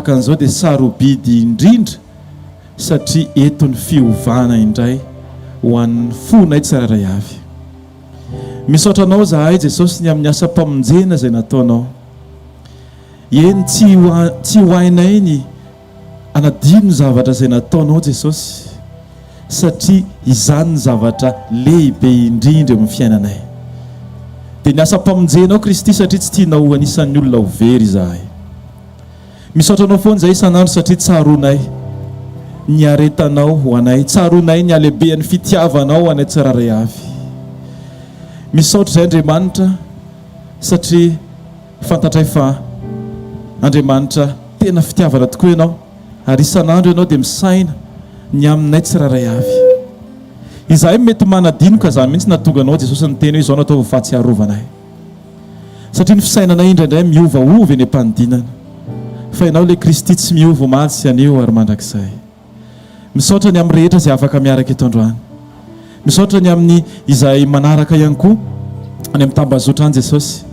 tahaka an'izao dia sarobidy indrindra satria eto ny fiovana indray ho an'ny fonay tsirairay avy. Misaotra Anao izahay Jesosy ny amin'ny asam-pamonjena izay nataonao. Eny tsy ho tsy ho hainay ny hanadino ny zavatra izay nataonao Jesosy satria izany ny zavatra lehibe indrindra eo amin'ny fiainanay. Dia ny asam-pamonjenao Kristy satria tsy tianao ho anisan'ny olona ho very izahay. Misaotra anao foana izahay isan'andro satria tsaroanay ny aretanao ho anay, tsaroanay ny halehibehan'ny fitiavanao ho anay tsirairay avy. Misaotra izahay Andriamanitra satria fantatray fa Andriamanitra tena fitiavana tokoa ianao ary isan'andro ianao dia misaina ny aminay tsirairay avy. Izahay mety manadino ka izany mihitsy nahatonga anao Jesosy niteny hoe izao no atao ho fahatsiarovana ahy. Satria ny fisainanay indraindray miovaova eny am-panidinana. Fa Ianao ilay Kristy tsy miova omaly sy anio ary mandrakizay. Misaotra ny amin'ny rehetra izay afaka miaraka eto androany. Misaotra ny amin'ny izay manaraka ihany koa any amin'ny tambazotra any Jesosy.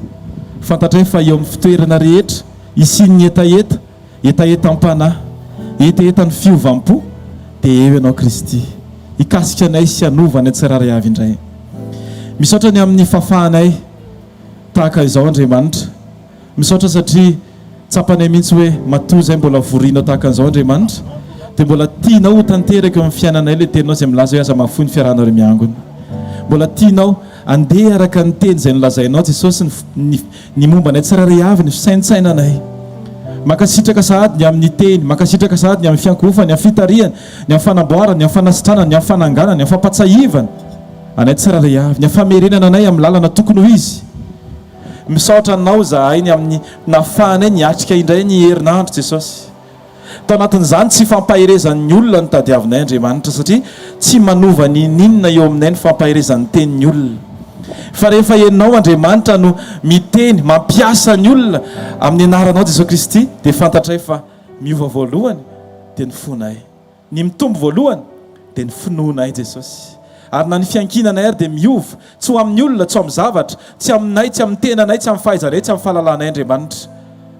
Fantatray fa eo amin'ny fitoerana rehetra isian'ny hetaheta, hetahetam-panahy, hetahetan'ny fiovam-po, dia eo Ianao Kristy. Hikasika anay sy hanova anay tsirairay avy indray. Misaotra ny amin'ny fahafahanay tahaka izao Andriamanitra. Misaotra satria tsapanay mihitsy hoe matoa izay mbola vorinao tahaka an'izao Andriamanitra dia mbola tianao ho tanteraka eo amin'ny fiainanay ilay teninao izay milaza hoe aza mahafoy ny fiarahanareo miangona. Mbola tianao andeha araka ny teny izay nolazainao Jesosy ny ny momba anay tsirairay avy, ny fisaintsainanay. Mankasitraka sahady ny amin'ny teny, mankasitraka sahady ny amin'ny fiankohofana, ny amin'ny fitarihana, ny amin'ny fanamboarana, ny amin'ny fanasitranana, ny amin'ny fananganana, ny amin'ny fampatsahivana anay tsirairay avy, ny amin'ny famerenana anay amin'ny lalana tokony ho izy. Misaotra Anao izahay ny amin'ny nahafahanay niatrika indray ny herinandro Jesosy. Tao anatin'izany tsy fampaherezan'ny olona no tadiavinay Andriamanitra satria tsy manova n'inon'inona eo aminay ny fampaherezan'ny tenin'ny olona. Fa rehefa Ianao Andriamanitra no miteny, mampiasa ny olona amin'ny anaranao Jesosy Kristy dia fantatray fa miova voalohany dia ny fonay. Ny mitombo voalohany dia ny finoanay Jesosy. Ary na ny fiankinanay ary dia miova, tsy ho amin'ny olona, tsy ho amin'ny zavatra, tsy aminay, tsy amin'ny tenanay, tsy amin'ny fahaizanay, tsy amin'ny fahalalanay Andriamanitra,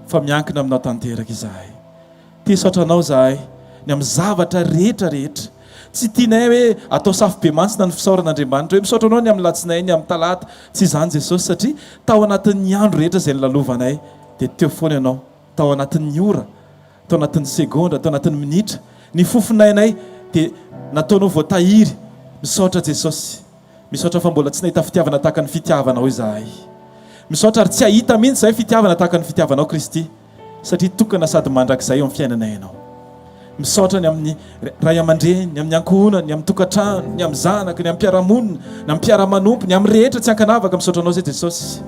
fa miankina aminao tanteraka izahay. Te hisaotra Anao izahay ny amin'ny zavatra rehetra rehetra. Tsy tianay hoe atao safobemantsina ny fisaorana Andriamanitra, hoe misaotra Anao ny amin'ny latsinainy, ny amin'ny talata. Tsy izany Jesosy, satria tao anatin'ny andro rehetra izay nolalovanay dia teo foana Ianao, tao anatin'ny ora, tao anatin'ny segondra, tao anatin'ny minitra, ny fofon'ainay dia nataonao voatahiry. Misaotra Jesosy. Misaotra fa mbola tsy nahita fitiavana tahaka ny fitiavanao izahay. Misaotra ary tsy hahita mihitsy izahay fitiavana tahaka ny fitiavanao Kristy, satria tokana sady mandrakizay eo amin'ny fiainanay Ianao. Misaotra ny amin'ny ray aman-dreny, ny amin'ny ankohonana, ny amin'ny tokantrano, ny amin'ny zanaka, ny amin'ny mpiara-monina, ny amin'ny mpiara-manompo, ny amin'ny rehetra tsy ankanavaka. Misaotra Anao izay Jesosy.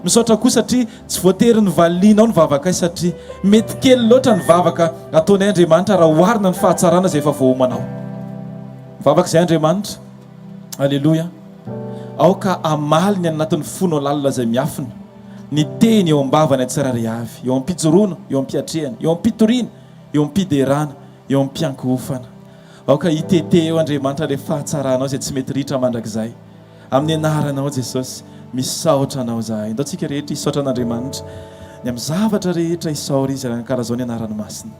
Misaotra koa satria Tsy voatery ny valianao ny vavakay satria mety kely loatra ny vavaka ataonay Andriamanitra raha oharina ny fahatsarana izay efa voaomanao. Mivavaka izay Andriamanitra. Aleloia. Aoka hamaly ny any anatin'ny fonao lalina izay miafina, ny teny eo am-bavanay tsirairay avy, eo am-pijoroana, eo am-piatrehana, eo am-pitoriana, eo am-piderana, eo am-piankohofana. Aoka hitete eo Andriamanitra ilay fahatsaranao izay tsy mety ritra mandrakizay. Amin'ny anaranao Jesosy, misaotra Anao izahay. Ndao tsika rehetra hisaotra an'Andriamanitra ny amin'ny zavatra rehetra isaory Izy ary ankalazao ny anarany masina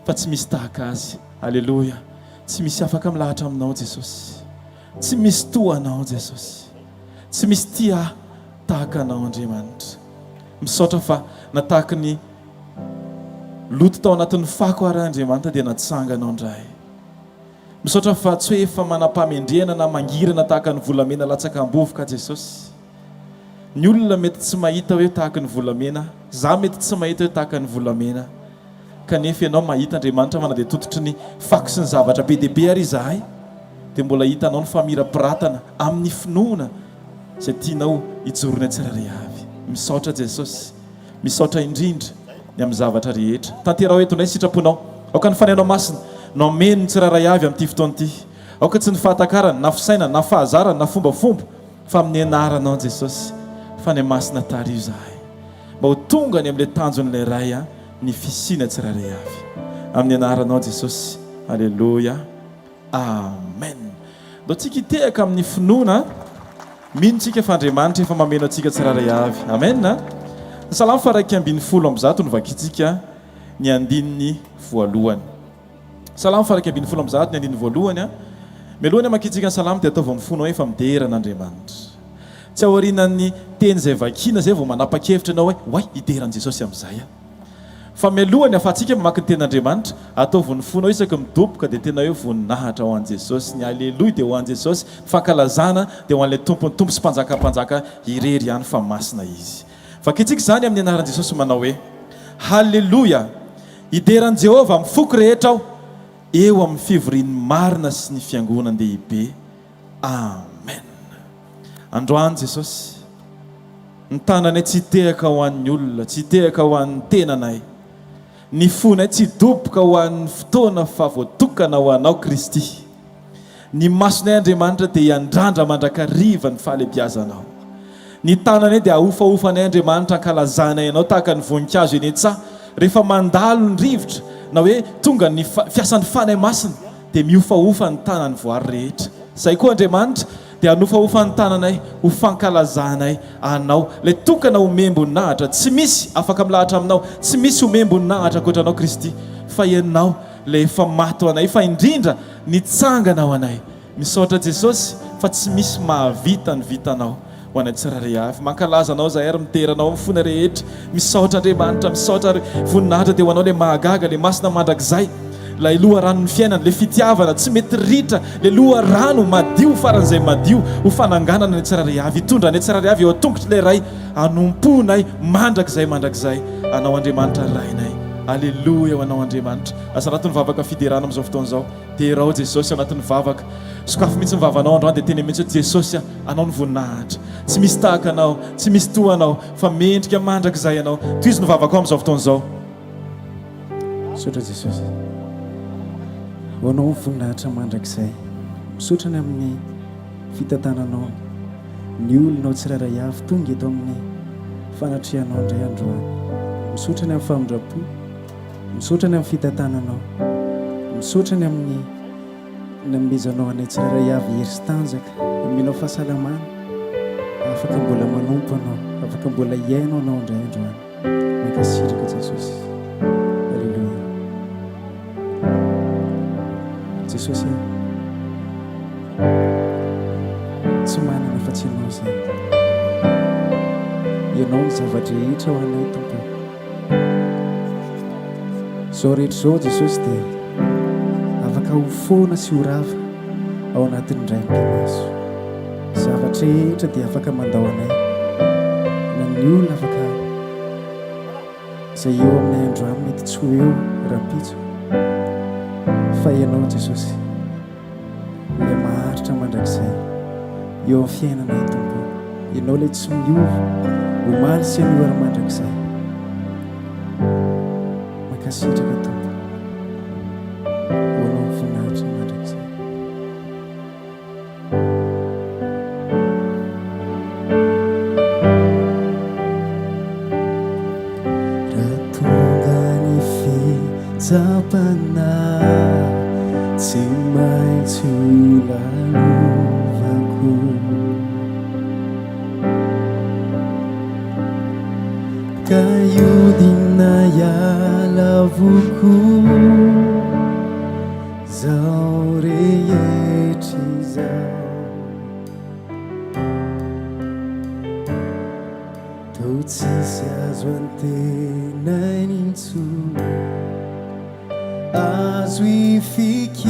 fa tsy misy tahaka Azy. Aleloia. Tsy misy afaka milahatra aminao Jesosy. Tsy misy toa Anao Jesosy. Tsy misy tia ahy tahaka Anao Andriamanitra. Misaotra fa na tahaky ny loto tao anatin'ny fako ary Andriamanitra dia natsanganao indray. Misaotra fa tsy hoe efa manam-pahamendrehana na mangirana tahaka ny volamena latsaka am-bovoka Jesosy. Ny olona mety tsy mahita hoe tahaka ny volamena, za mety tsy mahita hoe tahaka ny volamena. Kanefa ianao mahita Andriamanitra fa na dia tototry ny fako sy ny zavatra be dia be ary izahay dia mbola hitanao ny famirapiratana amin'ny finoana izay tianao hijoroanay tsirairay avy. Misaotra Jesosy. Misaotra indrindra ny amin'ny zavatra rehetra. Tanteraho eto indray ny sitraponao. Aoka ny Fanahinao Masina no hameno ny tsirairay avy amin'ity fotoana ity. Aoka tsy ny fahatakarana, na fisainana, na fahazarana, na fombafomba, fa amin'ny anaranao Jesosy, Fanahy Masina tariho izahay mba ho tonga any amin'ilay tanjon'ilay Ray ny fisiana tsirairay avy. Amin'ny anaranao Jesosy. Aleloia. Amen. Ndao tsika hitehaka amin'ny finoana. Mino tsika fa Andriamanitra efa mameno antsika tsirairay avy. Amen. Ny Salamo faha 111 no vakintsika. ny andininy voalohany. Salamo faha 111 ny andininy voalohany a. Mialoha ny hamakiantsika ny salamo dia ataovy amin'ny fonao efa midera an'Andriamanitra. Tsy aorianan'ny teny izay vakiana izay vao manapa-kevitra ianao hoe oay hidera an'i Jesosy amin'izay aho. Fa mialoha ny ahafahantsika mamaky ny tenin'Andriamanitra, ataovy ny fonao isaky ny midoboka dia tena hoe voninahitra ho an'i Jesosy, ny aleloia dia ho an'i Jesosy, ny fankalazana dia ho an'ilay Tompon'ny Tompo sy Mpanjakan'ny Mpanjaka irery ihany fa masina Izy. Vakintsika izany amin'ny anaran'i Jesosy manao hoe, Haleloia! Hidera an'i Jehovah amin'ny foko rehetra aho, eo amin'ny fivorian'ny marina sy ny fiangonan-dehibe. Amen. Androany Jesosy, ny tananay tsy hitehaka ho an'ny olona, tsy hitehaka ho an'ny tenanay. Ny fonay tsy hidoboka ho an'ny fotoana fa voatokana ho Anao Kristy. Ny masonay Andriamanitra dia hiandrandra mandrakariva ny fahalebiazanao. Ny tananay dia ahofahofanay Andriamanitra ankalazanay Anao tahaka ny voninkazo eny an-tsaha rehefa mandalo ny rivotra na hoe tonga ny fiasan'ny Fanahy Masina dia mihofahofa ny tanan'ny voary rehetra. Izay koa Andriamanitra dia hanofahofa ny tananay ho fankalazanay Anao, ilay tokana omem-boninahitra, tsy misy afaka milahatra aminao, tsy misy omem-boninahitra ankoatra Anao Kristy, fa Ianao ilay efa maty ho anay, fa indrindra nitsangana ho anay. Misaotra Jesosy fa tsy misy mahavita ny vitanao ho anay tsirairay avy. Mankalaza Anao izahay ary midera Anao amin'ny fonay rehetra. Misaotra Andriamanitra, misaotra ary voninahitra dia ho Anao ilay mahagaga, ilay masina mandrakizay, ilay loharanon'ny fiainana, ilay fitiavana tsy mety ritra, ilay loharano madio faran'izay madio ho fananganana anay tsirairay avy, hitondra anay tsirairay avy eo an-tongotr'ilay Ray hanompoanay mandrakizay mandrakizay Anao Andriamanitra Rainay. Aleloia ho Anao Andriamanitra. Asarato ny vavaka fiderana amin'izao fotoana izao. Derao Jesosy ao anatin'ny vavaka. Sokafy mihitsy ny vavanao androany dia teneno mihitsy hoe Jesosy a, Anao ny voninahitra. Tsy misy tahaka Anao, tsy misy toa Anao, fa mendrika mandrakizay Ianao. Tohizo ny vavakao amin'izao fotoana izao. Misaotra Jesosy. Ho Anao ny voninahitra mandrakizay. Misaotra ny amin'ny fitantananao ny olonao tsirairay avy tonga eto amin'ny fanatrehanao indray androany. Misaotra ny amin'ny famindram-po. Misaotra ny amin'ny fitantananao. Misaotra ny amin'ny nanomezanao anay tsirairay avy hery sy tanjaka. Nomenao fahasalamana. Afaka mbola manompo anao. Afaka mbola hiaino anao indray androany. Mankasitraka Jesosy. Alléluia. Jesosy a. Tsy manana afa-tsy Ianao izay. Ianao ny zava-drehetra ho anay Tompo. Izao rehetra izao Jesosy dia afaka ho foana sy ho rava ao anatin'ny indray mipi-maso. Zavatra rehetra dia afaka mandao anay, na ny olona afaka izay eo aminay androany mety tsy ho eo rahampitso, fa Ianao Jesosy. Ilay maharitra mandrakizay eo amin'ny fiainanay Tompo. Ianao ilay tsy miova, omaly sy anio ary mandrakizay. Mankasitraka Tompo. Ho anao ny voninahitra mandrakizay. Raha tonga ny fitsapana, tsy maintsy ho lalovako. Ka hiodina hiala avokoa Zao rehetra izao. Toa tsisy azo antenaina intsony, azo ifikirana.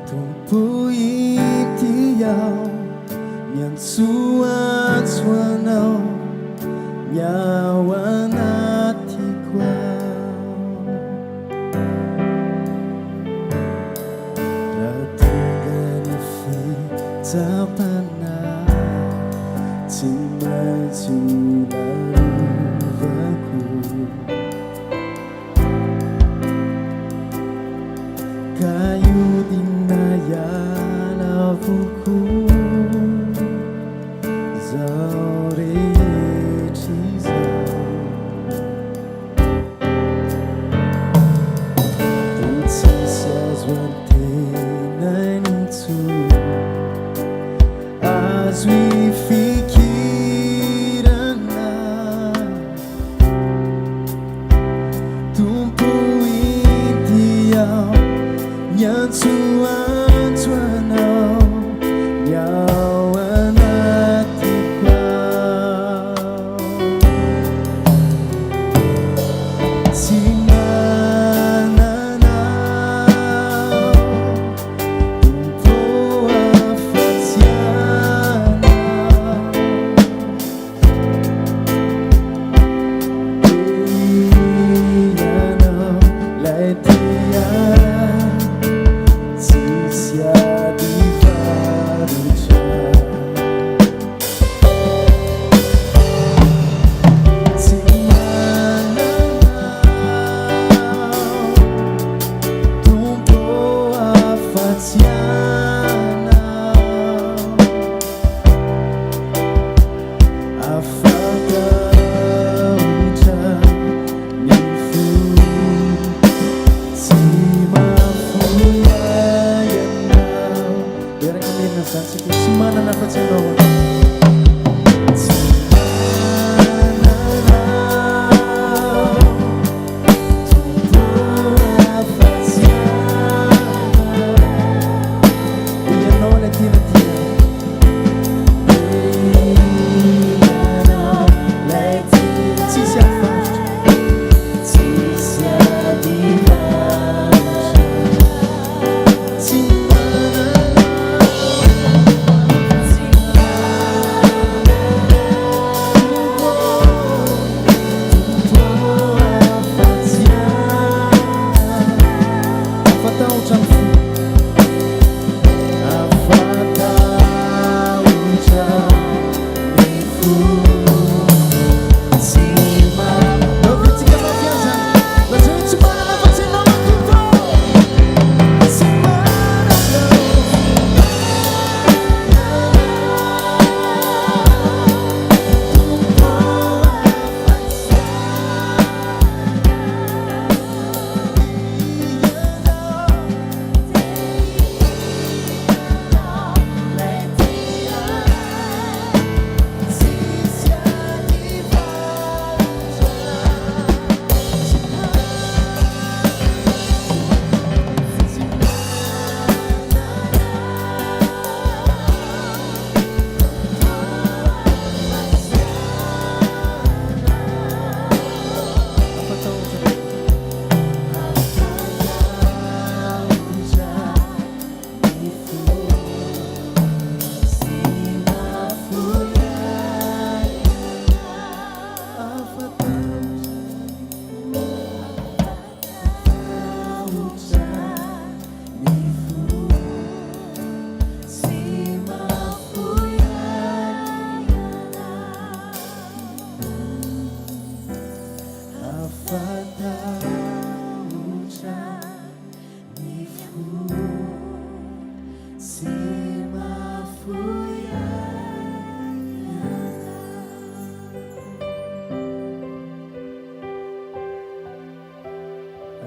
Tompo inty aho, miantsoantso Anao, ny ao anatiko ao. Raha tonga ny fitsapana, tsy maintsy ho lalovako. Ka hiodina hiala avokoa izao rehetra izao.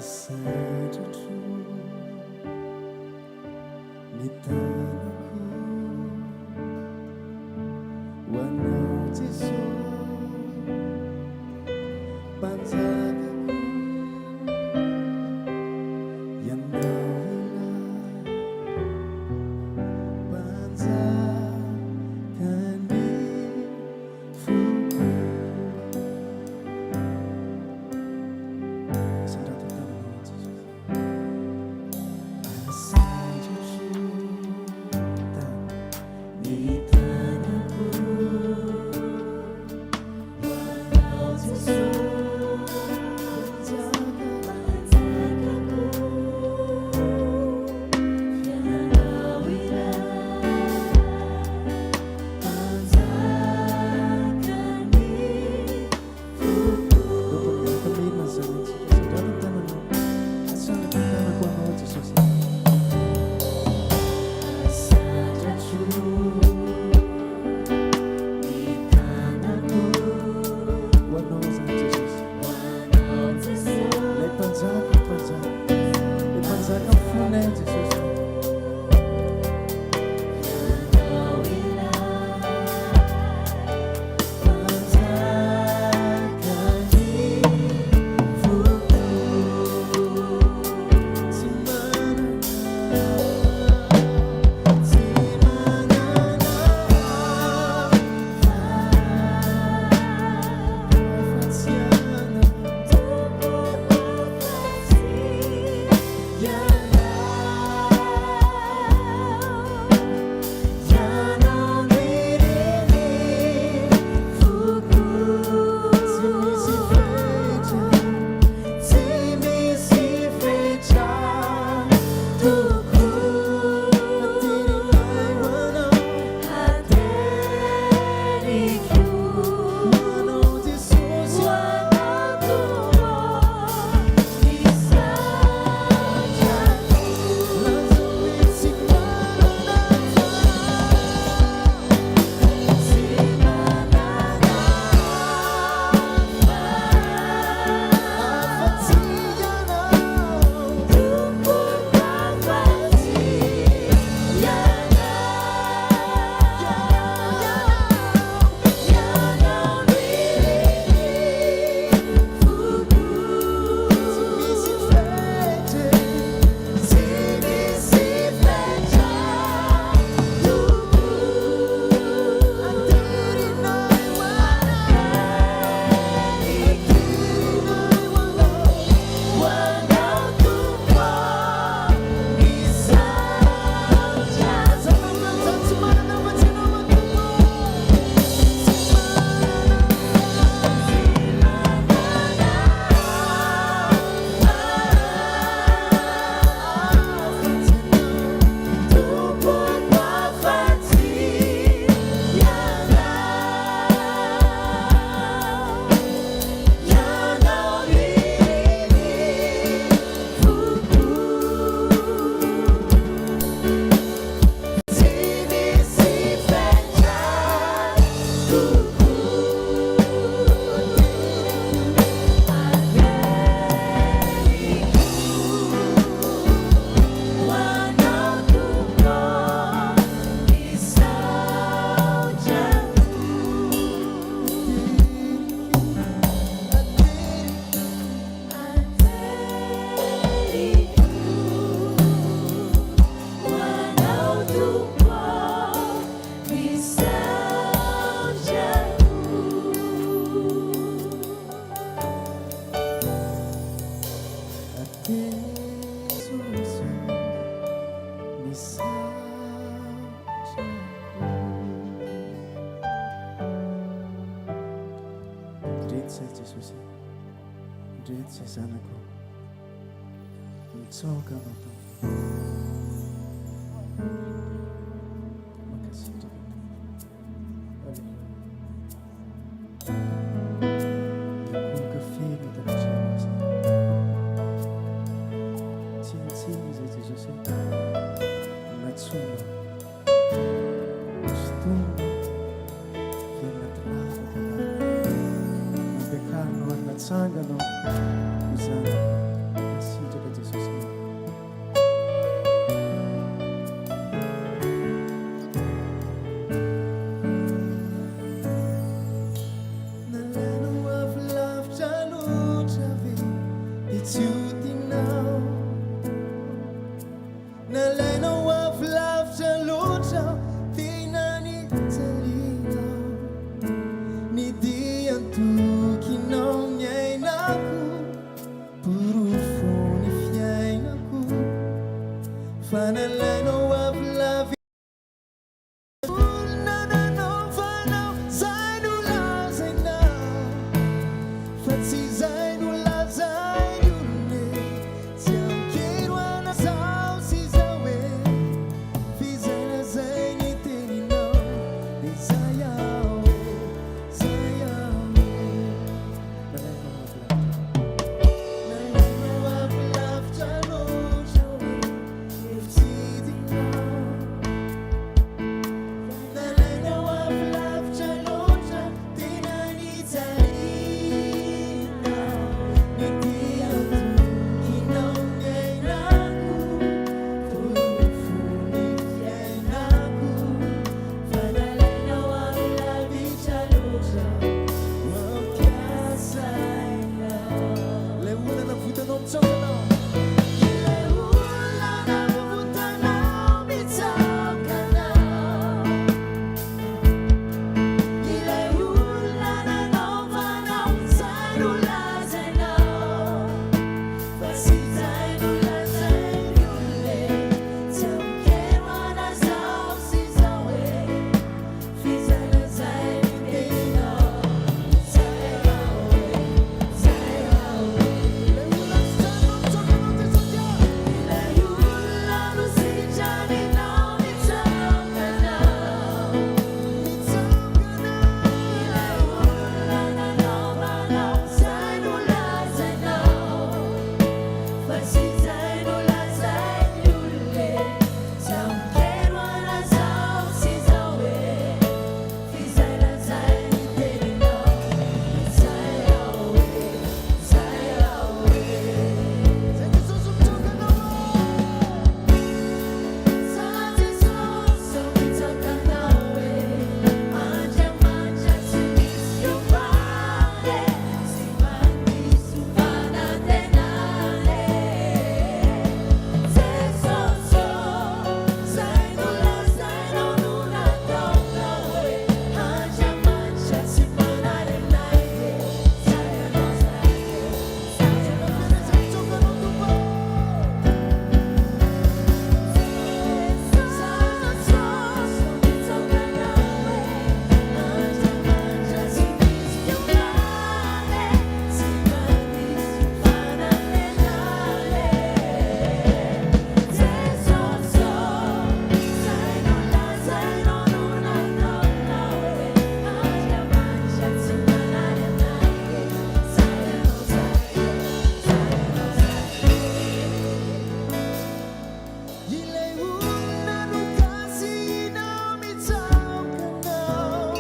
Asandratro ny tanako ho anao Jeso Mpanjakako Ianao ilay Mpanjakan'ny foko. Asandrato ny tananao an'i Jesosy. Asandratro ny tanako ho anao Jesosy. Mpanjakako, Ianao ilay Tsy izay no lazain'ny olona e Tsy amin-kery ho an'izao sy izao e F'izay lazain'ny teninao Dia izay aho e, izay aho e Nalainao avy lavitra Nalainao avy lavitra loatra hoe Nefo tsy tianao Nalainao avy lavitra loatra Tena nijaliana Ny dia tokinao niainako Porofon'ny fiainako Fa nalainao avy lavitra loatra Ho ampiasainao Ilay olona navotanao mitsaoka anao Ilay olona navotanao mitsaoka anao Ilay olona nanaovanao izay nolazainao Fa tsy izay nolazain'ny olona e Tsy amin-kery manazao sy izao e F'izay lazain'ny teninao Zay aho e, zay aho e Ilay olona nositraninao mitsaoka anao Jesosy a Ilay olona nositraninao mitsaoka anao Mitsaoka anao Ilay olona nanaovanao izay nolazainao Fa tsy izay nolazain'ny olona e Tsy amin-kery ho an'izao sy izao e F'izay lazain'ny teninao Izay aho e, izay aho e Zay Jesosy mitsaoka anao e Za Jesosy ô mitsaoka anao e Andriamanitra tsy misy fiovana e Tsy mandiso fanantenana e Jesosy ô Zay nolazainao no nataonao e Andriamanitra tsy manary anay e Zay anao zay e Zay anao zay Mitsaoka anao Tompo ô Jesosy ô mitsaoka anao e Andriamanitra tsy misy fiovana e Tsy mandiso fanantenana e Jesosy ô Zay nolazainao no nataonao e Andriamanitra tsy manary anay e Zay anao zay e Zay anao zay e Ilay olona nokasihinao mitsaoka anao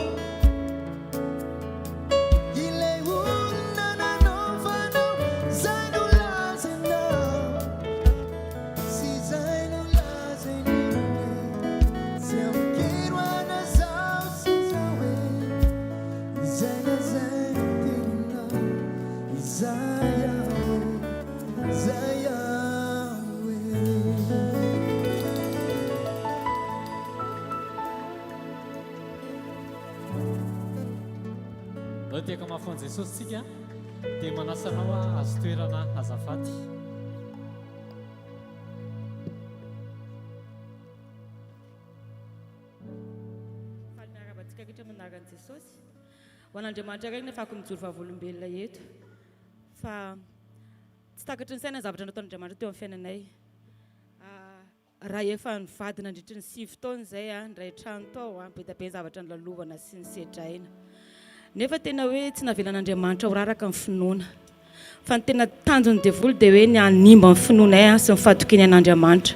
Ilay olona nanaovanao izay nolazainao Sy izay nolazain'ny olona Tsy amin-kery ho an'izao sy izao e Izay lazain'ny teninao Izay aho e Izay aho e. Ndao tehaka mafy ho an'i Jesosy tsika dia manasa anao hahazo toerana azafady. Faly miarahaba antsika rehetra amin'ny anaran'i Jesosy. Ho an'Andriamanitra irery ny afahako mijoro vavolombelona eto fa tsy takatry ny saina ny zavatra nataon'Andriamanitra teo amin'ny fiainanay. Raha efa nivady nandritry ny 9 taona izay, niray trano tao, be dia be ny zavatra nolalovana sy nisedraina. Nefa tena hoe tsy navelan'Andriamanitra ho raraka ny finoana. Fa ny tena tanjon'ny devoly dia hoe ny hanimba ny finoanay sy ny fahatokianay an'Andriamanitra.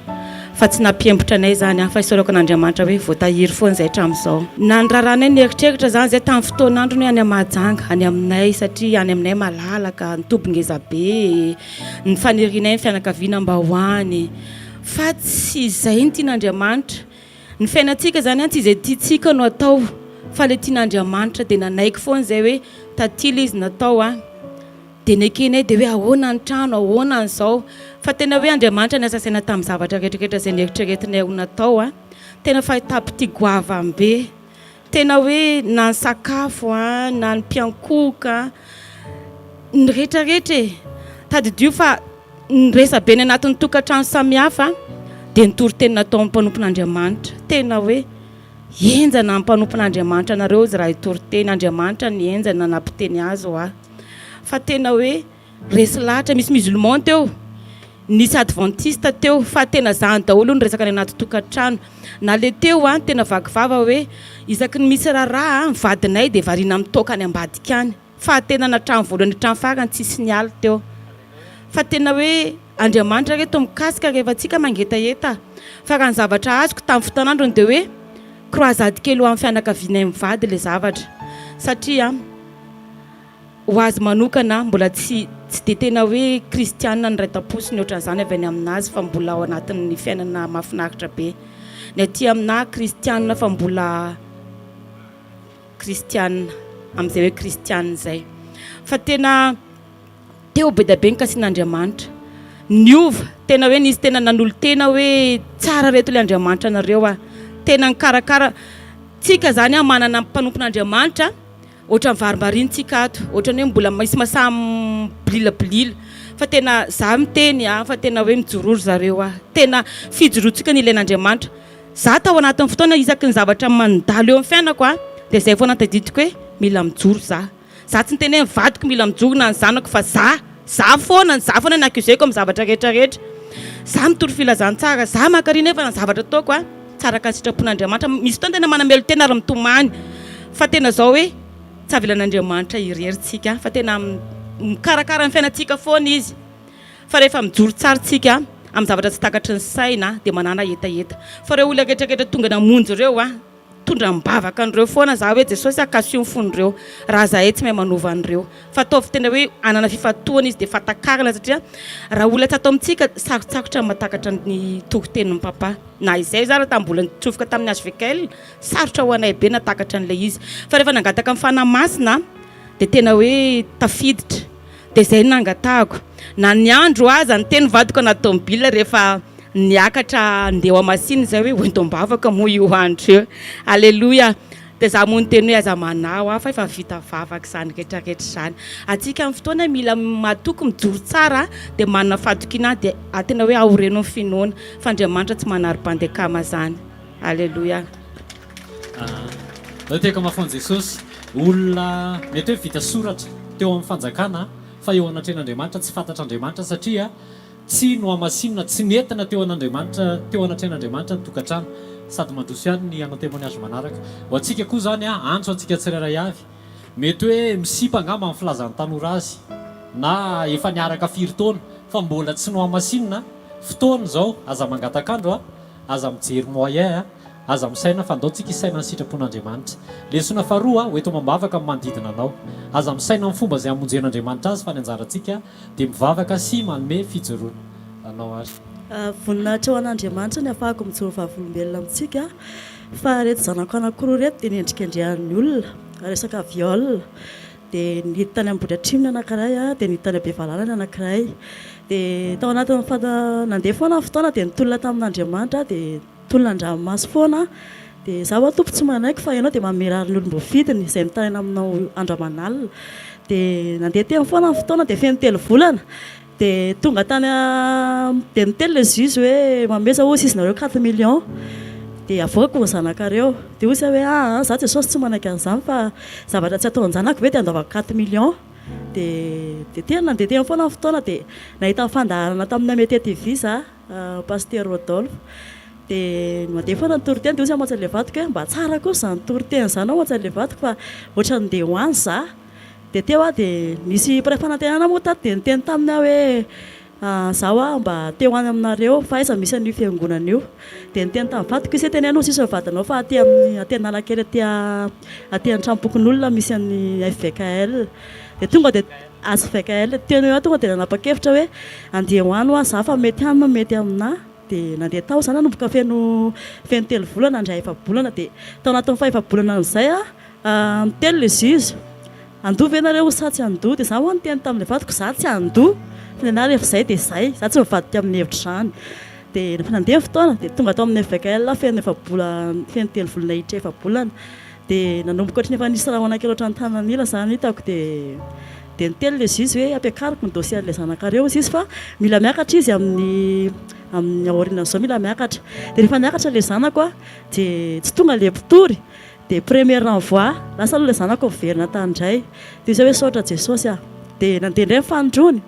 Fa tsy nampiembotra anay izany, fa isaorako an'Andriamanitra hoe voatahiry foana izahay hatramin'izao. Na ny raharahanay nieritreritra izany izay tamin'ny fotoan'androny hoe any Mahajanga, any aminay, satria any aminay malalaka, ny toby ngeza be, ny fanirianay ny fianakaviana mba ho any. Fa tsy izay no tian'Andriamanitra. Ny fiainantsika izany an, tsy izay tiantsika no atao fa ilay tian'Andriamanitra. Dia nanaiky foana izay hoe taty ilay izy natao an, dia nekenay dia hoe ahoana ny trano, ahoana ny izao. Fa tena hoe Andriamanitra niasa saina tamin'ny zavatra rehetra rehetra izay neritreretinay ho natao an. Tena fahitam-pitia goavam-be. Tena hoe na ny sakafo an, na ny mpiankohoka an, ny rehetra rehetra e! Tadidio fa ny resabe ny anatin'ny tokantrano samihafa dia ny toriteny nataon'ny mpanompon'Andriamanitra. Tena hoe henjana ny mpanompon'Andriamanitra nareo izy raha hitory teny, Andriamanitra ny henjana nampiteny azy hoa. Fa tena hoe resy lahatra, misy musulman teo, nisy adventiste teo fa tena zany daholo ny resaka any anaty tokantrano. Na le teo an, tena vaky vava hoe isaky ny misy raharaha ny vadinay dia variana mitoaka any ambadika any. Fa tena na hatramin'ny voalohany hatramin'ny farany tsisy niala teo. Fa tena hoe Andriamanitra re to mikasika rehefa tsika mangetaheta. Fa raha ny zavatra azoko tamin'ny fotoan'androny dia hoe croisade kely ho an'ny fianakavianay mivady le zavatra. Satria ho azy manokana mbola tsy tsy dia tena hoe kristianina ny iray tampo sy ny ohatran'izany avy any aminazy fa mbola ao anatin'ny fiainana mahafinaritra be. Ny aty aminà kristianina fa mbola kristianina amin'izay hoe kristianina izay. Fa tena teo be dia be ny kasian'Andriamanitra. Niova, tena hoe nisy tena nanolo-tena hoe tsara reto ilay Andriamanitra anareo a. Tena nikarakara. Tsika izany manana mpanompon'Andriamanitra. Ohatran'ny varimbariana tsika ato, ohatran'ny hoe mbola misy masaha mibililabilila fa tena za miteny a, fa tena hoe mijoroa ry zareo a, tena fijoroantsika no ilain'Andriamanitra, za tao anatin'ny fotoana isaky ny zavatra mandalo eo amin'ny fiainako a, dia zay foana tadidiko hoe mila mijoro za, za tsy niteny hoe ny vadiko mila mijoro na ny zanako fa za, za foana, za foana no accuseko amin'ny zavatra rehetra rehetra, za mitory filazantsara, za maka ry nefa ny zavatra ataoko a. Tsy araka ny sitrapon'Andriamanitra. Misy fotoana tena manamelo-tena ary mitomany fa tena zao hoe tsy avelan'Andriamanitra irery tsika fa tena mikarakara ny fiainantsika foana izy. Fa rehefa mijoro tsara tsika amin'ny zavatra tsy takatry ny saina dia manana hetaheta. Fa ireo olona rehetra rehetra tonga namonjy ireo a, mitondra am-bavaka an'ireo foana za hoe Jesosy a kasio ny fon'ireo raha zahay tsy mahay manova an'ireo. Fa ataovy tena hoe hanana fifantohana izy dia fahatakarana satria raha olona tsy ato amintsika sarotsarotra ny mahatakatra ny toritenin'i Papa. Na izay aza tamin'ny mbola nitsofoka tamin'ny HVKL, sarotra ho anay be nahatakatra an'ilay izy. Fa rehefa nangataka ny Fanahy Masina dia tena hoe tafiditra. Dia izay no nangatahako. Na ny andro aza, niteny vadiko anaty tomobile rehefa niakatra handeha ho Hamasinina izay hoe hoento am-bavaka moa io andro io. Aleloia. Dia za moa niteny hoe aza manahy hoa fa efa vita vavaka izany rehetra rehetra izany. Antsika amin'ny fotoana mila matoky mijoro tsara dia manana fahatokiana dia tena hoe aoreno ny finoana fa Andriamanitra tsy manary bandy akama izany. Aleloia. Aleo tehaka mafy ho an'i Jesosy. Olona mety hoe vita soratra teo amin'ny fanjakana fa eo anatrehan'Andriamanitra tsy fantatr'Andriamanitra satria Tsy nohamasinina, tsy nentina teo an'Andriamanitra, teo anatrehan'Andriamanitra ny tokantrano. Sady mandroso ihany ny hanao témoignage manaraka. Ho antsika koa izany, antso antsika tsirairay avy. Mety hoe misipa angamba ny filazan'ny tanora azy, na efa niaraka firy taona, fa mbola tsy nohamasinina. Fotoana izao, aza mangatak'andro, aza mijery moyen, aza misaina fa ndao tsika hisaina ny sitrapon'Andriamanitra. Lesona faharoa, ho eto amam-bavaka ny manodidina anao. Aza misaina amin'ny fomba izay hamonjen'Andriamanitra azy fa ny anjarantsika Dia mivavaka sy manome fijoroana anao ary. Voninahitra ho an'Andriamanitra ny afahako mijoro vavolombelona amintsika fa ireto zanako anankiroa ireto dia nendrikendrehan'ny olona resaka viol dia nihidy tany Ambohidratrimo ny anankiray dia nihidy tany Bevalala ny anankiray dia tao anatin'ny fanta nandeha foana ny fotoana dia nitolona tamin'Andriamanitra aho dia Tolona an-dranomaso foana dia izaho aho Tompo tsy manaiky fa ianao dia manome rariny olom-boafidiny izay mitaraina aminao andro aman'alina. Dia nandeha teny foana ny fotoana dia feno telo volana dia tonga tany dia niteny ilay juge hoe mameza hozy izy nareo quatre millions dia avoakako ny zanakareo. Dia hoy izaho hoe aa izaho Jesosy tsy manaiky an'izany fa zavatra tsy ataon-janako ve dia andoavako quatre millions. Dia dia tena nandeha teny foana ny fotoana dia nahita fandaharana tamin'ny Amete TV izaho. Pasitera Rodolphe. Dia mandeha foana ny toriteny dia hoy izy mantsy an'ilay vadiko hoe mba tsara kosa izany toriteny izany ao mantsy an'ilay vadiko fa ohatran'ny ndeha ho any za. Dia teo aho dia nisy mpiray fanantenana moa tato dia niteny taminy aho hoe za hoa mba te ho any aminareo fa aiza misy an'io fiangonana io. Dia niteny tamin'ny vadiko izy hoe teneno hozy izy ny vadinao fa aty amin'ny aty Analakely aty aty an-tranompokonolona misy an'ny FVKL. Dia tonga dia HVKL, teo no eo aho tonga dia nanapa-kevitra hoe andeha ho any hoa za fa mety any no mety aminà. Dia nandeha tao za nanomboka feno feno telo volana handray efa-bolana dia tao anatin'ny fahefa-bolana amin'izay aho niteny ilay juge handoa ve nareo sa tsy handoa dia za hoa niteny tamin'ilay vadiko za tsy handoa fa ny anà rehefa izay dia izay za tsy mivadika amin'ny hevitra izany. Dia rehefa nandeha ny fotoana dia tonga tao amin'ny FVKL aho feno efa-bolana feno telo volana hiditra efa-bolana. Dia nanomboka ohatran'ny efa nisy rahona kely ohatran'ny tanan'ila izany hitako dia dia niteny ilay juge hoe ampiakariko ny dossier an'ilay zanakareo hozy izy fa mila miakatra izy amin'ny amin'ny aorianan'izao mila miakatra. Dia rehefa niakatra ilay zanako a dia tsy tonga ilay mpitory dia premier renvoi lasa aloha ilay zanako niverina tany indray. Dia izay hoe misaotra Jesosy a. Dia nandeha indray ny fanindroany,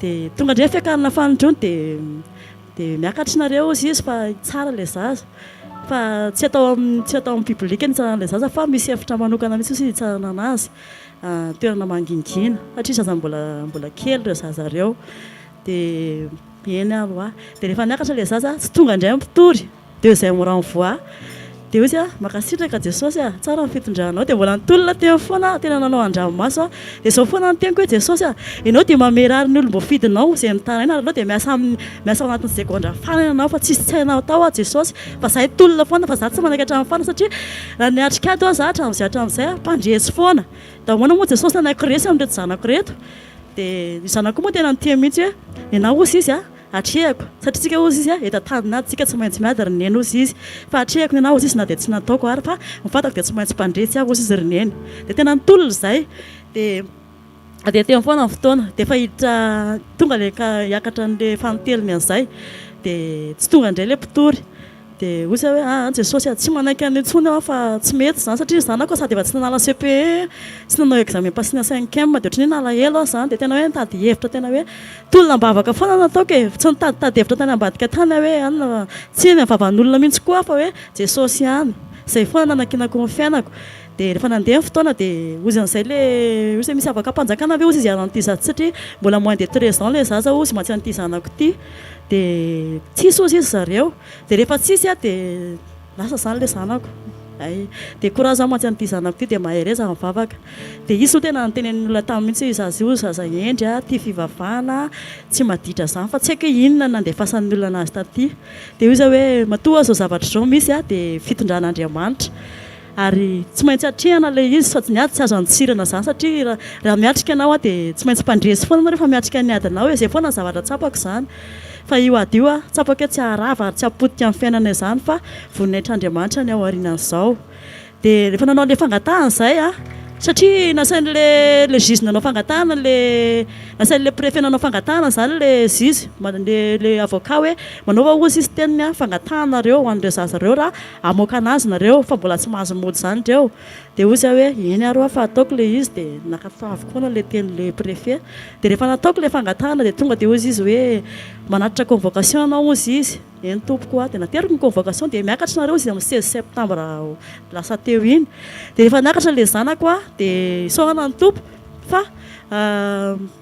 dia tonga indray ny fiakarana fanindroany dia dia miakatra nareo hozy izy fa hitsara ilay zaza. Fa tsy atao amin'ny tsy atao amin'ny public ny hitsarana ilay zaza fa misy efitra manokana mihitsy hozy izy hitsarana anazy, toerana mangingina satria zaza mbola mbola kely ireo zaza ireo. Dia eny ary hoa. Dia rehefa niakatra ilay zaza, tsy tonga indray ny mpitory. Deuxième renvoi. Dia hoy izy ah, mankasitraka Jesosy ah, tsara ny fitondranao. Dia mbola nitolona teny foana aho, tena nanao andramaso aho. Dia izao foana ny teniko hoe Jesosy ah, Ianao dia mamerary ny olom-boafidinao izay mitaraina ary Ianao dia miasa amin'ny miasa ao anatin'ny segondra farany Ianao fa tsisy tsy hainao atao aho Jesosy. Fa izaho hitolona foana fa izaho tsy manaiky hatramin'ny farany satria raha niatrika ady aho izaho hatramin'izay hatramin'izay ah, mpandresy foana. Dia ahoana moa Jesosy nanaiky resy amin'ireto zanako ireto? Dia ny zanako moa tena niteny mihitsy hoe, Ianao hozy izy ah, Atrehako, satria tsika hozy izy a, eto an-tanin'ady tsika tsy maintsy miady ry neny hozy izy, fa atrehako ny anah hozy izy na dia tsy nataoko ary fa ny fantako dia tsy maintsy mpandresy aho hozy izy ry neny. Dia tena nitolona izay, dia dia teo foana ny fotoana, dia efa hiditra tonga ilay ka hiakatra an'ilay fanintelony an'izay, dia tsy tonga indray ilay mpitory. Dia hoy izy hoe, aa Jesosy a, tsy manaiky an'io intsony aho fa tsy mety izany satria ny zanako sady efa tsy nanala CPE, tsy nanao examen pasina cinquième, dia ohatran'ny hoe nalahelo aho izany, dia tena hoe nitady hevitra tena hoe tolona am-bavaka foana no nataoko e, tsy nitaditady hevitra tany ambadika tany aho hoe anona, tsy ny vavan'olona mihitsy koa aho fa hoe Jesosy ihany, izay foana nanankinako ny fiainako. Dia rehefa nandeha ny fotoana dia hozy an'izay ilay, hozy hoe misy afaka am-panjakana ve hozy izy hiala an'ity zaza ity satria mbola moins de 13 ans ilay zaza hozy mantsy an'ity zanako ity, dia tsisy hozy izy zareo. Dia rehefa tsisy aho dia lasa izany ilay zanako. Hay. Dia courage aho mantsy an'ity zanako ity dia mahereza mivavaka. Dia izy no tena notenenin'ny olona taminy mihitsy hoe io zaza io zaza hendry a, tia fivavahana, tsy maditra izany fa tsy haiko hoe inona no nandefasan'ny olona anazy taty. Dia hoy izy hoe matoa izao zavatra izao misy a, dia fitondran'Andriamanitra. Ary tsy maintsy atrehana ilay izy fa ny ady tsy azo antsirana izany satria raha miatrika ianao dia tsy maintsy mpandresy foana ianao rehefa miatrika ny adinao e, izay foana ny zavatra tsapako izany. Fa io ady io tsapako hoe tsy haharava ary tsy hahapotika ny fiainana izany fa voninahitr'Andriamanitra ny ao aorianan'izao. Dia rehefa nanao an'ilay fangatahana izay aho, satria nasain'ilay ilay juge nanao fangatahana ilay nasain'ilay préfet nanao fangatahana izany ilay juge, ilay ilay avocat hoe manaova hozy izy teniny fangatahanareo ho an'ireo zaza ireo raha Hamoaka anazy nareo fa mbola tsy mahazo mody zany reo. Dia hoy za hoe eny ary hoa fa ataoko le izy dia nankatoaviko foana le tenin'le préfet. Dia rehefa nataoko le fangatahana dia tonga dia hozy izy hoe manatitra convocation anao hozy izy. Eny tompoko hoa. Dia nateriko ny convocation dia miakatra nareo hozy izy amin'ny 16 septembre lasa teo iny. Dia rehefa niakatra le zanako hoa dia isaorana ny Tompo fa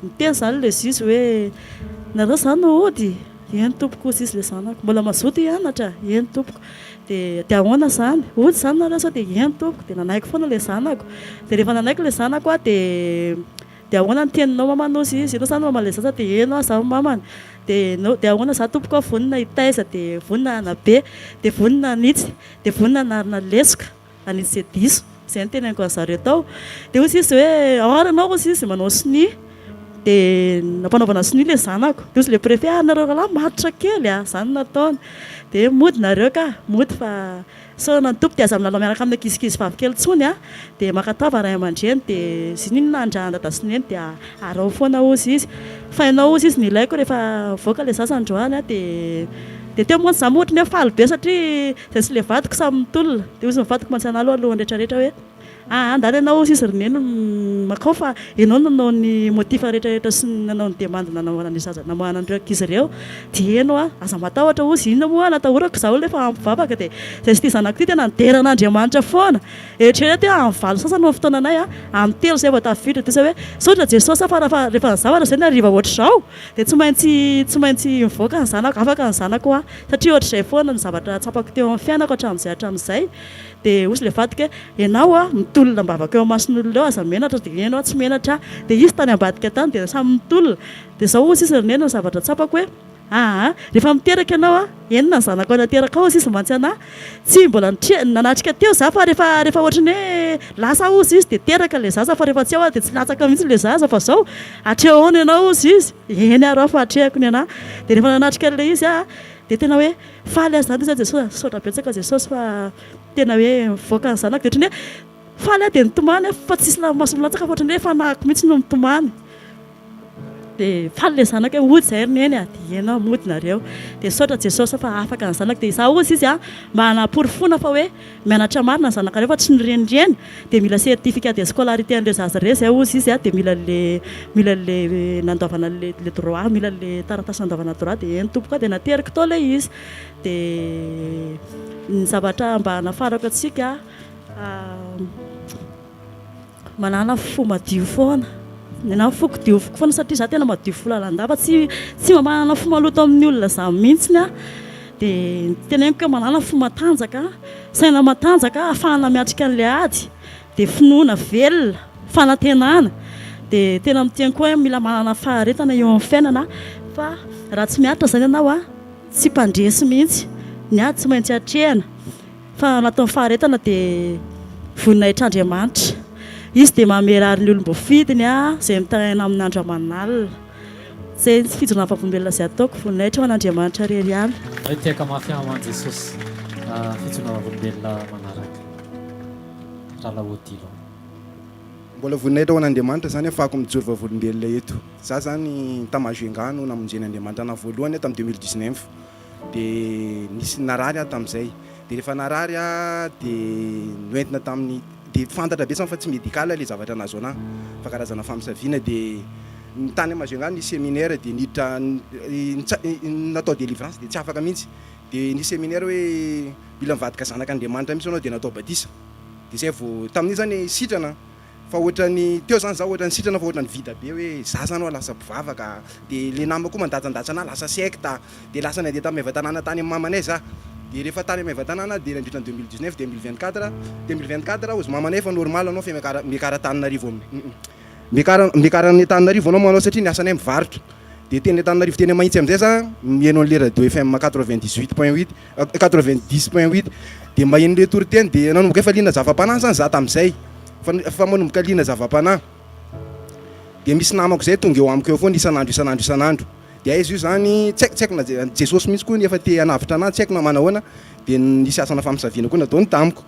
niteny zany le juge hoe nareo zany no hody? Eny tompoko hozy izy le zanako. Mbola mazoto hianatra? Eny tompoko. Dia dia ahoana izany? Hody izany nareo sao dia eny tompoko. Dia nanaiky foana ilay zanako. Dia rehefa nanaiky ilay zanako aho dia dia ahoana ny teninao mamany hozy izy. Ianao izany maman'ilay zaza dia eny aho izaho mamany. Dia enao dia ahoana izaho tompoko aho vonona hitaiza dia vonona hanabe dia vonona hanitsy dia vonona hanarina lesoka. An'izy izay diso. Izay no teneniko an'zareo tao. Dia hoy izy hoe, ao ary ianao hozy izy manao sonia. Dia nampanaovana sonia ilay zanako. Dia hozy ilay préfet, ah nareo rahalahy matotra kely ah, izany no nataony. Dia mody nareo ka, mody fa isaorana ny Tompo dia aza milalao miaraka amin'ny ankizikizy vavy kely intsony ah. Dia mankatoava ray aman-dreny dia izay n'inona andrahan'i dada sy neny dia araho foana hozy izy. Fa ianao hozy izy no ilaiko rehefa mivoaka ilay zaza androany ah. Dia dia teo moa izaho moa ohatran'ny hoe faly be satria Zay sy le vadiko samy mitolona. Dia hozy ny vadiko mantsy anah aloha alohan'ny rehetra rehetra hoe aa andana ianao hozy izy ry neny makao fa ianao no nanao ny motif rehetra rehetra sy nanao ny demande nanaovana ny zaza namoahana an'ireo ankizy ireo dia eny hoa aza matahotra hozy inona moa natahorako izaho aloha efa ampy vavaka dia zay sy ity zanako ity tena nidera an'Andriamanitra foana eritrereto hoe amin'ny valo sasany ny fotoananay a amin'ny telo izay vao tafiditra dia zay hoe misaotra Jesosy fa raha rehefa ny zavatra izay ny hariva ohatr'izao Dia tsy maintsy tsy maintsy mivoaka ny zanako, afaka ny zanako hoa, satria ohatr'izay foana ny zavatra tsapako teo amin'ny fiainako hatramin'izay hatramin'izay. Dia hozy ilay vadiko hoe, ianao hoa mitolona am-bavaka eo imason'olona eo, aza menatra, dia eny hoa tsy menatra aho. Dia izy tany ambadika tany dia samy mitolona. Dia izao hozy izy ry neny ny zavatra tsapako hoe, aa rehefa miteraka ianao a, enina ny zanakao naterakao hozy izy mantsy anah, Tsy mbola nitria, nanatrika teo za fa rehefa rehefa ohatran'ny hoe lasa aho hozy izy dia teraka ilay zaza fa rehefa tsy ao aho dia tsy latsaka mihitsy ilay zaza fa zao hatreo ahoana ianao hozy izy, eny ary aho fa hatrehako ny anah. Dia rehefa nanatrika an'ilay izy aho dia tena hoe faly aho izany hoe Jesosy a, misaotra betsaka Jesosy fa tena hoe mivoaka ny zanako dia ohatran'ny hoe faly aho dia nitomany aho fa tsisy ranomaso milatsaka fa ohatran'ny hoe fanahiko mihitsy no mitomany. Dia faly ilay zanako hoe hody izay ry neny a, dia eny aho mody nareo. Dia misaotra Jesosy fa afaka ny zanako. Dia izaho hozy izy a, mba hanaporofoana fa hoe mianatra marina ny zanakareo fa tsy nirenireny, dia mila certificat de scolarité an'ireo zaza ireo izay hozy izy a, dia mila an'ilay mila an'ilay nandoavana an'ilay ilay droit, mila an'ilay taratasy nandoavana droit, dia eny tompoko a, dia nateriko tao ilay izy. Dia ny zavatra mba hanafarako antsika Manana fo madio foana. Ny anahy foko dioviko foana satria za tena madio fo lalandava, tsy tsy mba manana fo maloto amin'ny olona zany mihitsiny aho. Dia teneniko hoe manana fo matanjaka, saina matanjaka ahafahana miatrika an'ilay ady, dia finoana velona, fanantenana. Dia tena miteny koa hoe mila manana faharetana eo amin'ny fiainana fa raha tsy miaritra izany ianao an, tsy mpandresy mihitsy. Ny ady tsy maintsy atrehina. Fa anatin'ny faharetana dia voninahitr'Andriamanitra. Izy dia mamerary ny olom-boafidiny izay mitaraina aminy andro aman'alina. Izay ny fijoroana vavolombelona izay ataoko. Voninahitra ho an'Andriamanitra irery ihany. Tehaka mafy ho an'i Jesosy. Fijoroana vavolombelona manaraka. Rahalahy Odilon. Mbola voninahitra ho an'Andriamanitra izany afahako mijoro vavolombelona eto. Za zany ta Majunga no namonjen'Andriamanitra anah voalohany tamin'ny 2019. Dia nisy narary aho tamin'izay. Dia rehefa narary aho dia noentina tamin'ny, dia fantatra be zany fa tsy médical ilay zavatra nahazo anah fa karazana famosaviana. Dia ny tany Majunga nisy séminaire dia niditra natao délivrance dia tsy afaka mihitsy. Dia nisy séminaire hoe mila mivadika zanak'Andriamanitra mihitsy ianao dia natao batisa. Dia izay vao, tamin'iny zany sitrana. Fa ohatrany teo zany za ohatrany sitrana fa ohatrany vide be hoe za zany hoa lasa mpivavaka de le namako koa mandatsandatsa anah lasa secte de lasa nandeha tany Maevatanàna tany amin'ny mamanay za de rehefa tany Maevatanàna de nandritra ny 2019 2024 2024 hozy mamanay efa normal anao fa miakara miakara Antananarivo am miakara miakara any Antananarivo anao manao satria ny asanay mivarotra de teny Antananarivo teny Mahitsy amizay za miheno an'le radio FM 98.8 90.8 de maheno le toriteny de nanomboka efa liana zava-panahy zany za tamizay Fa fa manomboka liana zava-panahy. Dia misy namako izay tonga eo amiko eo foana isan'andro isan'andro isan'andro. Dia aiza io izany, tsy haiko tsy haiko na Jesosy mihitsy koa efa te hanavotra anah, tsy haiko na manahoana, dia nisy asana famosaviana koa nataony tamiko.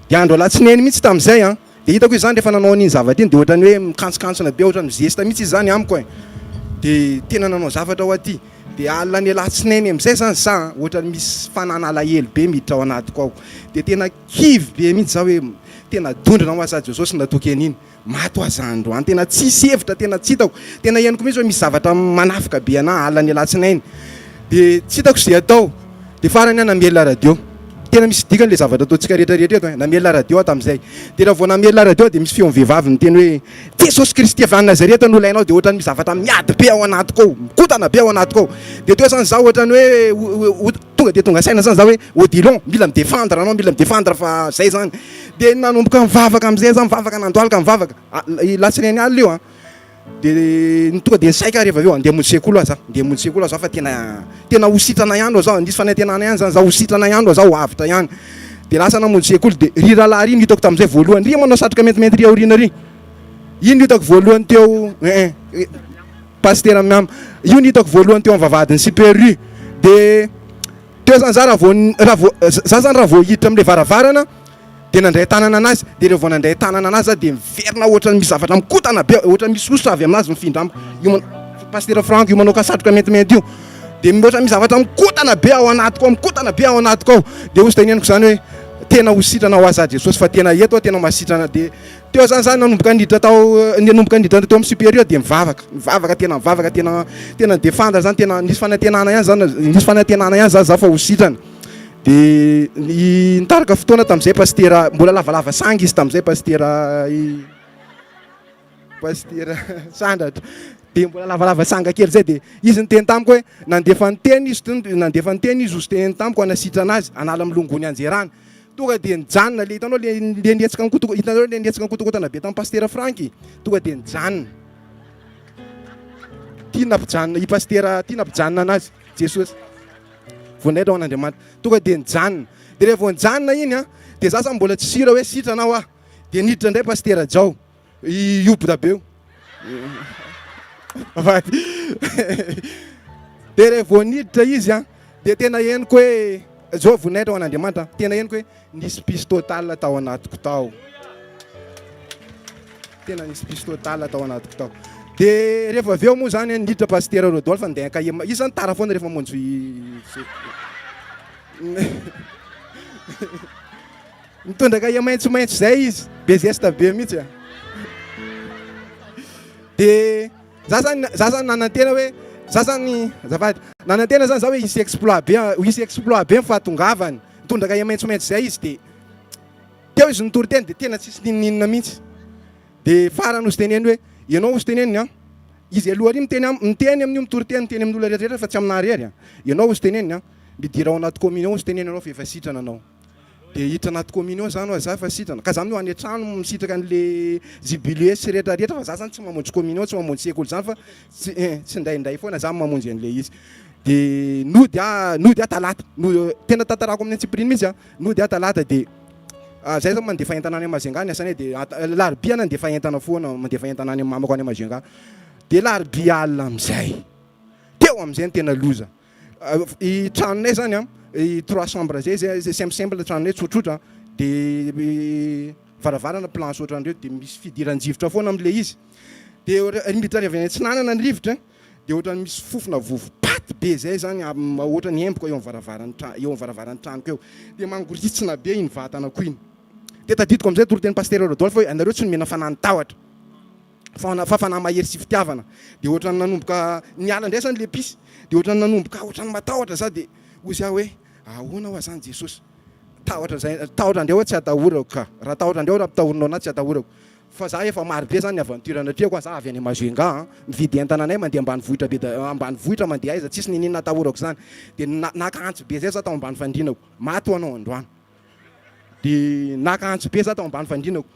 Dia andro alatsinainy mihitsy tamin'izay an, dia hitako izy izany rehefa nanao an'iny zavatra iny dia ohatran'ny hoe mikantsonkantsona be, ohatran'ny mizesta mihitsy izy izany amiko e. Dia tena nanao zavatra ho aty. Dia alina ny alatsinainy amin'izay izany za an, ohatran'ny misy fanan'alahelo be miditra ao anatiko ao. Dia tena Kivy be mihitsy za hoe tena dondrona hoa za Jesosy natoky an'iny, maty hoa za androany, tena tsisy hevitra, tena tsy hitako, tena henoko mihitsy hoe misy zavatra manafoka be anah alina ny alatsinainy, de tsy hitako ze atao, de farany aho namelona radio, tena misy dikany le zavatra ataontsika rehetra rehetra eto ein, namelona radio aho tamin'izay, de raha vao namelona radio aho de misy feon'ny vehivavy niteny hoe Jesosy Kristy avy any Nazareta no ilainao, de ohatran'ny misy zavatra miady be ao anatiko ao, mikotana be ao anatiko ao, de teo zany za ohatran'ny hoe Tonga dia tonga saina zany za hoe Odilon mila mi defendre anao, mila mi defendre fa zay zany. Dia nanomboka nivavaka amizay za, mivavaka nandohalika mivavaka, latsinainy alina io an, dia tonga dia nisaika aho rehefa avy eo andeha hamonjy sekoly aho za, andeha hamonjy sekoly aho za fa tena tena ho sitrana ihany aho za, nisy fanantenana ihany zany za ho sitrana ihany aho za, ho avotra ihany. Dia lasa namonjy sekoly dia ry rahalahy ry no hitako tamin'izay voalohany, ry manao satroka maintimainty ry aoriana ry, iny no hitako voalohany teo eh eh. Pasitera Miam, io no hitako voalohany teo amin'ny vavahadin'ny Super U. Dia teo zany za raha vao raha vao za zany raha vao hiditra amin'ilay varavarana dia nandray tanana anazy, dia rehefa vao nandray tanana anazy za dia miverina ohatran'ny misy zavatra mikotana be, ohatran'ny misy hosotra avy aminazy mifindra amiko. Io man- Pasitera Franck io manao kasatroka maintimainty io. Dia ohatran'ny misy zavatra mikotana be ao anatiko ao, mikotana be ao anatiko ao. Dia hozy teneniko izany hoe tena ho sitrana ho ahy za Jesosy fa tena eto aho tena mahasitrana. Dia Teo zany za nanomboka niditra tao nanomboka niditra teo amin'ny supérieur dia mivavaka, mivavaka tena mivavaka tena tena ni-defendre zany tena nisy fanantenana ihany zany nisy fanantenana ihany zany za fa ho sitrana. Dia ny nitarika fotoana tamin'izay pasitera mbola lavalava sangy izy tamin'izay pasitera i pasitera Sandratra dia mbola lavalava sanga kely zay dia izy niteny tamiko hoe nandefa niteny izy nandefa niteny izy hozy teneny tamiko hanasitrana azy hanala amin'ny longony anjerana. Tonga dia nijanona le hitanao le le nihetsika nikotoko hitanareo le nihetsika nikotokotana be tamin'i Pasitera Franck tonga dia nijanona. Tia nampijanona i Pasitera tia nampijanona anazy Jesosy. Voninahitra ho an'Andriamanitra. Tonga dia nijanona. Dia rehefa vao nijanona iny an, dia za zany mbola tsy sûr hoe sitrana aho ah. Dia niditra indray Pasitera Jao. I Iob be io. Dia rehefa vao niditra izy an, dia tena henoko hoe zao voninahitra ho an'Andriamanitra, tena henoko hoe nisy pisy total tao anatiko tao. Tena nisy pisy total tao anatiko tao. De rehefa avy eo moa zany niditra Pasitera Rodolphe ndeha kahie, izy zany tara foana rehefa mamonjy Mitondra kahie maitsomaitso zay izy, be zesta be mihitsy a. De za zany za zany nanantena hoe za zany azafady nanantena zany za hoe hisy exploit be hisy exploit be ny fahatongavany. Nitondra kahie maitsomaitso zay izy de teo izy nitory teny de tena tsisy n'inon'inona mihitsy. De farany hozy teneno hoe ianao hozy teneniny an, izy aloha ary miteny am miteny amin'io mitory teny miteny amin'olona rehetra rehetra fa tsy aminà irery an, ianao hozy teneniny an, midira ao anaty communion hozy teneno ianao fa efa sitrana anao. De hiditra anaty communion zany hoa za efa sitrana, ka za amin'io any an-trano misitraka an'le jubilé sy rehetra rehetra fa za zany tsy mamonjy communion tsy mamonjy sekoly zany fa tsy eh tsy indraindray foana za mamonjy an'le izy. De nody ah nody ah talata, no tena tantarako amin'ny antsipiriany mihitsy an, nody ah talata de zay zao mandefa entana any Majunga ny asanay de alarobia nandefa entana foana mandefa entana any amin'ny mamako any Majunga, de larobia alina am'zay teo am'zay no tena loza. I tranonay zany an, i trois chambres zay zay simple simple tranonay tsotsotra de varavarana planche ohatran'ireo de misy fidiran-drivotra foana am'le izy de miditra avy any atsinanana ny rivotra de ohatran'ny misy fofona vovo-paty be zay zany ohatran'ny emboka eo am'varavaran'ny tra- eo am'varavaran'ny tranoko eo de mangoritsina be iny vatanako iny de tadidiko am'zay toriteny pasteur Rodolphe hoe anareo tsy nomena fanahy ny tahotra fa fa fanahy mahery sy fitiavana de ohatran'ny nanomboka niala indray zany le pisy de ohatran'ny nanomboka ohatran'ny matahotra za de hozy aho hoe ahoana hoa zany Jesosy tahotra zay tahotra ndray hoa tsy atahorako ka raha tahotra ndray hoa raha ampitahorinao anahy tsy atahorako fa za efa maro be zany ny aventure natrehako a za avy any Majunga a mividy entana anay mandeha ambanivohitra be da ambanivohitra mandeha aiza tsisy niniana atahorako zany de naka antsy be zay za tao ambany fandrinako maty ho anao androany De naka antso be za tao ambany fandrinako.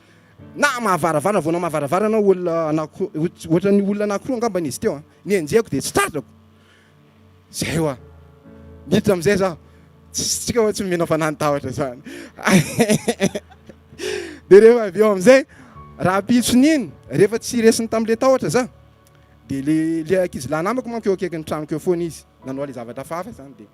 Na mahavaravarana vao namavaravarana aho olona anankiroa ohatran'ny olona anankiroa angambany izy teo an. Nenjehiko de tsy tratrako. Zay hoa. Niditra amizay za. Tsisy tsika hoa tsy omena fanahy ny tahotra zany. De rehefa avy eo amizay rahampitson'iny rehefa tsy resiny tamle tahotra za de le le ankizilahy namako manko eo akaikin'ny tranoko eo foana izy nanao le zavatra hafahafa zany de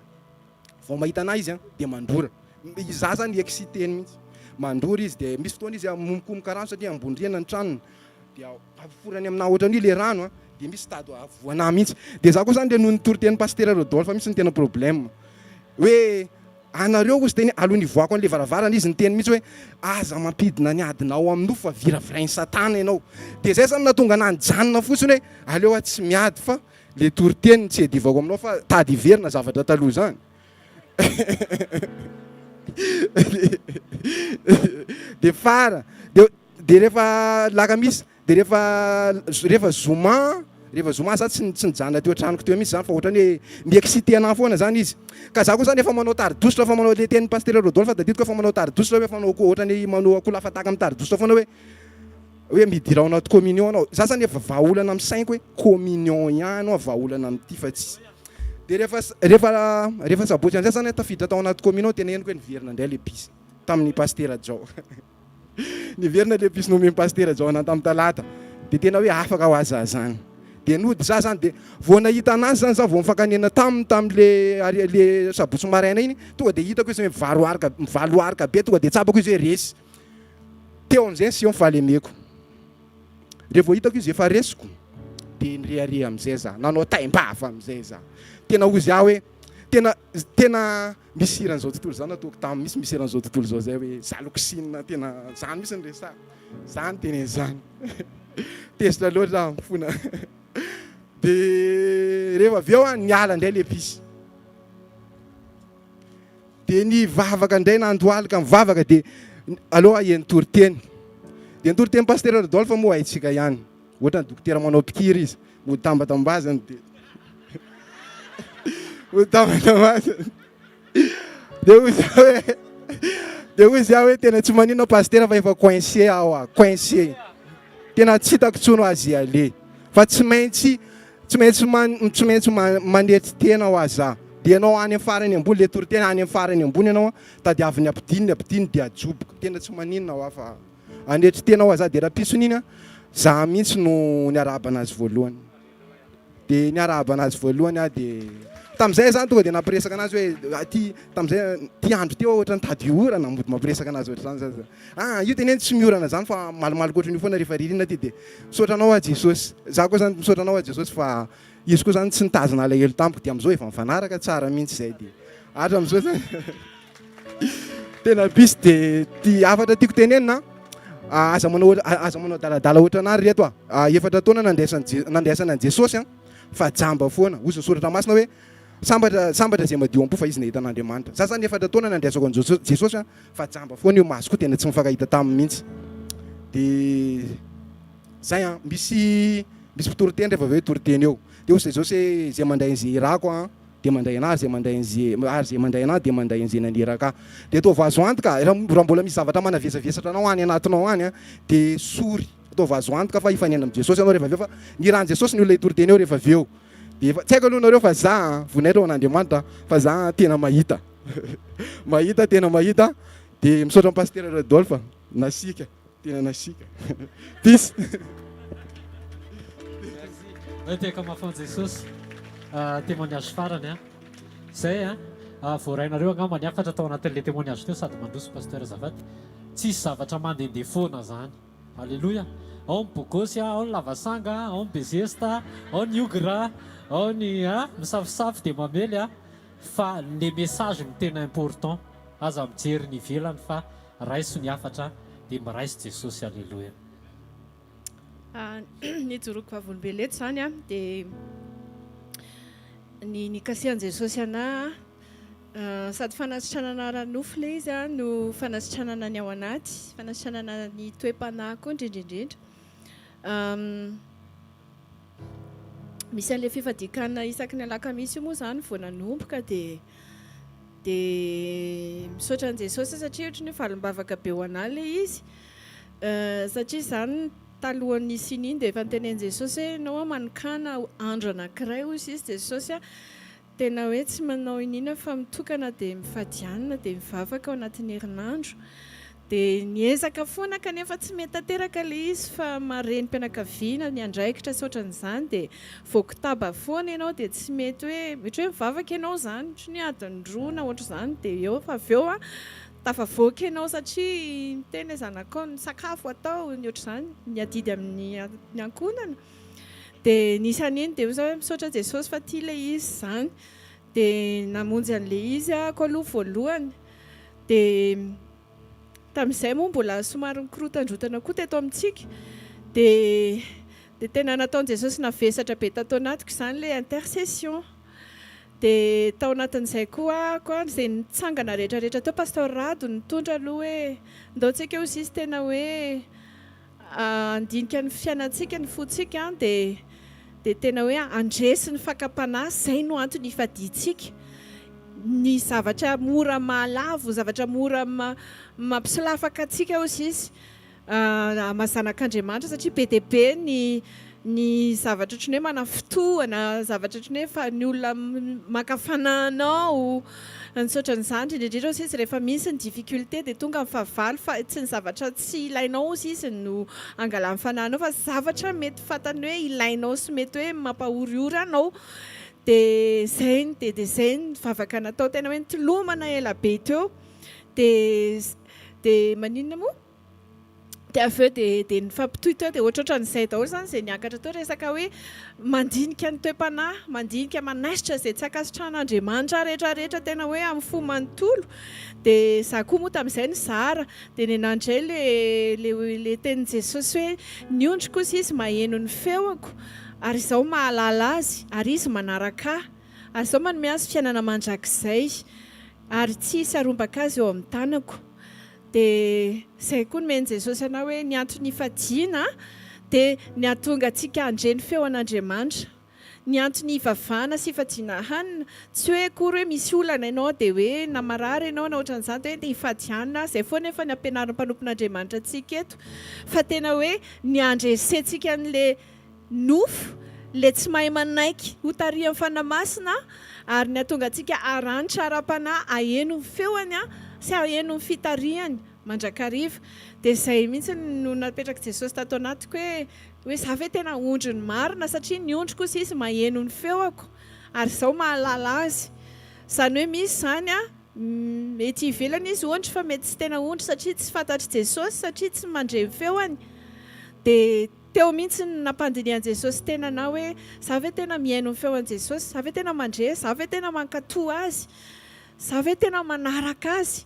Vao mahita anah izy an dia mandrora. Izaho zany excité-ny mihitsy. Mandrora izy dia misy fotoana izy momokomoka rano satria ambony rihana ny tranony dia aforany aminah ohatran'io le rano an dia misy tady hahavoa anah mihitsy. Dia izaho koa zany le noho ny toritenin'i Pasitera Rodolphe mihitsy no tena problème. Hoe anareo hozy teny aloha nivoahako an'le varavarana izy niteny mihitsy hoe aza mampidina ny adinao amin'ny nofo fa viravirain'i satana ianao. Dia zay zany nahatonga anah nijanona fotsiny hoe aleo aho tsy miady fa Le toriteny tsy iadivako aminao fa tady hiverina zavatra taloha zany. De fara de de rehefa lakamisy de rehefa rehefa zoma rehefa zoma za tsy tsy nijanona teo an-tranoko teo mihitsy zany fa ohatran'ny hoe mi-exciter anahy foana zany izy. Ka za koa zany efa manao tari-dositra efa manao le tenin'i Pasitera Rodolphe tadidiko efa manao tari-dositra hoe efa manao ohatran'ny manao akoho lafa-tahaka mitari-dositra foana hoe hoe midira ao anaty communion anao, za zany efa vahaolana amin'ny saiko hoe communion ihany hoa vahaolana amin'ity fa tsy de rehefa rehefa rehefa sabotsy amizay zany tafiditra tao anaty communion tena henoko hoe niverina indray le pisy tamin'ny pasitera Jao niverina le pisy nomen'ny pasitera Jao anah tamin'ny talata de tena hoe afaka hoa za zany de nody za zany de vao nahita anazy zany za vao nifankanena taminy tamin'le ary le sabotsy maraina iny tonga de hitako izy hoe mivaroarika mivaloarika be tonga de tsapako izy hoe resy Teo amin'izay niseho ny fahalemeko. Rehefa vao hitako izy efa resiko, dia nirehareha amin'izay za, nanao taim-bava amin'izay za. Tena hozy aho hoe, tena, tena misy hiran'izao tontolo izao nataoko taminy mihitsy, misy hiran'izao tontolo izao izay hoe zaloxine, tena zany mihitsy no resahako, za niteny an'izany. Tezitra loatra aho, mifona. Dia rehefa avy eo aho niala indray le pisy. Dia nivavaka indray nandohalika nivavaka dia aleo aho nitory teny. Dia nitory teny Pasitera Rodolphe moa haintsika ihany. Ohatran'ny dokotera manao pikiry izy, mody tambatambazany dia mody tambatambazany. Dia hoy izy hoe dia hoy izy hoe tena tsy maninona Pasitera fa efa coincé aho ah, coincé. Tena tsy hitako intsony azy aleha. Fa tsy maintsy Tsy maintsy man, tsy maintsy manetry tena hoa za. Dia ianao any amin'ny farany ambony, le toriteny any amin'ny farany ambony ianao an, tadiaviny ampidininy ampidininy dia ajoboka. Tena tsy maninona hoa fa hanetry tena hoa za. Dia rahampitsony iny an, za mihitsy no niarahaba anazy voalohany. Dia niarahaba anazy voalohany aho dia. Tamin'izay zany tonga dia nampiresaka anazy hoe aty tamin'izay ty andro ty ohatran'ny tady orana mody mampiresaka anazy ohatr'izany za. Ah io teneno tsy miorana zany fa malomaloka ohatran'io foana rehefa ririnina aty dia misaotra anao aho Jesosy. Za koa zany misaotra anao aho Jesosy fa izy koa zany tsy nitazona alahelo tamiko dia amin'izao efa mifanaraka tsara mihitsy izay dia hatram'izao zany tena bis dia ty hafatra tiako tenenina aza manao aza manao adaladala ohatran'ahy ry reto a. Efatra taona nandraisan'i nandraisana an'i Jesosy an fa jamba foana. Hoy ny soratra masina hoe sambatra sambatra izay madio am-po fa izy nahita an'Andriamanitra. Za zany efatra taona nandraisako an'i Jesosy an fa jamba foana io masoko tena tsy mifankahita taminy mihitsy. Dia zay an, misy misy mpitoriteny rehefa avy eo hitoriteny eo. Dia hoy Jesosy hoe izay mandray an'izay irako an dia mandray anah ary izay mandray an'izay ary izay mandray anah dia mandray an'izay naniraka ahy. Dia ataovy azo antoka raha raha mbola misy zavatra manavesavesatra anao any anatinao any an dia sory. Ataovy azo antoka fa hifanena amin'i Jesosy ianao rehefa avy eo fa nirahan'i Jesosy ny olona hitory teny eo rehefa avy eo. Dia efa tsy haiko aloha nareo fa za an, voninahitra ho an'Andriamanitra fa za an tena mahita. Mahita tena mahita. Dia misaotra an'i Pasitera Rodolphe nasiaka, tena nasiaka. Peace. Merci. Nitehaka mafy an'i Jesosy. Témoignage farany an. Zay an. Voarainareo angamba ny hafatra tao anatin'ilay témoignage teo sady mandroso Pasteur azafady. Tsisy zavatra mandehandeha foana zany. Aleloia! Ao ny bogosy, ao ny lavasanga, ao ny bezesta, ao ny ogre, ao ny a, misafosafo dia mamely a, fa le message no tena important, aza mijery ny ivelany fa raiso ny hafatra dia miraiso Jesosy, Aleloia. Ny ijoroako vavolombelona eto izany dia ny nikasihan'i Jesosy anah Sady fanasitranana ara-nofo ilay izy no fanasitranana ny ao anaty, fanasitranana ny toe-panahy koa indrindra indrindra. Misy an'ilay fifadian-kanina isaky ny alakamisy io moa izany vao nanomboka dia dia misaotra an'i Jesosy satria ohatran'ny hoe valim-bavaka be ho an'ahy ilay izy. Satria izany talohan'ny nisian'iny dia efa notenenin'i Jesosy hoe ianao manokàna andro anankiray hoy izy Jesosy Tena hoe tsy manao iniana fa mitokana dia mifady hanina dia mivavaka ao anatin'ny herinandro. Dia niezaka foana kanefa tsy mety tanteraka ilay izy fa maha renim-pianakaviana ny andraikitra sy ohatran'izany dia voakotaba foana ianao dia tsy mety hoe ohatra hoe mivavaka ianao izany ohatran'ny hoe adiny roa na ohatr'izany dia eo fa avy eo an tafavoaka ianao satria miteny ilay zanakao ny sakafo atao ny ohatr'izany ny adidy amin'ny ny ankohonana. Dia nisy an'iny dia hoy za hoe misaotra Jesosy fa tia ilay izy izany. Dia namonjy an'ilay izy ahako aloha voalohany. Dia tamin'izay moa mbola somary nikorotandrotana koa teto amintsika. Dia dia tena nataon'i Jesosy navesatra be tato anatiko izany ilay intercession. Dia tao anatin'izay koa ahako an, izay nitsangana rehetra rehetra teo Pasteur Rado nitondra aloha hoe ndao tsika hoy izy tena hoe Handinika ny fiainantsika, ny fontsika dia dia tena hoe handresy ny fakam-panahy, izay no antony hifadiantsika. Ny zavatra mora mahalavo, ny zavatra mora mampisolafaka antsika hozy izy, maha zanak'Andriamanitra satria be dia be ny ny zavatra ohatran'ny hoe manafintohina, zavatra ohatran'ny hoe fa ny olona maka fanahy anao, ny tsy ohatran'izany, indrindra indrindra hozy izy rehefa misy ny difficulté dia tonga ny fahavalo fa tsy ny zavatra tsy ilainao hozy izy no angalany fanahy anao fa zavatra mety fantany hoe ilainao sy mety hoe mampahoriory anao, dia izay ny dia dia izay ny vavaka natao tena hoe nitolomana ela be teo, dia dia maninona moa? Dia avy eo dia dia nifampitohy teo dia ohatrohatran'izay daholo izany izay niakatra teo resaka hoe mandinika ny toe-panahy, mandinika manaisotra izay tsy ankasitrahan'Andriamanitra rehetra rehetra tena hoe amin'ny fo manontolo. Dia izaho koa moa tamin'izay nizara dia nenà indray le le le tenin'i Jesosy hoe ny ondry kosa izy maheno ny feoko ary izaho mahalala azy ary izy manaraka ahy ary izaho manome azy fiainana mandrakizay ary tsy hisy harombaka azy eo amin'ny tanako. Dia izay koa nomen'i Jesosy anao hoe ny antony hifadiana dia ny hahatonga antsika handre ny feon'Andriamanitra. Ny antony hivavahana sy hifadiana hanina, tsy hoe akory hoe misy olana ianao dia hoe na marary ianao na ohatran'izany dia hoe ndeha hifady hanina aho, izay foana efa ny ampianarin'ny mpanompon'Andriamanitra antsika eto, fa tena hoe ny handresentsika an'ilay nofo, ilay tsy mahay manaiky ho tarihan'ny Fanahy Masina, ary ny hahatonga antsika haranitra ara-panahy haheno ny feony sy haheno ny fitarihany mandrakariva. Dia izay mihitsy no napetrak'i Jesosy tato anatiko hoe, hoe izaho ve tena ondriny marina, satria ny ondry kosa izy maheno ny feoko, ary izaho mahalala azy. Izany hoe misy izany an, mety ivelany izy ondry fa mety tsy tena ondry satria tsy fantatr'i Jesosy satria tsy mandre ny feony. Dia teo mihitsy no nampandinihan'i Jesosy tena anah hoe za ve tena mihaino ny feon'i Jesosy, za ve tena mandre, za ve tena mankatò azy, za ve tena manaraka azy.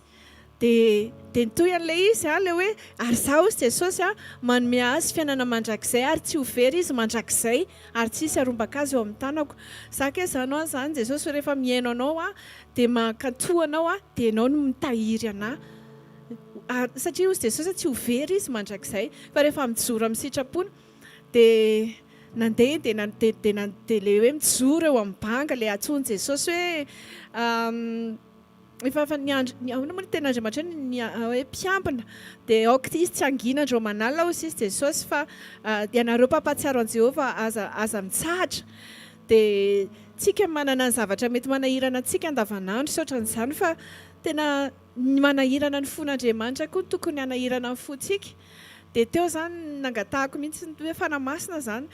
Dia dia nitohy an'ilay izy an, ilay hoe, ary izaho hozy Jesosy an, manome azy fiainana mandrakizay ary tsy ho very izy mandrakizay ary tsy hisy harombaka azy eo amin'ny tanako. Za kay izany ho'a izany Jesosy rehefa mihaino anao aho dia mankatò anao aho dia ianao no mitahiry anà. Ary satria hozy Jesosy tsy ho very izy mandrakizay fa rehefa mijoro amin'ny sitrapony dia nandeha dia dia dia dia ilay hoe mijoro eo amin'ny banga ilay antsoin'i Jesosy hoe Efa efa niandry, ny ahoana moa ny tenin'Andriamanitra hoe ny hoe mpiambina dia aoka izy tsy hangina andro aman'alina hoy sisa Jesosy fa ianareo mpampahatsiaro an'i Jehovah aza aza mitsahatra. Dia tsika manana ny zavatra mety manahirana antsika andavanandro sy ohatran'izany fa tena ny manahirana ny fon'Andriamanitra koa no tokony hanahirana ny fontsika. Dia teo izany nangatahako mihitsy ny hoe Fanahy Masina izany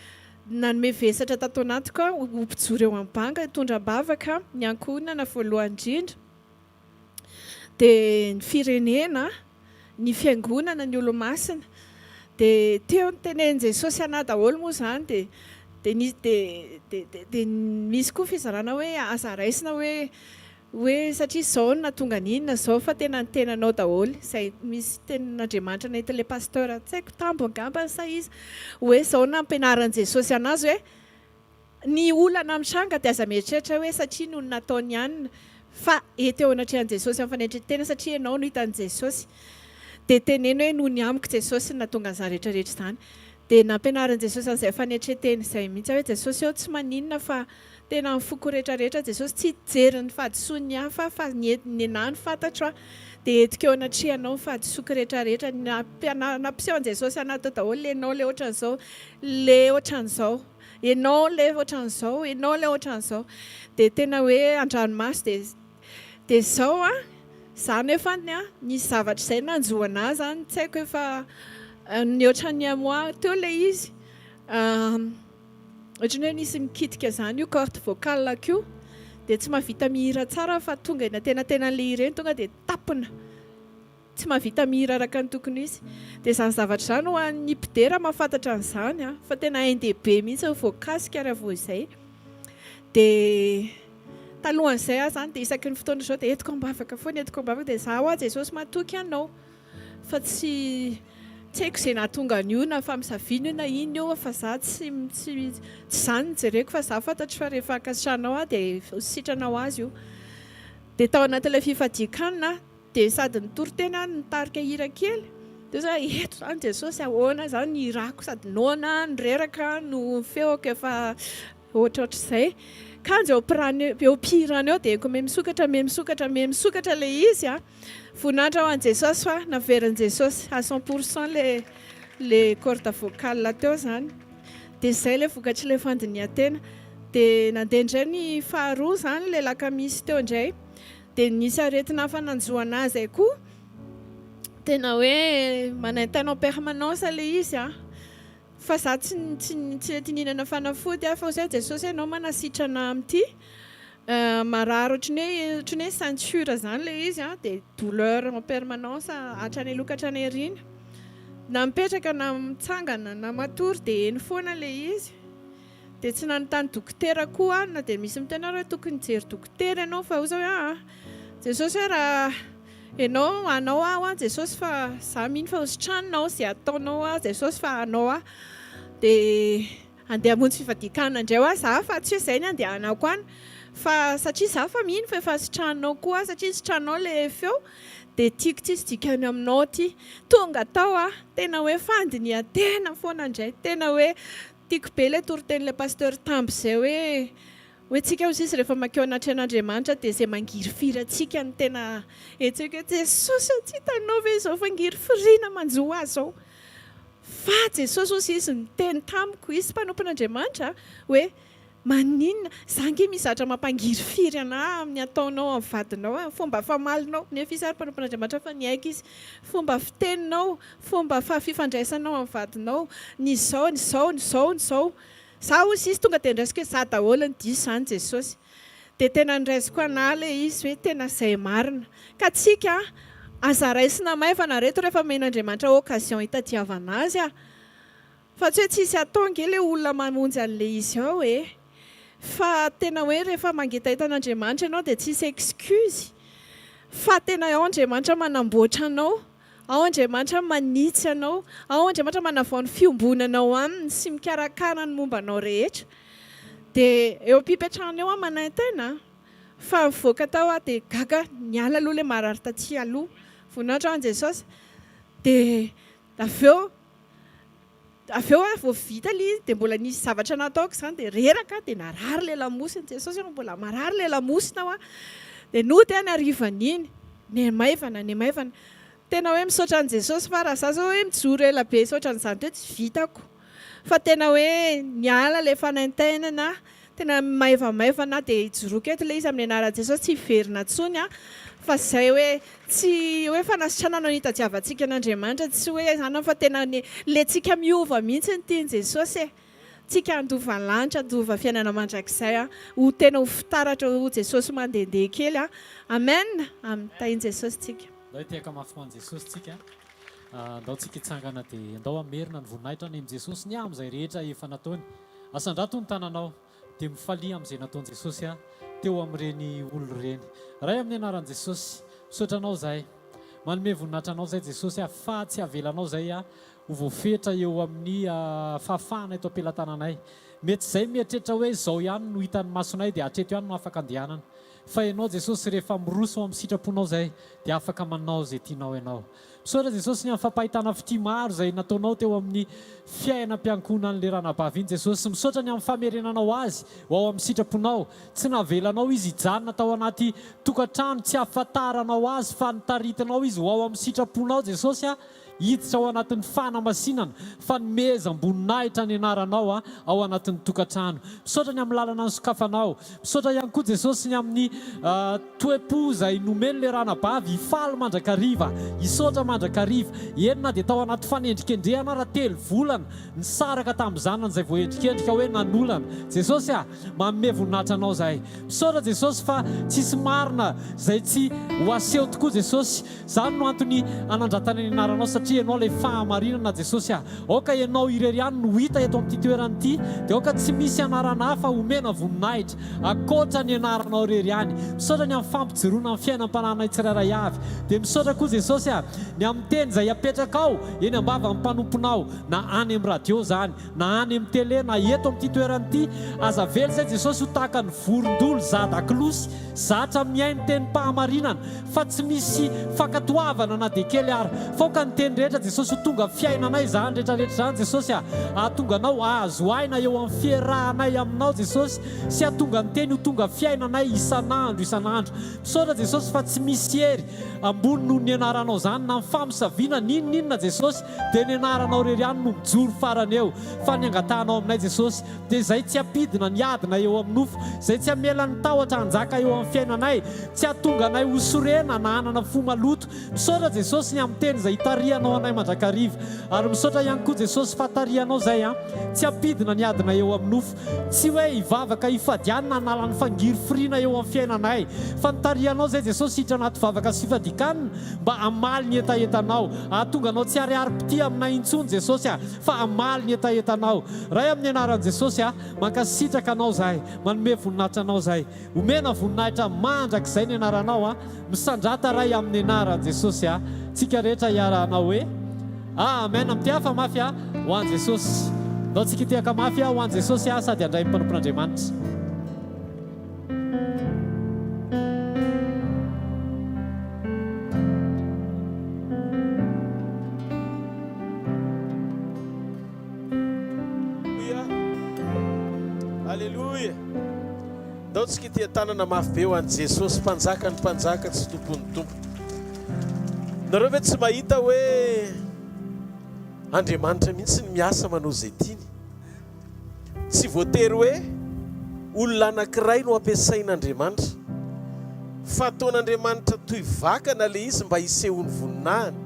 Nanome vesatra tato anatiko aho ho mpijoro eo amin'ny banga hitondra am-bavaka ny ankohonana voalohany indrindra, dia ny firenena, ny fiangonana, ny olomasina. Dia teo notenenin'i Jesosy anah daholo moa izany dia dia nisy dia dia dia misy koa fizarana hoe aza raisina hoe Hoe satria izao no nahatonga an'inona izao fa tena ny tenanao daholo izay misy tenin'Andriamanitra nentin'ilay pasteur tsy haiko Tambo angambany sa iza hoe izao nampianaran'i Jesosy anazy hoe ny olana mitranga dia aza mieritreritra hoe satria noho ny nataon'i anona fa eto eo anatrehan'i Jesosy amin'ny fanetren-tena satria ianao no hitan'i Jesosy dia teneno hoe noho ny amiko Jesosy no nahatonga an'izany rehetra rehetra izany dia nampianarin'i Jesosy an'izay fanetren-tena izay mihitsy aho hoe Jesosy ô tsy maninona fa Tena amin'ny foko rehetra rehetra Jesosy tsy hijery ny fahadisoan'ny hafa fa ny nenah no fantatro a dia entiko eo anatrehanao ny fahadisoako rehetra rehetra nampiseho an'i Jesosy anah teo daholo le enao le ohatran'izao le ohatran'izao enao le ohatran'izao enao le ohatran'izao dia tena hoe an-dranomaso dia dia izao a za nefany a nisy zavatra izay nanjo anah zany tsy haiko efa nihoatra ny un mois teo le izy Ohatran'ny hoe nisy mikitika izany io corde vocale-ko io, dia tsy mahavita mihira tsara fa tonga eny antenatenan'ilay hira eny tonga dia tapina, tsy mahavita mihira araka ny tokony ho izy. Dia izany zavatra izany ho an'ny mpidera mahafantatra an'izany an, fa tena ain-dehibe mihitsy ny voakasika raha vao izay. Dia talohan'izay aho izany dia isaky ny fotoana izao dia entiko am-bavaka foana, entiko am-bavaka dia izaho aho Jesosy matoky Anao. Fa tsy tsy haiko izay nahatonga an'io na famisaviana io na inona io fa za tsy tsy tsy izany no jereko fa za fantatro fa rehefa ankasitrahanao aho dia ho sitrana ho azy io. Dia tao anatin'ilay fifadian-kanina aho dia sady nitory teny aho no nitarika hira kely dia za eto izany Jesosy ahoana izany ny hirako sady noana aho no reraka no feoko efa Ohatrohatr'izay. Kanjo eo am-pirana eo am-pihirana eo dia henoko miha-misokatra, miha-misokatra, miha-misokatra ilay izy an. Voninahitra ho an'i Jesosy fa naverin'i Jesosy à cent pour cent ilay ilay corde vocale teo izany. Dia izay ilay vokatr'ilay fandinihan-tena. Dia nandeha indray ny faharoa izany ilay alakamisy teo indray. Dia nisy aretina hafa nanjo an'ahy izay koa. Tena hoe manaintaina en permanence ilay izy an. Fa za tsy tsy tsy nety nihinana fanafody aho fa hoy Jesosy ianao manasitrana amin'ity marary ohatran'ny hoe ohatran'ny hoe ceinture zany le izy an dia douleur en permanence hatrany aloha ka hatrany aoriana na mipetraka na mitsangana na matory dia eny foana le izy dia tsy nanontany dokotera koa aho na dia misy miteny ary hoe tokony hijery dokotera ianao fa hoy za hoe aa Jesosy hoe raha Ianao anao aho an Jesosy fa za mino fa ho sitraninao ze ataonao aho Jesosy fa anao aho de andeha hamonjy fivadian-kanina indray hoa za fa tsy hoe zay ny andehanako any fa satria za fa mino fa efa sitraninao koa aho satria sitraninao le feo de tiako tsisy dikany aminao ty tonga tao aho tena hoe fandinihan-tena foana indray tena hoe tiako be le toritenin'ilay pasteur Tamby zay hoe Hoe tsika hoy sisa rehefa mankeo anatrehan'Andriamanitra dia izay mangirifiry antsika no tena hetsehiko hoe Jesosy ô tsy hitanao ve izao fangirifiriana manjo ahy izao fa Jesosy hoy sisa niteny tamiko izy mpanompon'Andriamanitra hoe maninona za ange misy zavatra mampangirifiry anah amin'ny ataonao amin'ny vadinao amin'ny fomba famalinao nefa izy ary mpanompon'Andriamanitra fa niaiky izy fomba fiteninao fomba fifandraisanao amin'ny vadinao ny izao ny izao ny izao ny izao. Za hozy izy tonga dia ndraisiko hoe za daholo ny diso izany Jesosy. Dia tena ndraisiko anah ilay izy hoe tena izay marina. Ka tsika aza raisina maivana reto rehefa omen'Andriamanitra occasion hitadiavana azy ah. Fa tsy hoe tsisy atao ange ilay olona mamonjy an'ilay izy ao e. Fa tena hoe rehefa mangetaheta an'Andriamanitra ianao dia tsisy excuse fa tena ao Andriamanitra manamboatra anao. Ao Andriamanitra manitsy anao. Ao Andriamanitra manavao ny fiombonanao aminy sy mikarakara ny momba anao rehetra. Dia eo am-pipetrahana eo aho manaintaina fa nivoaka tao aho dia gaga niala aloha ilay marary taty aloha. Voninahitra ho an'i Jesosy. Dia avy eo Avy eo aho vao vita ilay izy dia mbola nisy zavatra nataoko izany dia reraka aho dia narary ilay lamosina, Jesosy ô mbola marary ilay lamosina hoa, dia nody aho ny harivan'iny, nihamaivana nihamaivana, tena hoe misaotra an'i Jesosy fa raha za zao hoe mijoro ela be sy ohatran'izany teo tsy vitako, fa tena hoe niala ilay fanaintainana, Tena maivamaivana dia ijoroako eto ilay izy amin'ny anaran'i Jesosy tsy hiverina intsony aho fa izay hoe tsy hoe fanasitranana no nitadiavantsika an'Andriamanitra tsy hoe izany fa tena ny le tsika miova mihitsy ny tian'i Jesosy e tsika handova ny lanitra handova fiainana mandrakizay a ho tena ho fitaratra ho Jesosy mandehandeha kely a amen amin'ny tahin'i Jesosy tsika. Ndao hitehaka mafy ho an'i Jesosy tsika. Ndao tsika hitsangana dia ndao hamerina ny voninahitra any amin'i Jesosy ny amin'izay rehetra efa nataony. Asandrato ny tananao, dia mifalia amin'izay nataon'i Jesosy teo amin'ireny olona ireny. Ray amin'ny anaran'i Jesosy, misaotra Anao izahay. Manome voninahitra Anao izahay Jesosy fa tsy avelanao izahay ho voafetra eo amin'ny fahafahana eto am-pelatananay. Mety izay mieritreritra hoe izao ihany no hitan'ny masonay dia hatreto ihany no afaka andehanana. Fa Ianao Jesosy rehefa miroso ao amin'ny sitraponao izahay dia afaka manao izay tianao Ianao. Misaotra Jesosy ny amin'ny fampahitana fitia maro izay nataonao teo amin'ny fiainam-piankohonan'ilay ranabavy iny Jesosy. Misaotra ny amin'ny famerenanao azy ho ao amin'ny sitraponao. Tsy navelanao izy hijanona tao anaty tokantrano tsy ahafantaranao azy fa notaritinao izy ho ao amin'ny sitraponao Jesosy a. Hiditra ao anatin'ny fanamasinana, fanomezam-boninahitra ny anaranao ao anatin'ny tokantrano. Misaotra ny amin'ny lalana nosokafanao. Misaotra ihany koa Jesosy ny amin'ny toe-po izay nomeny ilay ranabavy hifaly mandrakariva, hisaotra mandrakariva. Eny na dia tao anaty fanendrikendrehana ara telo volana nisaraka tamin'ny zanany izay voaendrikendrika hoe nanolana. Jesosy a! Manome voninahitra Anao izahay. Misaotra Jesosy fa tsisy marina izay tsy ho aseho tokoa Jesosy. Izany no antony anandratana ny anaranao satria ianao ilay fahamarinana Jesosy a! Aoka ianao irery ihany no hita eto amin'ity toerana ity dia aoka tsy misy anarana hafa homena voninahitra ankoatra ny anaranao irery ihany. Misaotra ny amin'ny fampijoroana ny fiainam-panahinay tsirairay avy. Dia misaotra koa Jesosy a! ny amin'ny teny izay apetrakao eny am-bavan'ny mpanomponao na any amin'ny radio izany na any amin'ny télé na eto amin'ity toerana ity. Aza avela izay Jesosy ho tahaka ny vorondolo zadaklosy zatra mihaino tenim-pahamarinana fa tsy misy fankatoavana na dia kely ara. Faoka ny teny rehetra Jesosy ho tonga fiainanay izany rehetra rehetra izany Jesosy a! Hahatonga anao hahazo aina eo amin'ny fiarahanay aminao Jesosy sy hahatonga ny teny ho tonga fiainanay isan'andro isan'andro. Misaotra Jesosy fa tsy misy hery ambony noho ny anaranao izany na ny famosaviana n'inon'inona Jesosy dia ny anaranao irery ihany no mijoro farany eo fa ny angatahanao aminay Jesosy dia izay tsy hampidina ny adina eo amin'ny nofo, izay tsy hamela ny tahotra hanjaka eo amin'ny fiainanay, tsy hahatonga anay ho sorena na hanana fo maloto. Misaotra Jesosy ny amin'ny teny izay itarihanao anay mandrakariva. Ary misaotra ihany koa Jesosy fa tarihanao izay an, tsy hampidina ny adina eo amin'ny nofo. Tsy hoe hivavaka hifadianina hanala ny fangirifiriana eo amin'ny fiainanay, fa ny tarihanao izay Jesosy hiditra anaty vavaka sy fifadikanina mba hamaly ny hetahetanao, hahatonga anao tsy hariharim-pitia aminay intsony Jesosy a. Fa hamaly ny hetahetanao. Ray amin'ny anaran'i Jesosy a, mankasitraka Anao zahay, manome voninahitra Anao zahay. Omena voninahitra mandrakizay ny anaranao a. Misandrata Ray amin'ny anaran'i Jesosy a. Tsika rehetra hiara-hanao hoe Amen. Mitehafa mafy a ho an'i Jesosy. Ndao tsika hitehaka mafy a ho an'i Jesosy a sady handray ny mpanompon'Andriamanitra. Aleloia! Ndao tsika hitia tanana mafy be ho an'i Jesosy Mpanjakan'ny mpanjaka sy Tompon'ny tompo. Nareo ve tsy mahita hoe Andriamanitra mihitsy ny miasa manao izay tiany? Tsy voatery hoe olona anankiray no ampiasain'Andriamanitra, fa ataon'Andriamanitra toy vakana ilay izy mba hisehoan'ny voninahiny.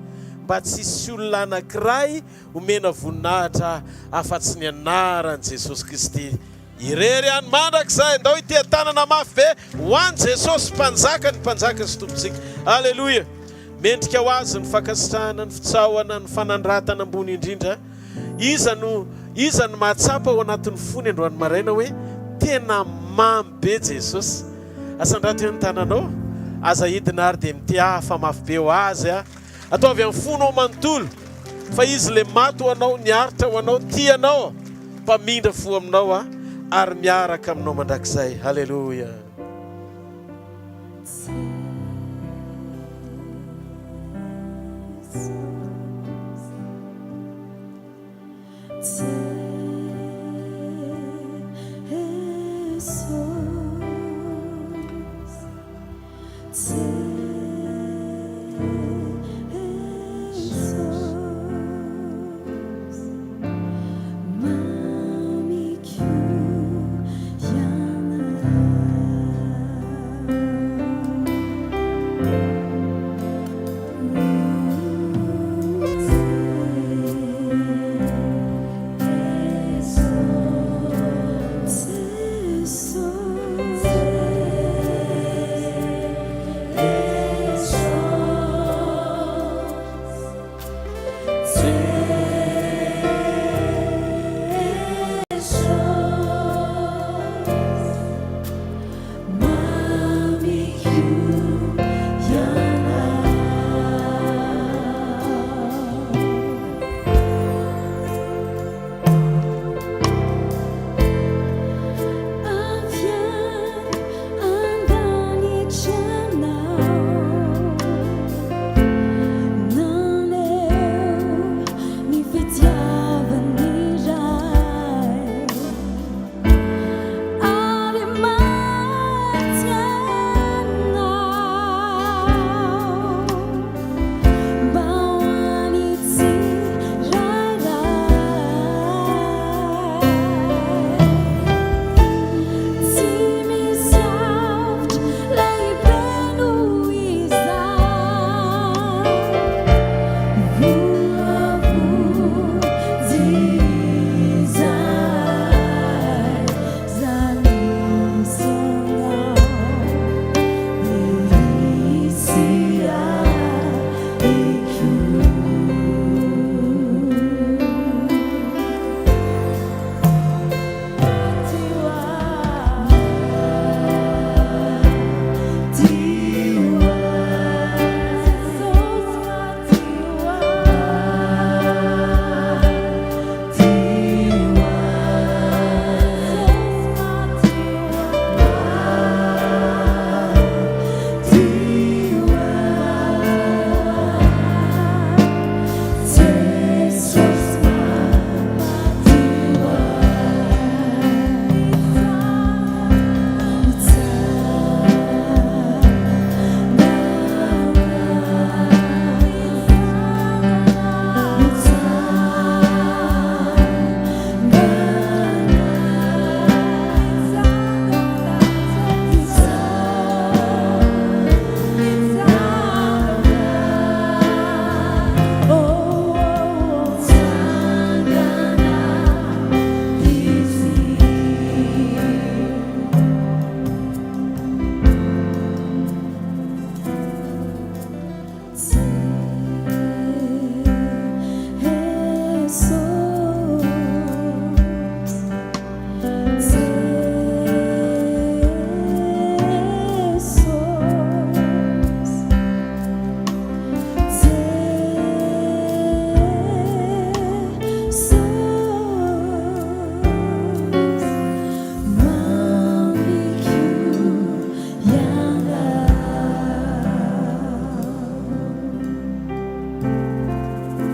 mba tsy hisy olona anankiray homena voninahitra afa-tsy ny anaran'i Jesosy Kristy irery ihany mandrakizay. Ndao hiteha-tanana mafy be ho an'i Jesosy Mpanjaka ny mpanjaka sy Tompontsika. Aleloia! Mendrika ho Azy ny fankasitrahana, ny fitsaohana, ny fanandratana ambony indrindra. Iza no iza no mahatsapa ao anatin'ny fony androany maraina hoe tena mamy be Jesosy? Asandrato eo ny tananao. Aza hidina ary dia mitehaha fa mafy be ho Azy a! Ataovy amin'ny fonao manontolo fa Izy ilay maty ho anao, niaritra ho anao, tia anao, mpamindra fo aminao a, ary miaraka aminao mandrakizay. Haleloia!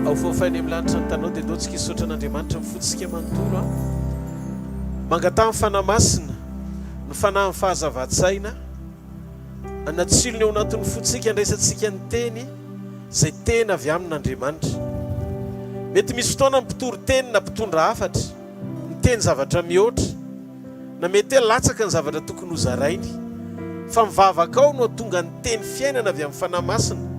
Ao fôfa any amin'ny lanitra ny tanao dia ndao tsika hisaotra an'Andriamanitra amin'ny fontsika manontolo an. Mangataha ny Fanahy Masina, ny Fanahin'ny fahazavan-tsaina, hanatsilo ny ao anatin'ny fontsika handraisantsika ny teny izay tena avy amin'Andriamanitra. Mety misy fotoana ny mpitory teny na mpitondra hafatra miteny zavatra mihoatra na mety hoe latsaka ny zavatra tokony hozarainy, fa ny vavakao no hahatonga ny teny fiainana avy amin'ny Fanahy Masina.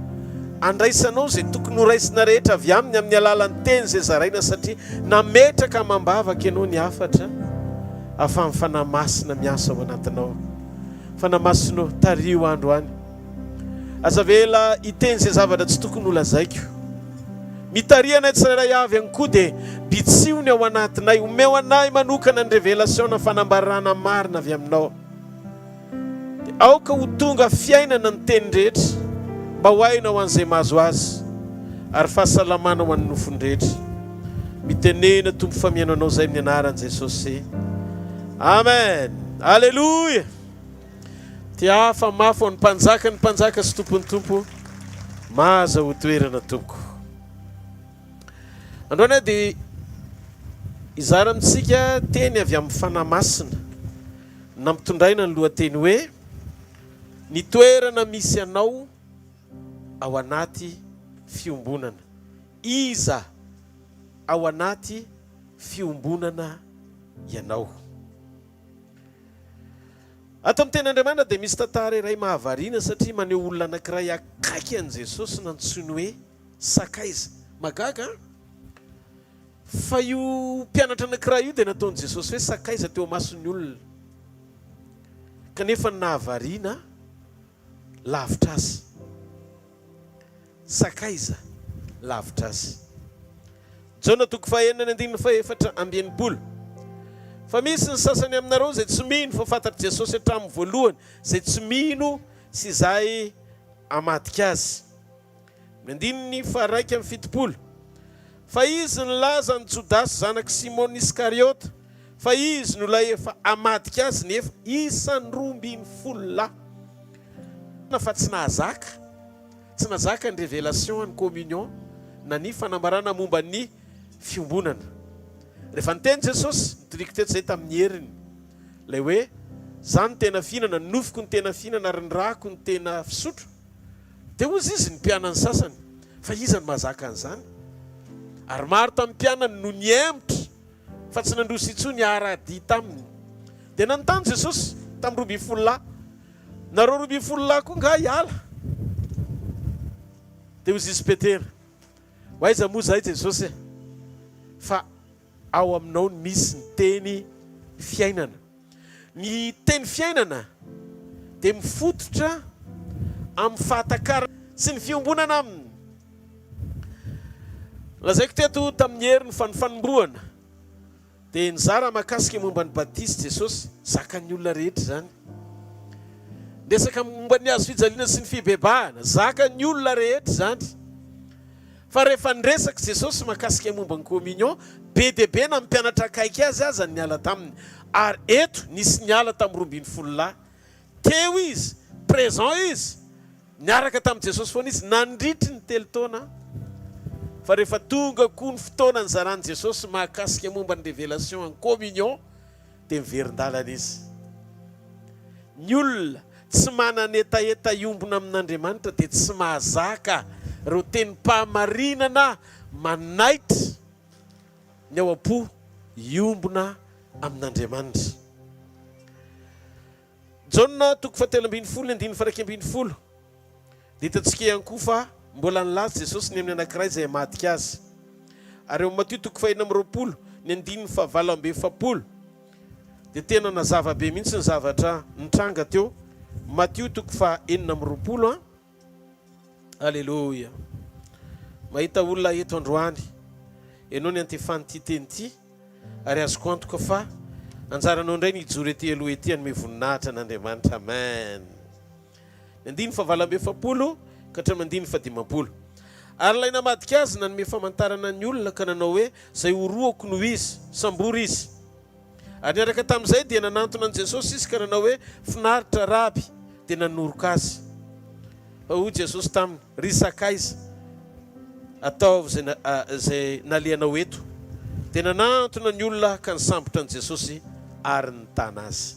Andraisanao izay tokony ho raisina rehetra avy aminy amin'ny alalan'ny teny izay zaraina satria nametraka amam-bavaka ianao ny hafatra ahafahan'ny Fanahy Masina miasa ao anatinao. Fanahy Masina ô, tariho andro any. Aza avela hiteny izay zavatra tsy tokony ho lazaiko. Mitariha anay tsirairay avy ihany koa dia bitsiho ny ao anatinay. Omeo anay manokana ny révélation na fanambarana marina avy aminao. Dia aoka ho tonga fiainana ny teny rehetra mba ho aina ho an'izay mahazo azy ary fahasalamana ho an'ny nofony rehetra. Mitenena Tompo fa mihaino anao izay amin'ny anaran'i Jesosy. Amen. Aleloia. Tiafa mafy ho an'ny mpanjaka ny mpanjaka sy tompon'ny tompo. Mahaza ho toerana tompoko. Androany aho dia hizara amintsika teny avy amin'ny Fanahy Masina. Nampitondraina ny lohateny hoe Ny toerana misy anao ao anaty fiombonana. Iza ao anaty fiombonana ianao? Ato amin'ny Tenin'Andriamanitra dia misy tantara iray mahavariana satria maneho olona anankiray akaiky an'i Jesosy nantsoiny hoe sakaiza. Mahagaga an? Fa io mpianatra anankiray io dia nataon'i Jesosy hoe sakaiza teo imason'ny olona. Kanefa ny nahavariana lavitra azy. Sakaiza lavitra azy. Jaona toko fahenina ny andininy fahefatra amby 60. Fa misy ny sasany aminareo izay tsy mino fa fantatr'i Jesosy hatramin'ny voalohany izay tsy mino sy izay hamadika azy. Ny andininy faha-71. Fa izy nilaza an'i Jodasy zanak'i Simona Iskariota, fa izy no ilay efa hamadika azy nefa isan'ny 12 lahy. Fa tsy nahazaka, tsy nahazaka ny révélation ny communion na ny fanambarana momba ny fiombonana. Rehefa niteny Jesosy, nitoriko teto izay tamin'ny heriny, ilay hoe, Izaho no tena fihinana, ny nofoko no tena fihinana ary ny rako no tena fisotro. Dia hozy izy ny mpianany sasany, Fa iza no mahazaka an'izany? Ary maro tamin'ny mpianany no nihemotra fa tsy nandroso intsony hiara-dia taminy. Dia nanontany Jesosy tamin'ny 12 lahy, Nareo 12 lahy koa angaha hiala? Dia hozy izy Petera, Ho aiza moa izahay Jesosy e? Fa ao aminao no misy ny teny fiainana. Ny teny fiainana dia mifototra amin'ny fahatakarana sy ny fiombonana aminy. Lazaiko teto tamin'ny heriny fa ny fanombohana dia nizara mahakasika momba ny batisa Jesosy, zakan'ny olona rehetra izany. Niresaka momba ny hazo fijaliana sy ny fibebahana, zakan'ny olona rehetra izany. Fa rehefa niresaka Jesosy mahakasika momba ny communion, be dia be na ny mpianatra akaiky azy aza niala taminy. Ary eto nisy niala tamin'ny 12 lahy. Teo izy, présent izy, niaraka tamin'i Jesosy foana izy nandritry ny telo taona. Fa rehefa tonga koa ny fotoana nizaran'i Jesosy mahakasika momba ny révélation en communion, dia miverin-dalana izy. Ny olona tsy manana hetaheta hiombona amin'Andriamanitra dia tsy mahazaka ireo tenim-pahamarinana manaitra ny ao am-po hiombona amin'Andriamanitra. Jaona toko fahatelo ambin'ny folo ny andininy faha-11. Dia hitantsika ihany koa fa mbola nilaza Jesosy ny amin'ny anankiray izay hamadika Azy. Ary eo amin'ny Matio toko fahenina amby 20, ny andininy fahavalo amby 40, dia tena nazava be mihitsy ny zavatra nitranga teo. Matio toko faha-26 an. Aleloia. Mahita olona eto androany. Ianao ny antefan'ity teny ity, ary azoko antoka fa anjaranao indray ny hijoro ety aloha ety hanome voninahitra an'Andriamanitra. Amen. Ny andininy fahavalo amby 40 ka hatramin'ny andininy fahadimampolo. Ary ilay namadika azy nanome famantarana ny olona ka nanao hoe, Izay horohako no izy, sambory izy. Ary niaraka tamin'izay dia nanantona an'i Jesosy izy ka nanao hoe, Finaritra, Raby! Dia nanoroka azy. Fa hoy Jesosy taminy, Ry sakaiza, ataovy izay izay nalehanao eto. Dia nanantona ny olona ka nisambotra an'i Jesosy ary nitana azy.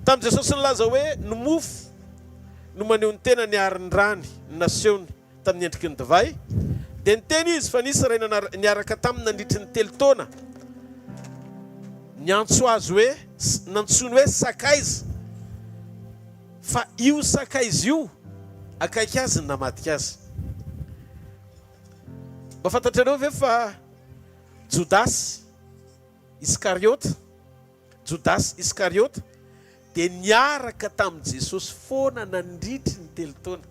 Tamin'i Jesosy nilaza hoe ny mofo no maneho ny tenany ary ny rany no nasehony tamin'ny endriky ny divay, dia niteny izy fa nisy iray niaraka taminy nandritry ny telo taona niantso azy hoe, nantsoiny hoe sakaiza. Fa io sakaiza io. akaiky azy no namadika azy. Mba fantatrareo ve fa Jodasy Iskariota, Jodasy Iskariota dia niaraka tamin'i Jesosy foana nandritry ny telo taona.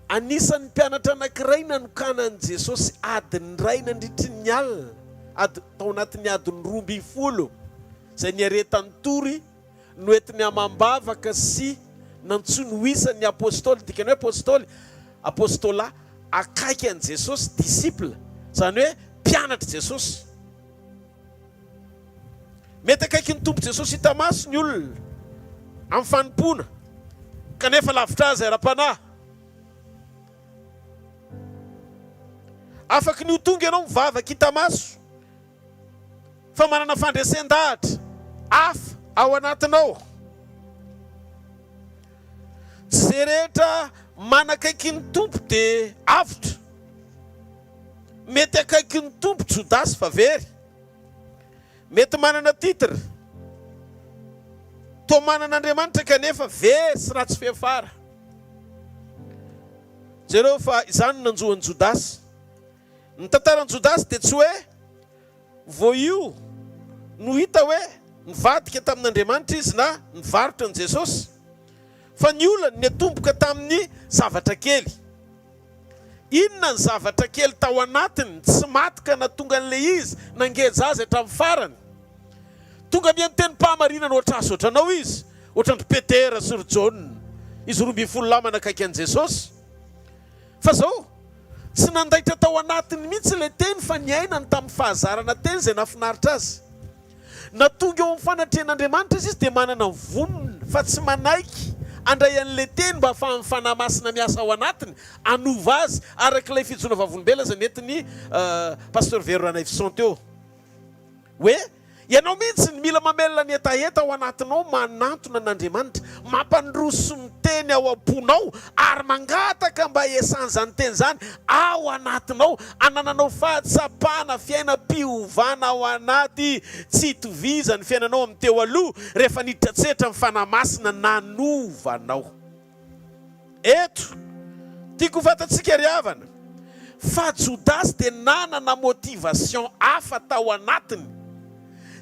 Anisan'ny mpianatra anankiray nanokanan'i Jesosy adiny iray nandritry ny alina, ady, tao anatin'ny adiny 12 izay niaretany tory, noentiny amam-bavaka sy nantsoiny ho isan'ny apostoly, ny dikan'ny hoe apostoly, apostolat, akaiky an'i Jesosy, disciple, izany hoe mpianatr'i Jesosy. Mety akaiky ny Tompo Jesosy hita maso ny olona amin'ny fanompoana, kanefa lavitra Azy ara-panahy. Afaky ny ho tonga ianao mivavaka hita maso, fa manana fandresen-dahatra hafa ao anatinao. Tsy izay rehetra manakaiky ny Tompo dia avotra. Mety akaiky ny Tompo Jodasy fa very. Mety manana titre toa manana Andriamanitra kanefa very sy ratsy fiafara. Jereo fa izany no nanjo an'i Jodasy. Ny tantaran'i Jodasy dia tsy hoe vao io no hita hoe nivadika tamin'Andriamanitra izy na nivarotra an'i Jesosy, fa ny olany niatomboka tamin'ny zavatra kely. Inona ny zavatra kely tao anatiny tsy maty ka nahatonga an'ilay izy nangeja azy hatramin'ny farany? Tonga mihaino tenim-pahamarinana ohatr'azy ohatranao izy, ohatran-dry Petera sy ry Jaona, izy 12 lahy manakaiky an'i Jesosy. Fa izao, tsy nandaitra tao anatiny mihitsy ilay teny fa niainany tamin'ny fahazarana teny izay nahafinaritra azy. Na tonga eo amin'ny fanatrehan'Andriamanitra aza izy dia manana ny vonona fa tsy manaiky handray an'ilay teny mba hahafahan'ny Fanahy Masina miasa ao anatiny hanova azy araka ilay fijoroana vavolombelona izay nentin'i Pasteur Vero Ranaivoson teo hoe ianao mihitsy no mila mamelona ny hetaheta ao anatinao manantona an'Andriamanitra mampandroso ny teny ao am-ponao ary mangataka mba hiasan'izany teny izany ao anatinao, hanananao fahatsapana fiainam-piovana ao anaty tsy itovizan'ny fiainanao amin'ny teo aloha rehefa niditra an-tsehatra ny Fanahy Masina nanova anao. Eto, tiako ho fantatsika ry havana, fa Jodasy dia nanana motivation hafa tao anatiny,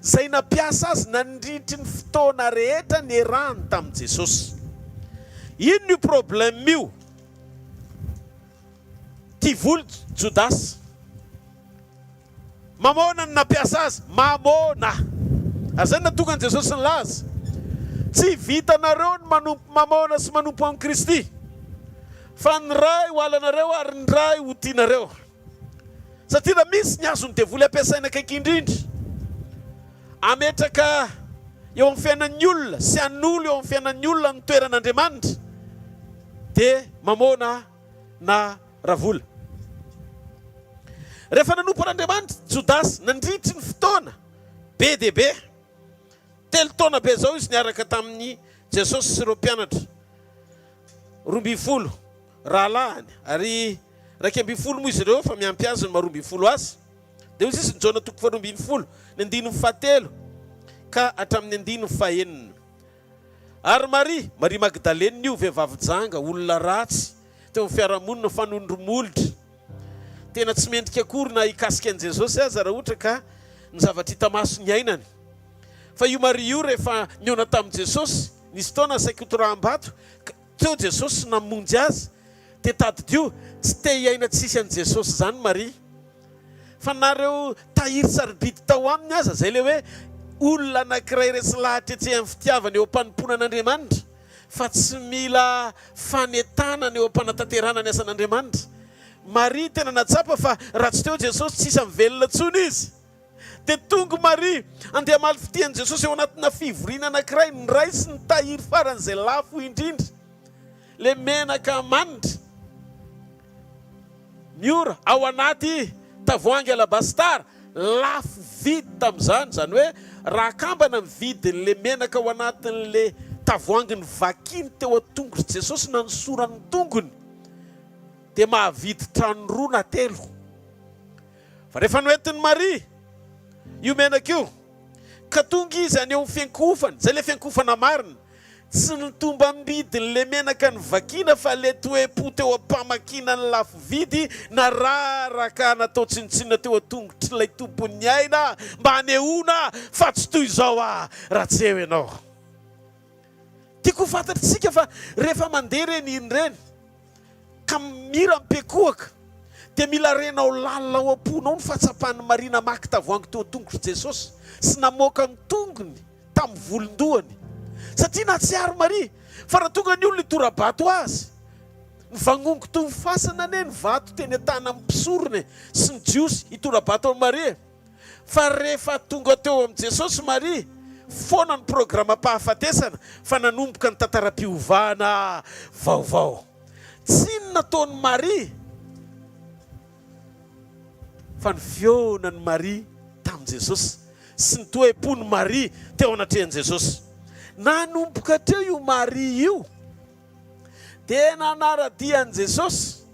izay nampiasa azy nandritry ny fotoana rehetra niarahany tamin'i Jesosy. Inona io problème io? Tia vola Jodasy. Mamôna no nampiasa azy. Mamôna! Ary izay no nahatonga an'i Jesosy nilaza, Tsy vitanareo ny manompo Mamôna sy manompo an'i Kristy, fa ny Ray ho halanareo ary ny Ray ho tianareo. Satria raha misy ny azon'ny devoly ampiasaina akaiky indrindra hametraka eo amin'ny fiainan'ny olona sy hanolo eo amin'ny fiainan'ny olona ny toeran'Andriamanitra dia mamôna na ravola. Rehefa nanompo an'Andriamanitra Jodasy nandritry ny fotoana be dia be, telo taona be izao izy niaraka tamin'i Jesosy sy ireo mpianatra 12 rahalahiny, ary 11 moa izy ireo fa miampy azy ny maha 12 azy. Dia hoy izy ny Jaona toko faharoa ambin'ny folo, ny andininy fahatelo ka hatramin'ny andininy fahenina. Ary Maria, Maria Magdalenina io, vehivavy janga, olona ratsy, teo amin'ny fiarahamonina, fanondro molotra. Tena tsy mendrika akory na hikasika an'i Jesosy aza raha ohatra ka ny zavatra hita maso niainany. Fa io Maria io rehefa nihaona tamin'i Jesosy, nisy fotoana saiky hotoraham-bato, ka teo Jesosy namonjy azy, dia tadidio, tsy te hiaina tsisy an'i Jesosy izany Maria. Fa na ireo tahiry sarobidy tao aminy aza, izay ilay hoe olona anankiray resy lahatra etsehan'ny fitiavana eo am-panompoana an'Andriamanitra, fa tsy mila fanentanana eo am-panatanterahana ny asan'Andriamanitra. Maria tena nahatsapa fa raha tsy teo Jesosy, tsy isan'ny velona intsony izy. Dia tonga Maria handeha hamaly fitia an'i Jesosy eo anatina fivoriana anankiray, niraisy ny tahiry faran'izay lafo indrindra, ilay menaka manitra miora ao anaty tavoahangy alabastara, lafo vidy tamin'izany, izany hoe raha akambana ny vidin'ilay menaka ao anatin'ilay tavoahangy novakiny teo an-tongotr'i Jesosy nanosorany ny tongony, dia mahavidy trano roa na telo. Fa rehefa noentin'i Maria io menaka io, ka tonga izy haneho ny fiankohofany, izay ilay fiankohofana marina, Tsy ny tombam-bidin'ilay menaka novakiana fa ilay toe-po teo am-pamakiana ny lafo vidy nararaka natao tsinontsinona teo an-tongotr'ilay Tompon'ny aina mba hanehoana fa tsy toy izao aho raha tsy eo ianao. Tiako ho fantatr'isika fa rehefa mandeha ireny hira ireny ka mihira mipekohaka dia mila renao lalina ao am-ponao ny fahatsapan'i Maria namaky tavoahangy teo an-tongotr'i Jesosy sy namoaka ny tongony tamin'ny volon-dohany satria nahatsiaro Maria fa raha tonga ny olona hitora-bato azy, nivangongo toy ny fasana anie ny vato teny an-tanan'ny mpisorona sy ny Jiosy hitora-bato an'i Maria. Fa rehefa tonga teo amin'i Jesosy Maria, foana ny programam-pahafatesana fa nanomboka ny tantaram-piovana vaovao. Tsy ny nataon'i Maria fa ny fihaonan'i Maria tamin'i Jesosy sy ny toe-pon'i Maria teo anatrehan'i Jesosy. Nanomboka teo io Maria io dia nanara-dia an'i Jesosy,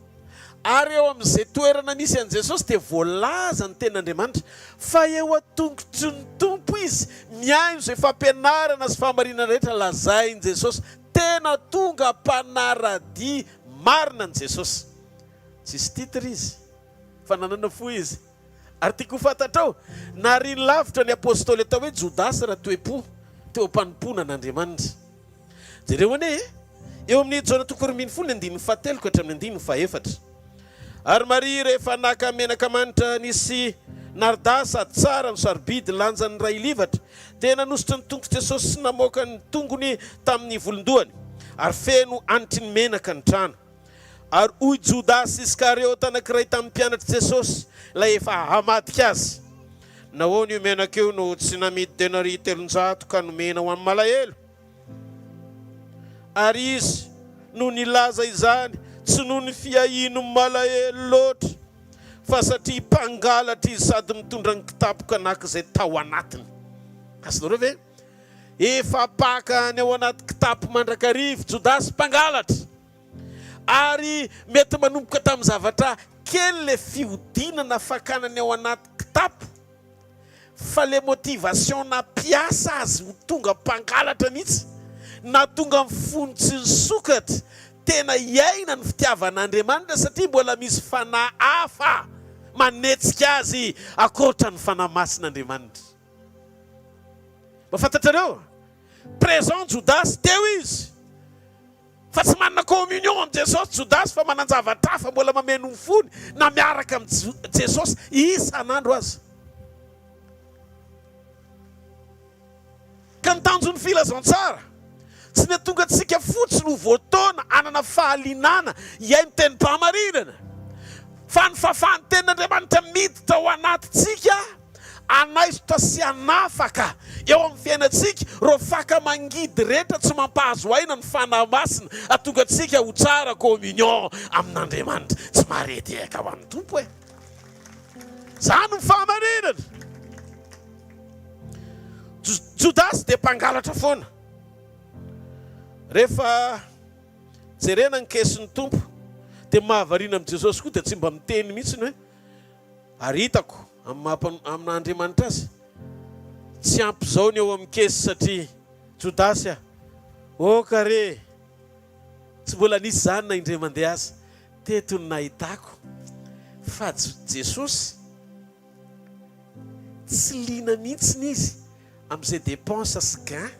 ary eo amin'izay toerana misy an'i Jesosy dia voalaza ny tenin'Andriamanitra fa eo an-tongotry ny Tompo izy, mihaino izay fampianarana sy fahamarinana rehetra lazain'i Jesosy. Tena tonga mpanara-dia marina an'i Jesosy. Tsisy titre izy, fa nanana fo izy. Ary tiako ho fantatrao, nariany lavitra ny apostoly atao hoe Jodasy raha toe-po teo am-panompoana an'Andriamanitra. Jereo anie e! Eo amin'ny Jaona toko 12 ny andininy fahatelo ka hatramin'ny andininy fahefatra. Ary Maria rehefa naka menaka manitra nisy narda sady tsara no sarobidy lanjany iray livatra, dia nanositra ny tongotr'i Jesosy sy namoaka ny tongony tamin'ny volon-dohany, ary feno hanitry ny menaka ny trano. Ary hoy Jodasy Iskariota anankiray tamin'ny mpianatr'i Jesosy, ilay efa hamadika azy, Nahoana io menaka io no tsy namidy denaria 300 ka nomena ho an'ny malahelo? Ary izy no nilaza izany, tsy noho ny fiahiany malahelo loatra, fa satria mpangalatra izy sady mitondra ny kitapo ka naka izay tao anatiny. Azonareo ve? Efa mpaka ny ao anaty kitapo mandrakariva Jodasy mpangalatra. Ary mety manomboka tamin'ny zavatra kely ilay fihodinana fakana ny ao anaty kitapo, fa le motivation nampiasa azy ho tonga mpangalatra mihitsy, nahatonga ny fony tsy nisokatra tena hiaina ny fitiavan'Andriamanitra satria mbola misy fanahy hafa manetsika azy ankoatra ny Fanahy Masin'Andriamanitra. Mba fantatrareo? Présent Jodasy, teo izy. Fa tsy manana communion amin'i Jesosy Jodasy fa manan-javatra hafa mbola mameno ny fony na miaraka amin'i Jesosy isan'andro aza. Ka ny tanjon'ny filazantsara tsy ny hatonga antsika fotsiny ho voataona hanana fahalinana hihaino tenim-pahamarinana fa ny fahafahan'ny tenin'Andriamanitra miditra ao anatintsika Hanaisotra sy hanafaka eo amin'ny fiainantsika ireo faka mangidy rehetra tsy mampahazo aina ny Fanahy Masina, hahatonga antsika ho tsara communion amin'Andriamanitra. Tsy maredehaka ho an'ny Tompo e! Izany ny fahamarinana. Jodasy dia mpangalatra foana. Rehefa jerena ny kesin'ny Tompo dia mahavariana amin'i Jesosy koa dia tsy mba miteny mihitsy ny hoe Ary hitako, amin'ny maha amin'ny Andriamanitra azy, tsy ampy izao ny eo amin'ny kesy satria Jodasy a! Oka re! Tsy mbola nisy izany na indray mandeha aza teto ny nahitako fa Jesosy tsy liana mihitsiny izy amin'izay dépense sy gain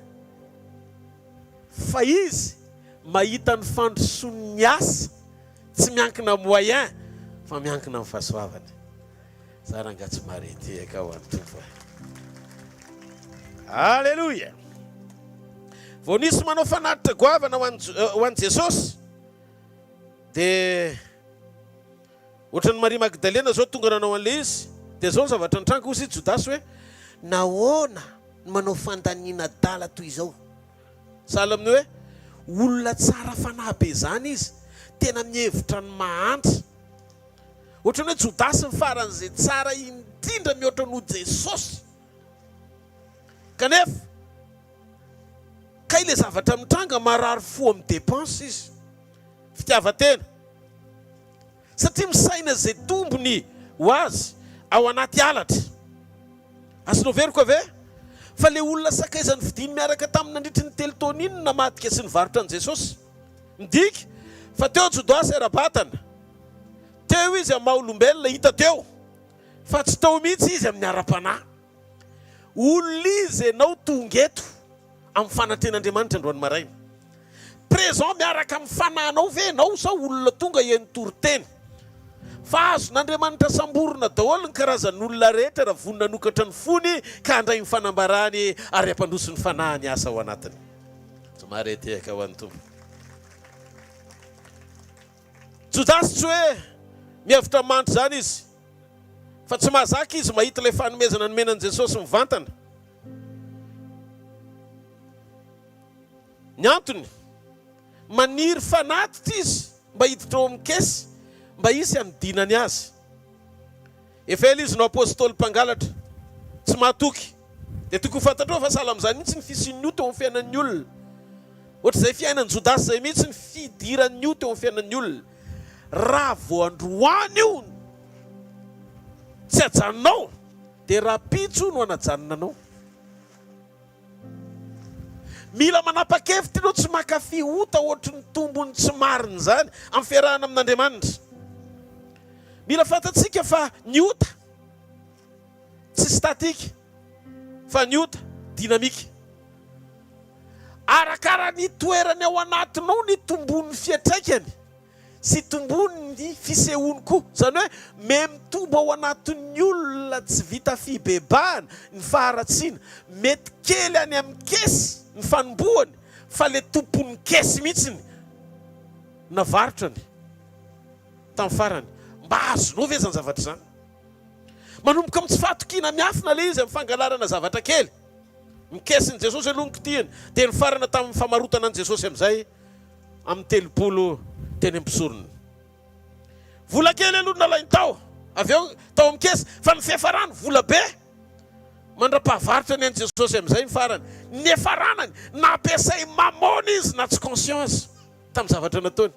fa izy mahita ny fandrosoan'ny asa Tsy miankina amin'ny moyen fa miankina amin'ny fahasoavany. Za rangah tsy maredehaka ho an'ny Tompo eh. Alléluia. Vao nisy manao fanatitra goavana ho an'i ho an'i Jesosy dia ohatran'i Maria Magdalena zao tonga nanao an'ilay izy dia zao ny zavatra nitranga hozy i Jodasy hoe nahoana no manao fandaniana adala toy izao? Sahala amin'ny hoe olona tsara fanahy be izany izy, tena mihevitra ny mahantra. Ohatran'ny hoe Jodasy ny faran'izay tsara indrindra mihoatra noho Jesosy. Kanefa, kay ilay zavatra mitranga, marary fo amin'ny dépense izy. Fitiavan-tena. Satria misaina izay tombony ho azy ao anaty halatra. Azonao averiko ve? Fa ilay olona sakaiza nofidiny miaraka taminy nandritry ny telo taona iny no namadika sy nivarotra an'i Jesosy. Midika fa teo Jodasy ara-batana. Teo izy amin'ny maha olombelona, hita teo. Fa tsy tao mihitsy izy amin'ny ara-panahy. Olona iza ianao tonga eto amin'ny fanatrehan'Andriamanitra androany maraina? Présent miaraka amin'ny fanahinao ve ianao sa olona tonga heno toriteny? Fa azon'Andriamanitra samborina daholo ny karazan'olona rehetra raha vonona hanokatra ny fony ka handray ny fanambarany ary hampandroso ny fanahiny hiasa ao anatiny. Somary etehaka ho an'ny Tompo. Jodasy tsy hoe mihevitra mandry izany izy, fa tsy mahazaka izy mahita ilay fanomezana nomena an'i Jesosy mivantana. Ny antony, maniry fanatitra izy mba hiditra ao amin'ny caisse mba hisy hanodinany azy. Efa ela izy no apostoly mpangalatra, tsy mahatoky. Dia tokony ho fantatrao fa sahala amin'izany mihitsy ny fisian'ny ota eo amin'ny fiainan'ny olona. Ohatr'izay fiainan'i Jodasy izay mihitsy ny fidiran'ny ota eo amin'ny fiainan'ny olona. Raha vao androany io tsy ajanonao, dia rahampitso no hanajanona anao. Mila manapa-kevitra ianao tsy mankafy ota ohatry ny tombony tsy marina izany amin'ny fiarahana amin'Andriamanitra. Mila fantatsika fa ny ota tsy statique fa ny ota dynamique. Arakara ny toerany ao anatinao ny tombon'ny fiantraikany. Sy tombony ny fisehoany koa. Izany hoe miha-mitombo ao anatin'ny olona tsy vita fibebahana ny faharatsiana. Mety kely any amin'ny kesy ny fanombohany fa le tompon'ny kesy mihitsy navarotrany tamin'ny farany. Mba azonao ve izany zavatra izany? Manomboka amin'ny tsy fahatokiana miafina ilay izy amin'ny fangalarana zavatra kely. Ny kesin'i Jesosy aloha no kitihiny dia nifarana tamin'ny famarotana an'i Jesosy amin'izay. amin'ny 30 teny amin'ny mpisorona. Vola kely aloha no nalainy tao, avy eo tao amin'ny kesy, fa ny fiafarany vola be mandra-pahavarotra ny an'i Jesosy amin'izay ny farany. Ny niafaranany, nampiasain'i Mamôna izy na tsy conscience tamin'ny zavatra nataony.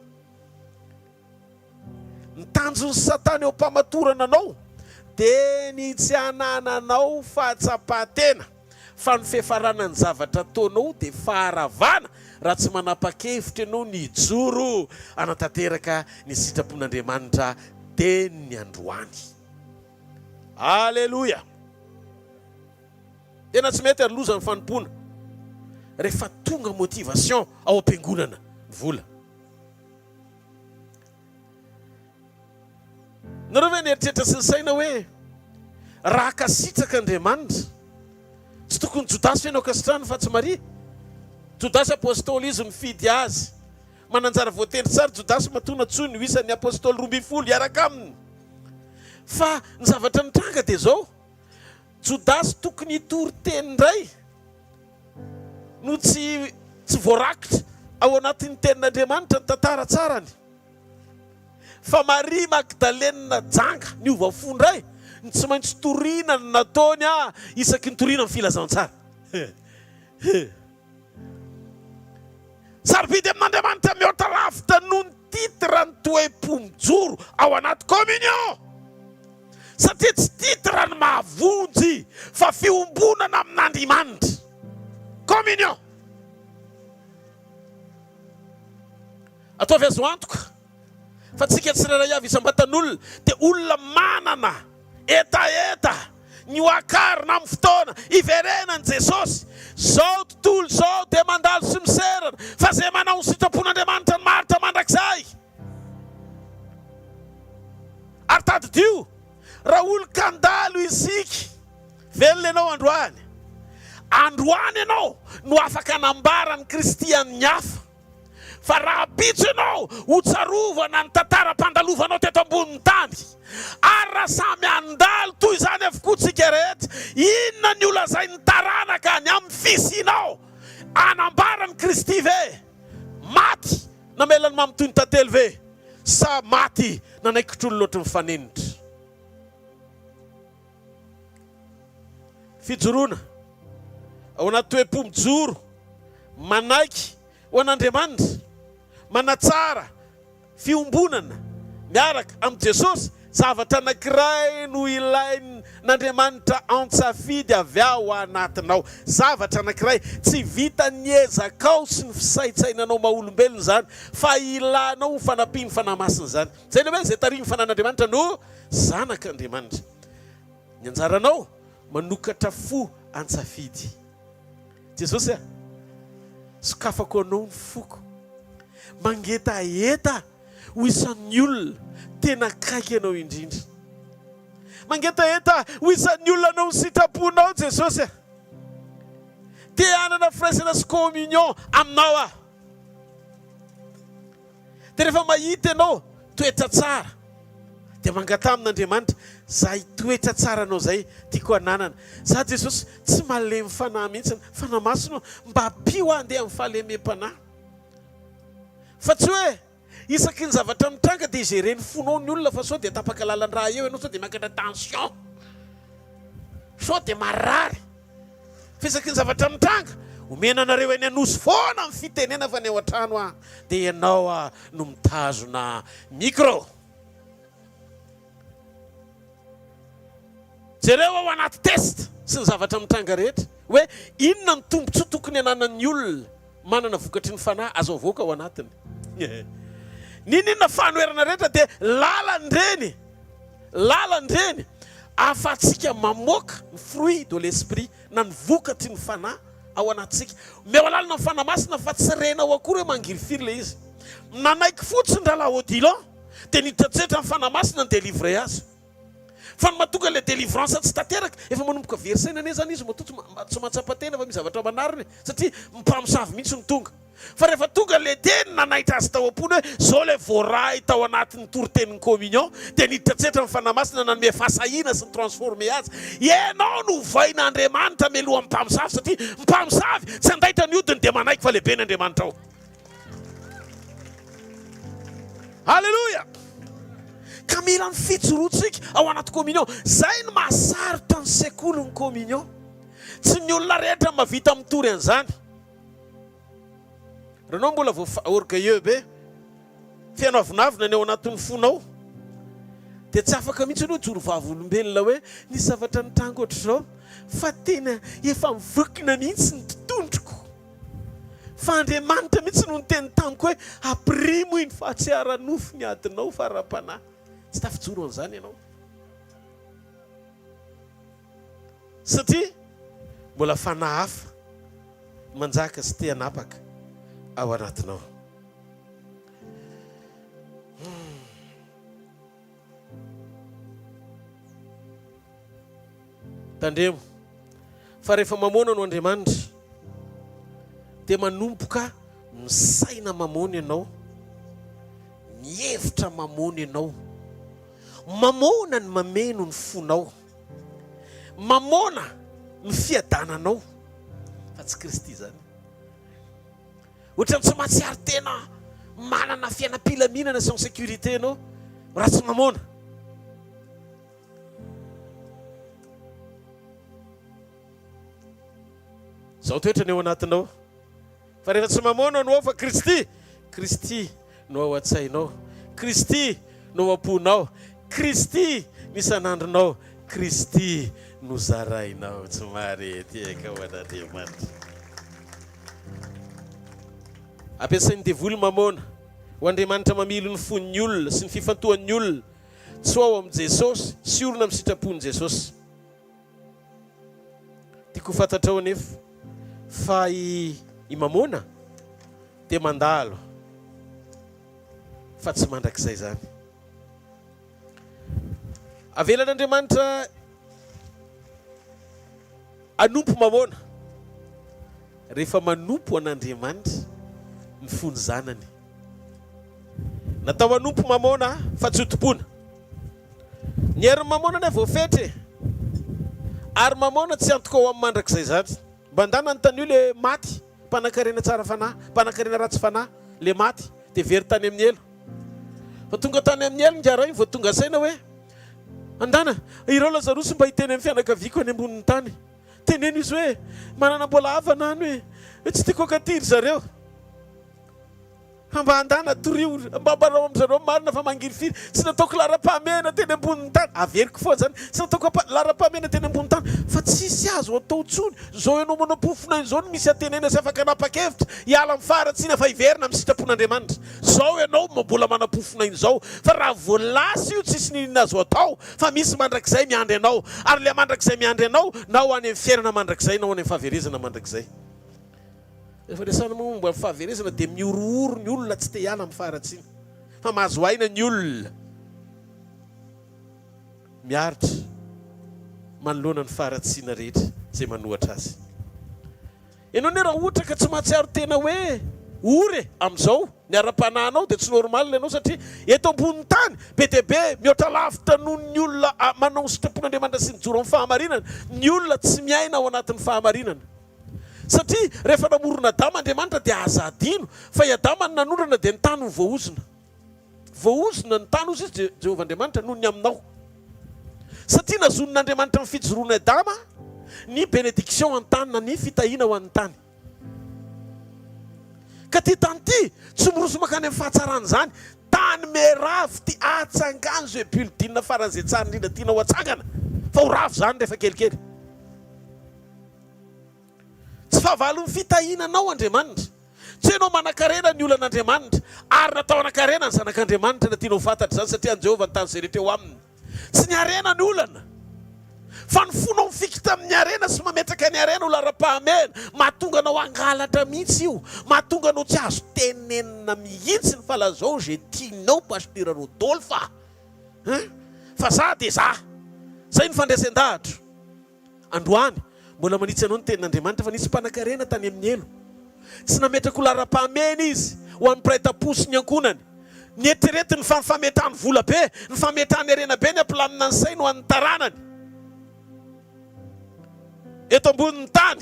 Ny tanjon'i Satana eo am-pamatorana anao dia ny tsy hanananao fahatsapan-tena fa ny fiafarana ny zavatra ataonao dia faharavana raha tsy manapa-kevitra ianao ny hijoro hanatanteraka ny sitrapon'Andriamanitra teny ny androany. Aleloia! Tena tsy mety ary loza ny fanompoana rehefa tonga motivation ao am-piangonana ny vola. Nareo ve nieritreritra sy nisaina hoe raha ankasitraka Andriamanitra, tsy tokony Jodasy ve no ankasitrahany fa tsy Maria? Jodasy apostoly izy nifidy azy. Mananjara voatendry tsara Jodasy matoa nantsoiny ho isan'ny apostoly 12 hiaraka aminy. Fa ny zavatra nitranga dia izao, Jodasy tokony hitory teny indray no tsy tsy voarakitra ao anatin'ny tenin'Andriamanitra ny tantara tsarany. Fa Maria Magdalenina janga niova fo indray ny tsy maintsy toriana ny nataony ah isaky ny toriana ny filazantsara. Sarobidy amin'Andriamanitra mihoatra lavitra noho ny titre ny toe-po mijoro ao anaty communion. Satria tsy titre ny mahavonjy fa fiombonana amin'Andrimanitra. Communion. Ataovy azo antoka fa tsika tsirairay avy isam-batan'olona dia olona manana hetaheta ny ho akarina amin'ny fotoana hiverenan'i Jesosy. Izao tontolo izao dia mandalo sy miserana fa izay manao ny sitrapon'Andriamanitra no maharitra mandrakizay. Ary tadidio, raha olon-kandalo isika, velona ianao androany, androany ianao no afaka hanambara an'i Kristy amin'ny hafa. Fa rahampitso ianao ho tsarovana ny tantaram-pandalovanao teto ambonin'ny tany. Ary raha samy handalo toy izany avokoa tsika rehetra, inona ny holazain'ny taranaka ny amin'ny fisianao? Hanambara an'i Kristy ve? Maty namela ny mamy toy ny tantely ve? Sa maty nanaikitr'olona ohatry ny fanenitra? Fijoroana ao anaty toe-po mijoro, manaiky ho an'Andriamanitra, manatsara fiombonana miaraka amin'i Jesosy. Zavatra anankiray no ilain'Andriamanitra antsafidy avy ao anatinao. Zavatra anankiray. Tsy vitan'ny ezakao sy ny fisaintsainanao maha olombelona izany, fa ilanao ho fanampian'ny Fanahy Masina izany. Izay ilay hoe izay tarihin'ny Fanahin'Andriamanitra no zanak'Andriamanitra. Ny anjaranao, manokatra fo antsafidy. Jesosy a! Sokafako anao ny foko. Mangetaheta ho isan'ny olona tena akaiky anao indrindra. Mangetaheta ho isan'ny olona hanao ny sitraponao Jesosy a! Te hanana firaisana sy communion aminao aho. Dia rehefa mahita ianao toetra tsara dia mangataha amin'Andriamanitra, zay toetra tsaranao zay tiako hananana. Za Jesosy tsy malemy fanahy mihitsy, Fanahy Masina ô, mba ampio aho handeha amin'ny fahalemem-panahy. Fa tsy hoe isaky ny zavatra mitranga dia gérer ny fonao ny olona fa sao dia tapaka lalan-drà eo ianao, sao dia miakatra tension, sao dia marary. Fa isaky ny zavatra mitranga, omena anareo eny Anosy foana ny fitenena fa ny ao an-trano ah, dia ianao ah no mitazona micro. Jereo ao anaty test sy ny zavatra mitranga rehetra hoe inona ny tombontsoa tokony ananan'ny olona manana vokatry ny fanahy azo avoaka ao anatiny. N'inon'inona fanoherana rehetra dia lalan-dreny, lalan-dreny ahafahantsika mamoaka ny fruit de l'esprit na ny vokatry ny fanahy ao anatintsika. Omeo alalana ny Fanahy Masina fa tsy renao akory hoe mangirifiry ilay izy. Nanaiky fotsiny rahalahy Odilon dia nitratsetra ny Fanahy Masina ni-delivrer azy. Fa ny mahatonga ilay délivrance tsy tanteraka, efa manomboka very saina anie izany izy matoa tsy mahatsapa tena fa misy zavatra manarina e, satria mpamosavy mihitsy no tonga. Fa rehefa tonga ilay teny nanaitra azy tao am-pony hoe izao ilay voaray tao anatin'ny toritenin'ny communion dia niditra an-tsetra ny Fanahy Masina nanome fahasahiana sy ni-transformer azy. Ianao no ovain'Andriamanitra mialohan'ny mpamosavy satria ny mpamosavy tsy handaitra ny hodiny dia manaiky fa lehibe ny Andriamanitrao. Alléluia! Ka mila ny fijoroantsika ao anaty communion. Zay no mahasarotra ny sekoly ny communion. Tsy ny olona rehetra mahavita mitory an'izany. Raha anao mbola vao orgueilleux be, feno avonavona ny ao anatin'ny fonao, dia tsy afaka mihitsy ianao hijoro vavolombelona hoe nisy zavatra nitranga ohatr'izao fa tena efa mivokona mihitsy ny tontondroko. Fa Andriamanitra mihitsy no niteny tamiko hoe, Ampirimo iny fa tsy ara-nofo ny adinao fa ara-panahy. Tsy tafijoro an'izany ianao. Satria mbola fanahy hafa manjaka sy te hanapaka ao anatinao. Tandremo fa rehefa mamoana no Andriamanitra dia manomboka misaina mamoana ianao, mihevitra mamoana ianao, mamoana ny mameno ny fonao, mamoana ny fiadananao fa tsy Kristy izany. Ohatran'ny tsy mahatsiaro tena manana fiainam-pilaminana sy en sécurité ianao raha tsy mamoana. Izao toetra ny ao anatinao. Fa rehefa tsy mamoana no ao fa Kristy, Kristy no ao an-tsainao. Kristy no ao am-ponao. Kristy ny isan'andronao. Kristy no zarainao. Tsy mahare tehaka ho an'Andriamanitra. Ampiasain'ny devoly mamoana ho Andriamanitra mamily ny fon'ny olona sy ny fifantohan'ny olona Tsy ho ao amin'i Jesosy sy orina amin'ny sitrapon'i Jesosy. Tiako ho fantatrao anefa fa i i Mamôna dia mandalo fa tsy mandrakizay izany. Avelan'Andriamanitra hanompo Mamôna rehefa manompo an'Andriamanitra ny fon'ny zanany. Natao hanompo Mamôna fa tsy hotompoina. Ny herin'i Mamôna anie voafetra e! Ary Mamôna tsy antoka ho amin'ny mandrakizay izany. Mba ndana anontanio le maty, mpanankarena tsara fanahy, mpanankarena ratsy fanahy, le maty dia very tany amin'ny helo. Fa tonga tany amin'ny helo ingahy rainy vao tonga saina hoe, Andana, ireo Lazarosy mba hiteny amin'ny fianakaviako any ambonin'ny tany. Teneno izy hoe, manana mbola havana any hoe, tsy tiako hankaty ry zareo. Mba andana torio, mba ambarao amin-dry zareo ny marina fa mangirifiry. Tsy nataoko laharam-pahamehana teny ambonin'ny tany. Averiko foana izany. Tsy nataoko laharam-pahamehana teny ambonin'ny tany. Fa tsisy azo atao intsony. Izao ianao manao pofon'aina izao no misy antenaina sy afaka hanapa-kevitra hiala amin'ny faharatsiana fa hiverina amin'ny sitrapon'Andriamanitra. Izao ianao mbola manam-pofon'aina izao. Fa raha vao lasa io tsisy n'inona azo atao fa misy mandrakizay miandry anao. Ary ilay mandrakizay miandry anao na ho any amin'ny fiainana mandrakizay na ho any amin'ny fahaverezana mandrakizay. Rehefa resahina moa momba ny fahaverezana dia mihorohoro ny olona tsy te hiala amin'ny faharatsiana. Fa mahazo aina ny olona miaritra manoloana ny faharatsiana rehetra izay manohatra azy. Ianao anie raha ohatra ka tsy mahatsiaro tena hoe ory e amin'izao ny ara-panahinao dia tsy normal ianao satria eto ambonin'ny tany be dia be mihoatra lavitra noho ny olona manao ny sitrapon'Andriamanitra sy mijoro amin'ny fahamarinana ny olona tsy miaina ao anatin'ny fahamarinana. Satria rehefa namorona Adama Andriamanitra dia aza adino fa i Adama no nanondrana dia ny tany no voaozona. Voaozona ny tany hozy izy Jehovah Andriamanitra noho ny aminao. Satria nazonin'Andriamanitra ny fijoroan'i Adama ny benediction an-tany na ny fitahiana ho an'ny tany. Ka ity tany ity tsy miroso mankany amin'ny fahatsarana izany. Tany miravy ity atsangano izay building faran'izay tsara indrindra tianao atsangana fa ho rava izany rehefa kelikely. Tsy fahavalon'ny fitahiana anao Andriamanitra. Tsy hoe ianao manankarena ny olan'Andriamanitra, ary natao hanankarena ny zanak'Andriamanitra na tianao ho fantatra izany satria an'i Jehovah ny tany izay rehetra eo aminy. Tsy ny harena ny olana, fa ny fonao mifikitra amin'ny harena sy mametraka ny harena ho laharam-pahamehana. Mahatonga anao hangalatra mihitsy io, mahatonga anao tsy azo tenenina mihitsy ny fa lazao izay tianao Pasitera Rodolphe a! Hein? Fa za dia za. Zay ny fandresen-dahatro. Androany, mbola manitsy anao ny Tenin'Andriamanitra fa nisy mpanankarena tany amin'ny helo. Tsy nametraka ho laharam-pahamehana izy ho an'ny mpiray tampo sy ny ankohonany. Nieritreretiny fa ny fametrahany vola be, ny fametrahany harena be ny hampilamina ny sainy ho an'ny taranany eto ambonin'ny tany.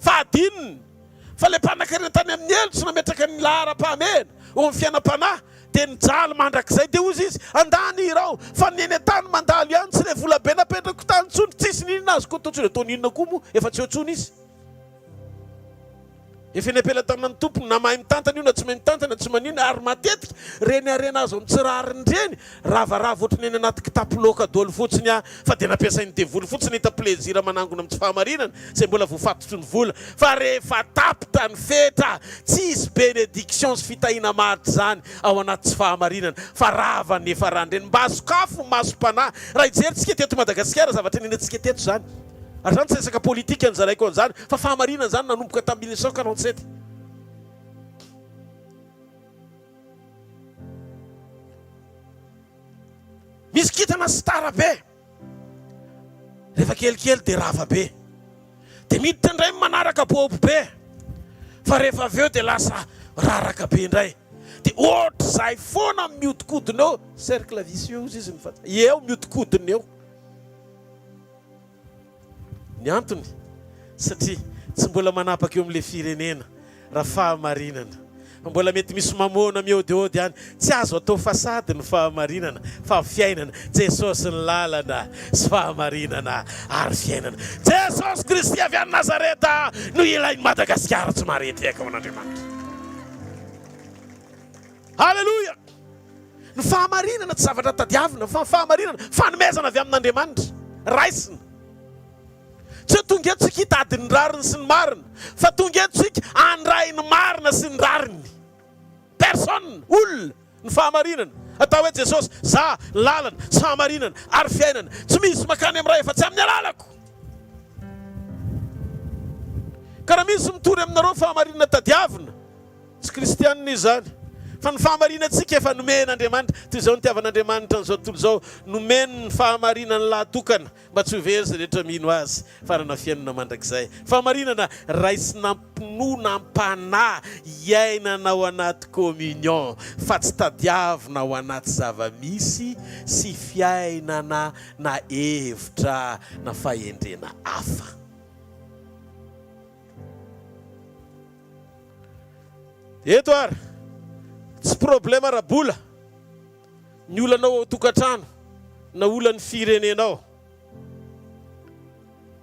Fa adinony fa ilay mpanankarena tany amin'ny helo tsy nametraka ny laharam-pahamehana eo amin'ny fiainam-panahy dia nijaly mandrakizay. Dia hozy izy, Andany hira aho, fa ny eny an-tany mandalo ihany, tsy ilay volabe napetrako tany intsony, tsisy n'inona azoko atao intsony. Ataony inona koa moa? Efa tsy eo intsony izy. Efa eny am-pelatanan'ny tompony, na mahay mitantana io na tsy mahay mitantana, tsy maninona. Ary matetika ireny harena azo amin'ny tsy rariny ireny, ravarava ohatry ny any anaty kitapo loaka daholo fotsiny aho, fa dia nampiasain'ny devoly fotsiny hita plaisir manangona amin'ny tsy fahamarinana, izay mbola voafatotry ny vola. Fa rehefa tapitra ny fetra, tsy hisy benediction sy fitahiana maharitra izany ao anaty tsy fahamarinana, fa rava ny efa rany ireny. Mba sokafo ny masom-panahy. Raha hijery tsika teto Madagasikara, zavatra niainantsika teto izany. Ary izany tsy resaka politika nozaraiko an'izany fa fahamarinana izany nanomboka tamin'ny 1947. Misy kintana star be. Rehefa kelikely dia rava be. Dia miditra indray ny manaraka bobo be. Fa rehefa avy eo dia lasa raraka be indray. Dia ohatr'izay foana mihodinkodina eo, cercle vicieux hozy izy ny fa eo mihodinkodina eo. Ny antony? Satria tsy mbola manapaka eo amin'ilay firenena raha fahamarinana. Fa mbola mety misy mamoana mihaodihaody any. Tsy azo atao façade ny fahamarinana fa fiainana. Jesosy ny lalana sy fahamarinana ary fiainana. Jesosy Kristy avy any Nazareta no ilain'i Madagasikara tsy mahare tehaka ho an'Andriamanitra. Aleloia! Ny fahamarinana tsy zavatra tadiavina fa ny fahamarinana fanomezana avy amin'Andriamanitra, raisina. Tsy hoe tonga eto isika hitady ny rariny sy ny marina, fa tonga eto isika handray ny marina sy ny rariny. Personne, olona, ny fahamarinana. Atao hoe Jesosy, za, lalana, sy fahamarinana ary fiainana. Tsy misy makany amin'ny Ray afa-tsy amin'ny alalako. Ka raha misy mitory aminareo fahamarinana tadiavina, Tsy kristianina izany. Fa ny fahamarinantsika efa nomen'Andriamanitra. Toy izao nitiavan'Andriamanitra an'izao tontolo izao, nomeny ny fahamarinany lahatokana, mba tsy ho very izay rehetra mino Azy, fa hanana fiainana mandrakizay. Fahamarinana raisina am-pinoana, am-panahy, iainana ao anaty communion, fa tsy tadiavina ao anaty zava-misy sy fiainana na hevitra na fahendrena hafa. Eto ary, tsy problème ara-bola ny olanao ao tokantrano na olan'ny firenenao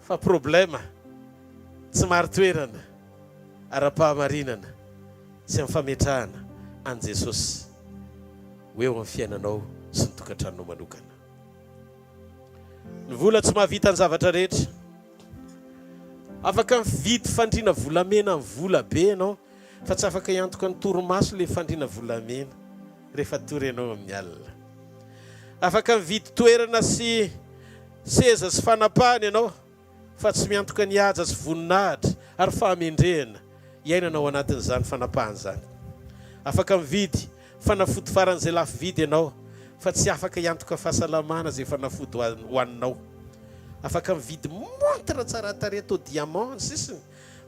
fa problème tsy marin-toerana ara-pahamarinana. sy amin'ny fametrahana an'i Jesosy ho eo amin'ny fiainanao sy ny tokantranonao manokana. Ny vola tsy mahavita ny zavatra rehetra. Afaka mividy fandriana volamena amin'ny vola be ianao, fa tsy afaka hiantoka ny torimaso ilay fandriana volamena rehefa hatory ianao amin'ny alina. Afaka mividy toerana sy seza sy fanapahana ianao, fa tsy miantoka ny haja sy voninahitra ary fahamendrehana iainana ao anatin'izany fanapahana izany. Afaka mividy fanafody faran'izay lafo vidy ianao, fa tsy afaka hiantoka fahasalamana izay fanafody hohaninao. Afaka mividy montre tsara tarehy atao diamant ny sisiny,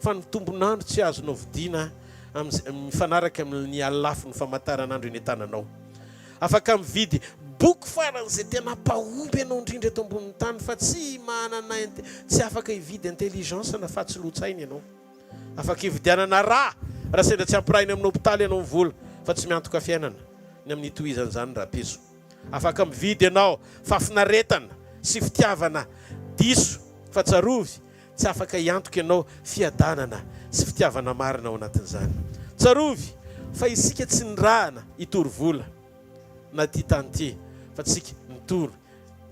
fa ny tombon'andro tsy azonao vidiana amin'izay mifanaraka amin'ny halafon'ny famantaranandro eny an-tananao. Afaka mividy boky faran'izay tena mpahomby ianao indrindra eto ambonin'ny tany fa tsy manana tsy afaka hividy intelligence na fahatsiloan-tsaina ianao. Afaka hividianana rà raha sendra tsy ampirahina amin'ny hopitaly ianao ny vola fa tsy miantoka fiainana ny amin'ny hitohizan'izany rahampitso. Afaka mividy ianao fahafinaretana sy fitiavana diso fa tsarovy tsy afaka hiantoka ianao fiadanana sy fitiavana marina ao anatin'izany. Tsarovy fa isika tsy nirahana hitory vola na ity tany ity fa tsika mitory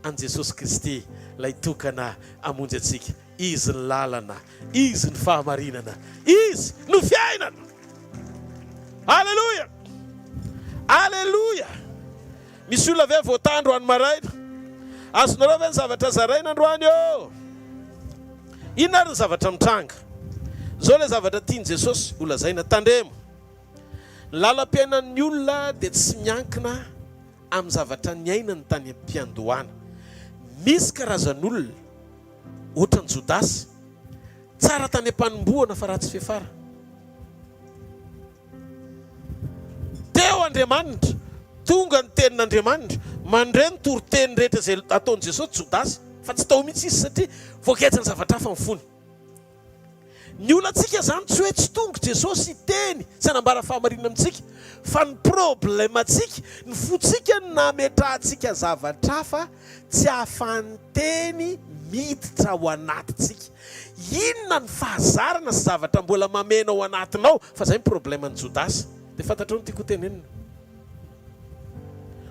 an'i Jesosy Kristy ilay tokana hamonjy antsika. Izy ny lalana, Izy ny fahamarinana, Izy no fiainana. Aleloia! Aleloia! Misy olona ve voatandro any maraina? Azonareo ve ny zavatra zaraina androany ô? Inona ary ny zavatra mitranga? Izao ilay zavatra tian'i Jesosy ho lazaina, tandremo. Ny lalam-piainan'ny olona dia tsy miankina amin'ny zavatra niainany tany am-piandohana. Misy karazan'olona, ohatran'i Jodasy, tsara tany am-panombohana fa ratsy fiafara. Teo Andriamanitra, tonga ny tenin'Andriamanitra, mandre ny toriteny rehetra izay ataon'i Jesosy Jodasy, fa tsy tao mihitsy izy satria voagejan'ny zavatra hafa ny fony. Ny olantsika izany tsy hoe tsy tonga Jesosy hiteny sy hanambara fahamarinana amintsika, fa ny problème-tsika, ny fontsika no nametrahantsika zavatra hafa tsy ahafahan'ny teny miditra ao anatintsika. Inona ny fahazarana sy zavatra mbola mameno ao anatinao fa zay ny problème an'i Jodasy dia fantatrao ny tiako ho tenenina.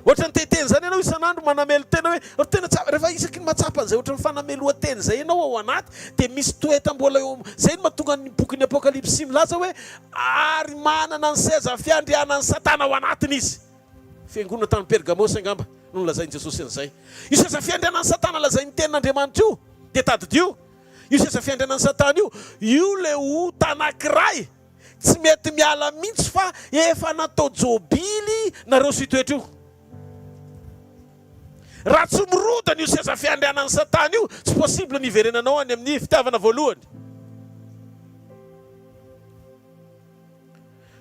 Ohatran'ny te hiteny izany ianao isan'andro manamelo-tena hoe ry tena tsy rehefa isaky ny mahatsapa an'izay ohatran'ny fanamelohan-tena izay ianao ao anaty dia misy toetra mbola eo izay no mahatonga ny bokin'ny Apokalypsy milaza hoe ary manana ny seza fiandrianan'i Satana ao anatiny izy. Fiangonana tany Pergamosy angamba no nolazain'i Jesosy an'izay. Io seza fiandrianan'i Satana lazain'ny tenin'Andriamanitra io dia tadidio Io seza fiandrianan'i Satana io, io le ota anankiray tsy mety miala mihitsy fa efa natao jobily nareo sy io toetra io. Raha tsy mirodana io seza fiandrianan'i Satana io, tsy possible ny hiverenanao any amin'ny fitiavana voalohany.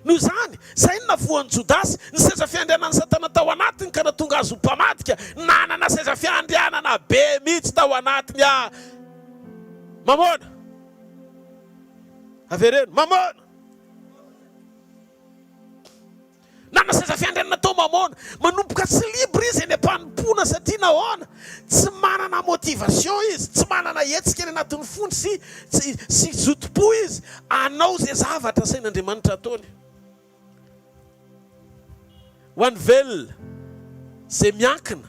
Noho izany, izay no navoan'i Jodasy ny seza fiandrianan'i Satana tao anatiny ka nahatonga azy ho mpamadika. Nanana seza fiandrianana be mihitsy tao anatiny ah. Mamôna. Avereno. Mamôna. Nanana seza fiandrianana tao Mamôna. Manomboka tsy libre izy eny am-panompoana satria nahoana? Tsy manana motivation izy, tsy manana hetsika any anatin'ny fony sy sy zotom-po izy hanao izay zavatra asain'Andriamanitra ataony. Ho an'ny velona izay miankina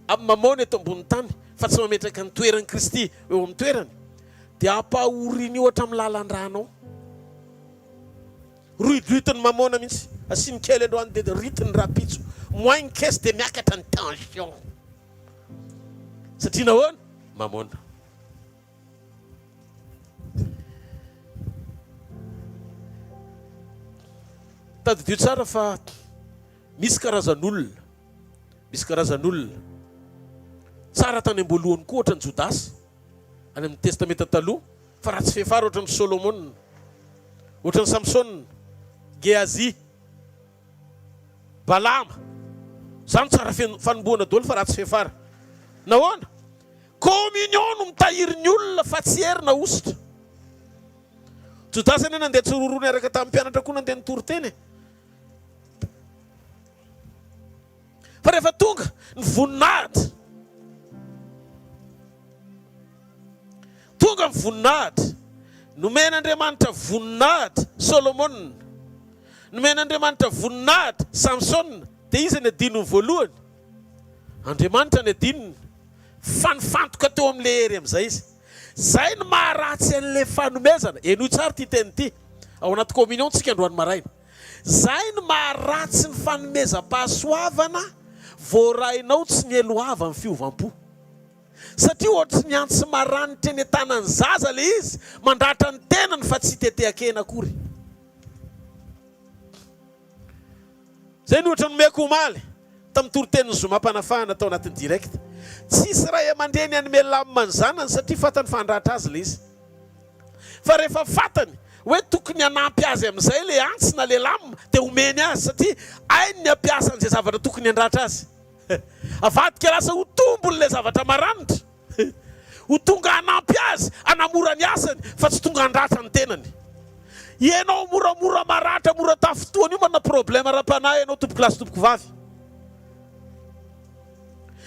amin'ny Mamôna eto ambonin'ny tany fa tsy mametraka ny toeran'i Kristy eo amin'ny toerany dia ampahorian'io hatramin'ny lalan-dranao. Roidroitin'ny mamôna mihitsy. Asiany kely androany dia ritiny rahampitso. Moins ny caisse dia miakatra ny tension. Satria nahoana? Mamôna. Tadidio tsara fa misy karazan'olona, misy karazan'olona tsara tany am-boalohany koa ohatran'i Jodasy. any amin'ny Testamenta Taloha, fa ratsy fiafara ohatran'i Solomona, ohatran'i Samsona, Gehazi, Balama. Izany tsara fanombohana daholo fa ratsy fiafara. Nahoana? Communion no mitahiry ny olona fa tsy hery na hosotra. Jodasy anie nandeha tsiroroa niaraka tamin'ny mpianatra koa nandeha nitory teny e. Fa rehefa tonga ny voninahitra, tonga ny voninahitra, nomen'Andriamanitra voninahitra Solomona. Nomen'Andriamanitra voninahitra Samsona, dia iza ny adinony voalohany? Andriamanitra ny adinony. Fa nifantoka teo amin'ilay hery amin'izay izy. Izay no maharatsy an'ilay fanomezana. Henoy tsara ity teny ity. Ao anaty communion tsika androany maraina. Izay no maharatsy ny fanomezam-pahasoavana voarainao tsy nieloava ny fiovam-po. Satria ohatry ny antsy maranitra eny an-tanan'ny zaza ilay izy, mandratra ny tenany fa tsy itetehan-kena akory. Izay no ohatra nomeko omaly tamin'ny toritenin'ny zoma-panafahana tao anatin'ny direct. Tsisy ray aman-dreny hanome lamina ny zanany satria fantany fa handratra azy ilay izy. Fa rehefa fantany hoe tokony hanampy azy amin'izay ilay antsy na ilay lamina dia omeny azy satria hainy ny hampiasa an'izay zavatra tokony handratra azy. Avadika lasa ho tombony ilay zavatra maranitra. Ho tonga hanampy azy hanamora ny asany fa tsy tonga handratra ny tenany. Ianao moramora maratra, mora tafintohana io manana problème ara-panahy ianao tompokolahy sy tompokovavy.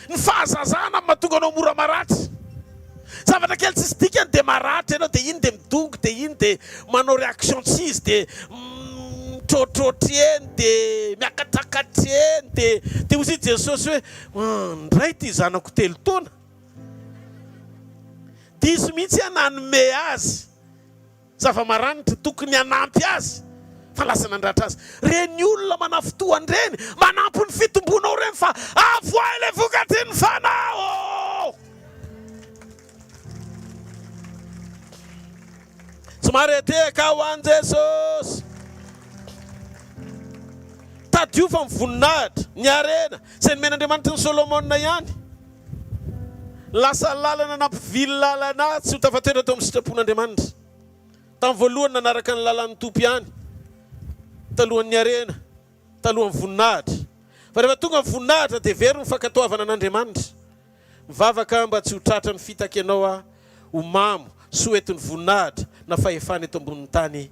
Ny fahazazana no mahatonga anao mora maratra. Zavatra kely tsisy dikany dia maratra ianao dia iny dia midongy dia iny dia manao réaction tsy izy dia mitrotrotry eny dia miakatrakatry eny dia dia hoy Jesosy hoe ndray ity zanako telo taona. Diso mihitsy aho nanome azy zava-maranitra tokony hanampy azy fa lasa nandratra azy. Reny olona manafintohana ireny, manampy ny fitombonao ireny fa avoahy ilay vokatry ny fanahy ô! Tsy maretehaka ho an'i Jesosy. Tadidio fa ny voninahitra, ny harena, izay nomen'Andriamanitra an'i Solomona ihany. Lasa lalana nampivily lalana ahy tsy ho tafatoetra teo amin'ny sitrapon'Andriamanitra. Tamin'ny voalohany nanaraka ny lalan'ny Tompo ihany, talohan'ny harena, talohan'ny voninahitra. Fa rehefa tonga ny voninahitra dia very ny fankatoavana an'Andriamanitra. Mivavaka mba tsy ho tratra ny fitaka ianao aho, ho mamo sy ho entin'ny voninahitra na fahefana eto ambonin'ny tany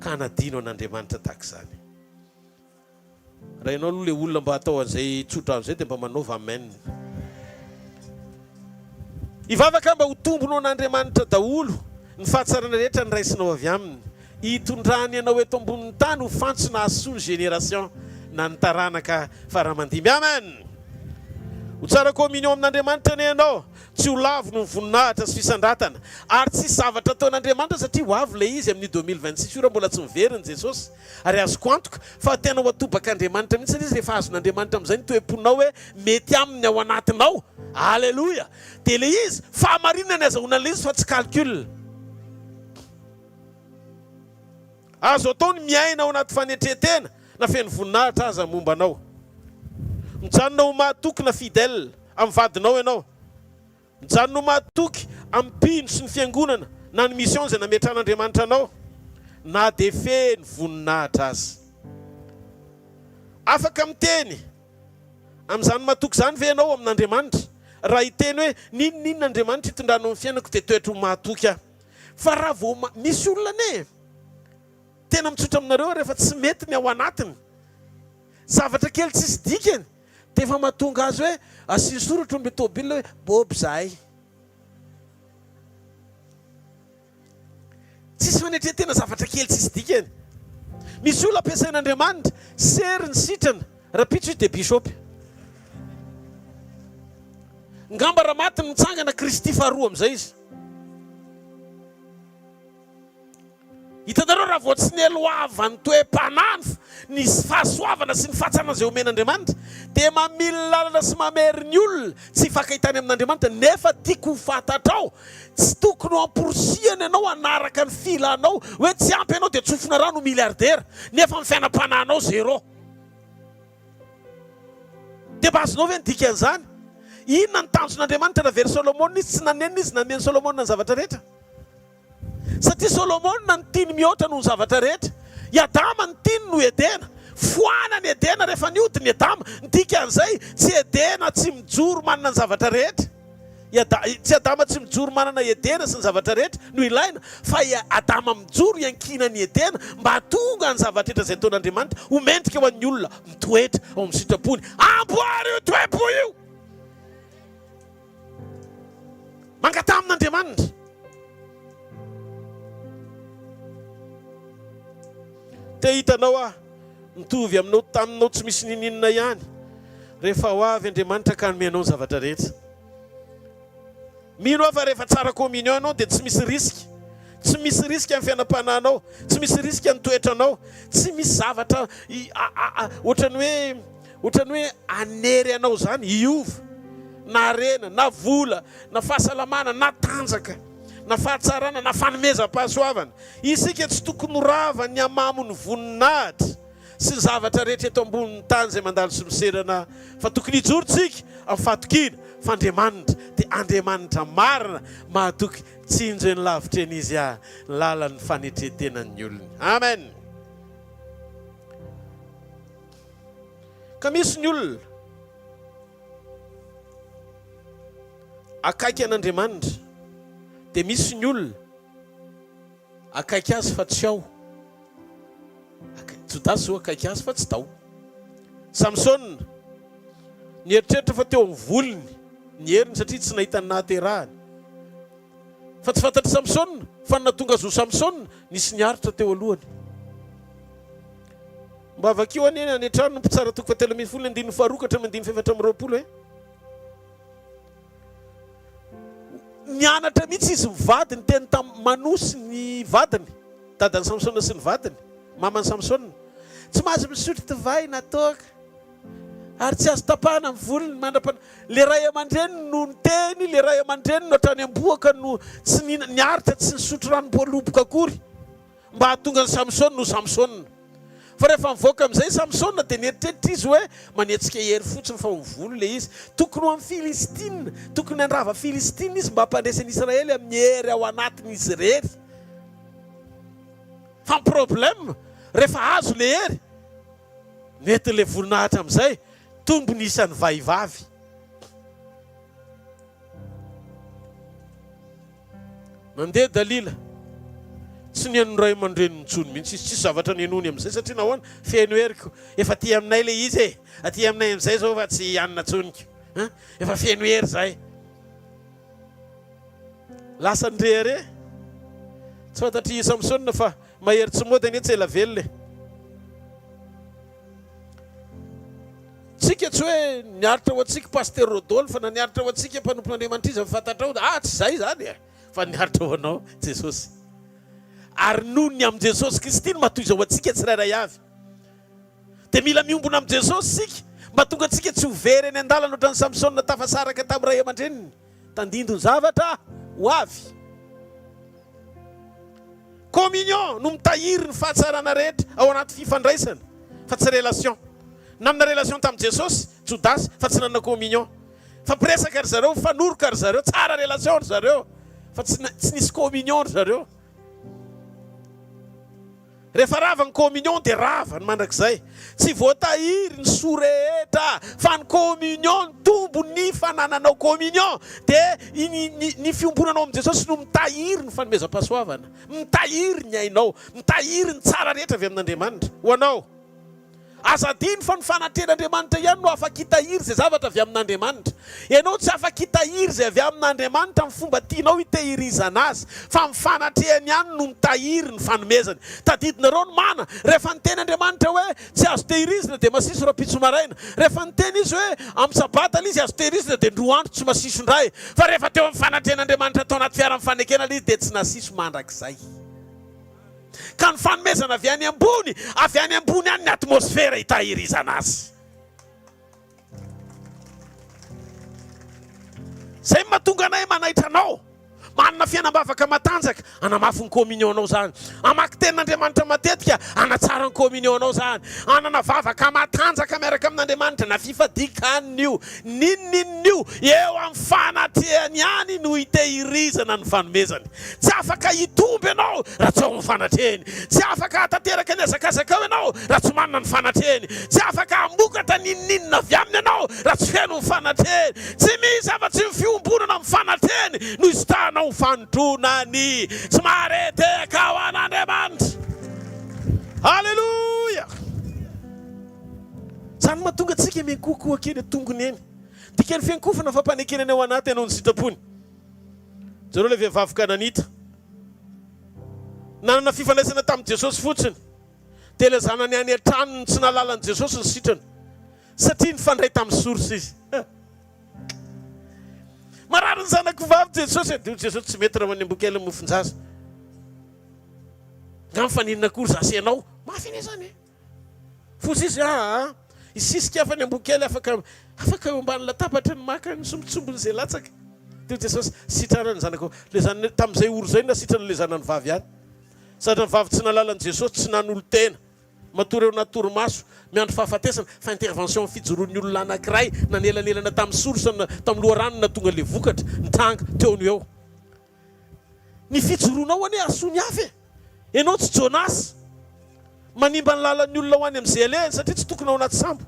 ka hanadino an'Andriamanitra tahaka izany. Raha ianao aloha le olona mba atao an'izay tsodrano izay dia mba manaova amen. Hivavaka mba ho tombony ho an'Andriamanitra daholo ny fahatsarana rehetra noraisinao avy aminy. Hitondrany anao eto ambonin'ny tany ho fantsona hahasoa ny génération na ny taranaka faramandimby. Amen! Ho tsara communion amin'Andriamanitra anie ianao, tsy ho lavo noho ny voninahitra sy fisandratana, ary tsy hisy zavatra ataon'Andriamanitra satria ho avy ilay izy amin'io 2026 io raha mbola tsy miverina Jesosy. Ary azoko antoka fa tena ho atobak'Andriamanitra mihitsy ilay izy rehefa azon'Andriamanitra amin'izay ny toe-ponao hoe mety aminy ao anatinao. Aleloia! Dia ilay izy, fahamarinana ny azahoana an'ilay izy fa tsy calcul. Azo atao ny miaina ao anaty fanetren-tena na feno voninahitra aza momba anao. Mijanona ho mahatoky na fidèle amin'ny vadinao ianao. Mijanona ho mahatoky amin'ny mpino sy ny fiangonana na ny mission izay nametrahan'Andriamanitra anao na dia feno voninahitra aza. Afaka miteny amin'izany matoky izany ve ianao amin'Andriamanitra? Raha hiteny hoe n'inon'inona Andriamanitra itondranao ny fiainako dia toetra ho mahatoky aho. Fa raha vao misy olona anie tena mitsotra aminareo aho rehefa tsy mety ny ao anatiny, zavatra kely tsisy dikany dia efa mahatonga azy hoe asio soratra omby tôbila hoe bob zahay. Tsisy fanetren-tena zavatra kely tsisy dikany. Misy olona ampiasain'Andriamanitra, sery ny sitrana, rahampitso izy dia bishop. Ngamba raha maty ny mitsangana Kristy faharoa amin'izay izy. Hitanareo raha vao tsy neloavan'ny toe-panahy ny fahasoavana sy ny fahatsarana izay omen'Andriamanitra dia mamily lalana sy mamery ny olona tsy hifankahitany amin'Andriamanitra nefa tiako ho fantatrao tsy tokony ho amporisihana ianao hanaraka ny filanao hoe tsy ampy ianao dia tsofina rano ho milliardaire nefa ny fiainam-panahinao zéro. Dia mba azonao ve ny dikan'izany? Inona ny tanjon'Andriamanitra raha very Solomona izy? Tsy nanenina izy nanome an'i Solomona ny zavatra rehetra. Satria Solomona no tiany mihoatra noho ny zavatra rehetra. I Adama no tiany noho Edena. Foana ny Edena rehefa nihodina i Adama. Ny dikan'izay, tsy Edena tsy mijoro manana ny zavatra rehetra. I Ada, tsy Adama tsy mijoro manana Edena sy ny zavatra rehetra no ilaina, fa i Adama mijoro iankinan'i Edena mba hahatonga ny zavatra rehetra izay ataon'Andriamanitra ho mendrika ho an'ny olona mitoetra ao amin'ny sitrapony. Amboary io toe-po io! Mangataha amin'Andriamanitra. Te hita anao aho. Mitovy aminao taminao tsy misy ninininona ihany rehefa ho avy Andriamanitra ka hanome anao ny zavatra rehetra. Mino aho fa rehefa tsara communion ianao dia tsy misy risque. Tsy misy risque ny fiainam-panahinao, tsy misy risque ny toetranao, tsy misy zavatra ohatran'ny hoe ohatran'ny hoe hanery anao izany hiova na harena na vola na fahasalamana na tanjaka na fahatsarana na fanomezam-pahasoavana. Isika tsy tokony ho rava ny hamamon'ny voninahitra sy ny zavatra rehetra eto ambonin'ny tany izay mandalo sy miserana fa tokony hijoro tsika amin'ny fahatokiana fa Andriamanitra dia Andriamanitra marina mahatoky tsinjo eny lavitra eny Izy ah ny lalan'ny fanetren-tenan'ny olony. Amen. Ka misy ny olona akaiky an'Andriamanitra dia misy ny olona akaiky azy fa tsy ao. Jodasy izao akaiky azy fa tsy tao. Samsona nieritreritra fa teo amin'ny volony ny heriny satria tsy nahita ny nahaterahany. Fa tsy fantatr'i Samsona fa ny nahatonga azy ho Samsona nisy niaritra teo alohany. Mba vakio anie any an-trano ny Mpitsara toko fahatelo ambinifolo ny andininy faharoa ka hatramin'ny andininy fahefatra amby 20 e. Nianatra mihitsy izy mivady niteny tamin'i Manoa sy ny vadiny, dadan'i Samsona sy ny vadiny, maman'i Samsona. Tsy mahazo misotro divay na toaka, ary tsy azo tapahana ny volony mandra-pa-. Ilay ray aman-dreniny no niteny, ilay ray aman-dreniny no hatrany am-bohoka no tsy nihina, niaritra tsy nisotro ranom-boaloboka akory. Mba hahatonga an'i Samsona ho Samsona. Fa rehefa nivoaka amin'izay i Samsona, dia nieritreritra izy hoe, Manetsika hery fotsiny fa ho volo ilay izy. Tokony ho amin'ny Filistina. Tokony handrava Filistina izy mba hampandresy an'i Israely amin'ny hery ao anatin'izy irery. Fa ny problème, rehefa azo ilay hery, nentin'ilay voninahitra amin'izay, tombo ny isan'ny vahivavy. Nandeha Dalila. Tsy nihaino ny ray aman-dreniny intsony mihitsy izy. Tsisy zavatra nihenoany amin'izay satria nahoana? Feno hery ko. Efa aty aminay ilay izy e. Aty aminay amin'izay izao fa tsy hanina intsony ko. Hein? Efa feno hery izahay. Lasa nirehareha. Tsy fantatr'i Samsona fa mahery tsy mody anie tsy ela velona e. Tsika tsy hoe niaritra ho antsika Pasitera Rodolphe na niaritra ho antsika mpanompon'Andriamanitra iza fantatrao ah tsy izay izany e fa niaritra ho anao Jesosy ary noho ny amin'i Jesosy Kristy no maha-toy izao antsika tsirairay avy dia mila miombona amin'i Jesosy isika mba tonga antsika tsy ho very eny an-dalana ohatran'i Samsona tafasaraka tamin'ny ray aman-dreniny Tandindon-javatra ho avy. Communion no mitahiry ny fahatsarana rehetra ao anaty fifandraisana fa tsy relation. Nanana relation tamin'i Jesosy Jodasy fa tsy nanana communion. Fampiresaka ry zareo, mifanoroka ry zareo, tsara relation ry zareo fa tsy tsy nisy communion ry zareo. Rehefa rava ny communion dia rava ny mandrakizay. Tsy voatahiry ny soa rehetra fa ny communion, ny tombon'ny fanananao communion dia ny ny fiombonanao amin'i Jesosy no mitahiry ny fanomezam-pahasoavana, mitahiry ny ainao, mitahiry ny tsara rehetra avy amin'Andriamanitra ho anao. Aza adino fa ny fanatrehan'Andriamanitra ihany no afaka hitahiry izay zavatra avy amin'Andriamanitra. Ianao tsy afaka hitahiry izay avy amin'Andriamanitra amin'ny fomba tianao hitehirizana azy, fa ny fanatrehany ihany no mitahiry ny fanomezany. Tadidinareo ny mana, rehefa niteny Andriamanitra hoe tsy azo tehirizina dia masiso rahampitso maraina. Rehefa niteny Izy hoe amin'ny sabata ilay izy azo tehirizina dia indroa andro tsy masiso indray. Fa rehefa teo amin'ny fanatrehan'Andriamanitra tao anaty fiara mifanekena ilay izy dia tsy nasiso mandrakizay. Ka ny fanomezana avy any ambony, avy any ambony any ny atmosfera itahirizana azy. Zay no mahatonga anay manaitra anao. Manana fiainam-bavaka matanjaka, hanamafy ny communion-nao izany. Hamaky tenin'Andriamanitra matetika, hanatsara ny communion-nao izany. Hanana vavaka matanjaka miaraka amin'Andriamanitra, na fifadian-kanina io, n'inon'inona io, eo amin'ny fanatrehany ihany no itehirizana ny fanomezany. Tsy afaka hitombo ianao raha tsy ao amin'ny fanatrehany. Tsy afaka hahatanteraka ny hazakazakao ianao raha tsy manana ny fanatrehany. Tsy afaka hamokatra n'inon'inona avy aminy ianao raha tsy feno ny fanatrehany. Tsy misy afa-tsy ny fiombonana amin'ny fanatrehany no hisitahanao ny fanotronany. Tsy mahare-tehaka ho an'Andriamanitra. Aleloia! Izany no mahatonga antsika miankohokohoka eny an-tongony eny. Dikan'ny fiankohofana fampanekena ny ao anaty hanao ny sitrapony. Jereo ilay vehivavy Kananita. Nanana fifandraisana tamin'i Jesosy fotsiny. Dia ilay zanany any an-tranony tsy nahalala an'i Jesosy ny sitrana. Satria nifandray tamin'ny source izy. Marary ny zanako vavy Jesosy e! Dia hoy Jesosy, tsy mety raha ho an'ny amboa kely ny mofon-jaza. Nga mifaninona akory za sy ianao? Mafy anie izany e! Foza izy, aa, hisisika hafa ny amboa kely afaka afaka eo ambany latabatra ny maka ny sombintsombiny izay latsaka. Dia hoy Jesosy, sitrana ny zanakao. Ilay zanany, tamin'izay ora izay no nasitrana ilay zanany vavy ihany. Zanany vavy tsy nahalala an'i Jesosy, tsy nanolo-tena. Matory eo anaty torimaso, miandry fahafatesana, fa intervention fijoroan'ny olona anankiray nanelanelana tamin'ny source na tamin'ny loharano nahatonga ilay vokatra nitranga teo no eo. Ny fijoroanao anie hahasoa ny hafa e! Ianao tsy Jonas manimba ny lalan'ny olona ho any amin'izay alehany satria tsy tokony ao anaty sambo.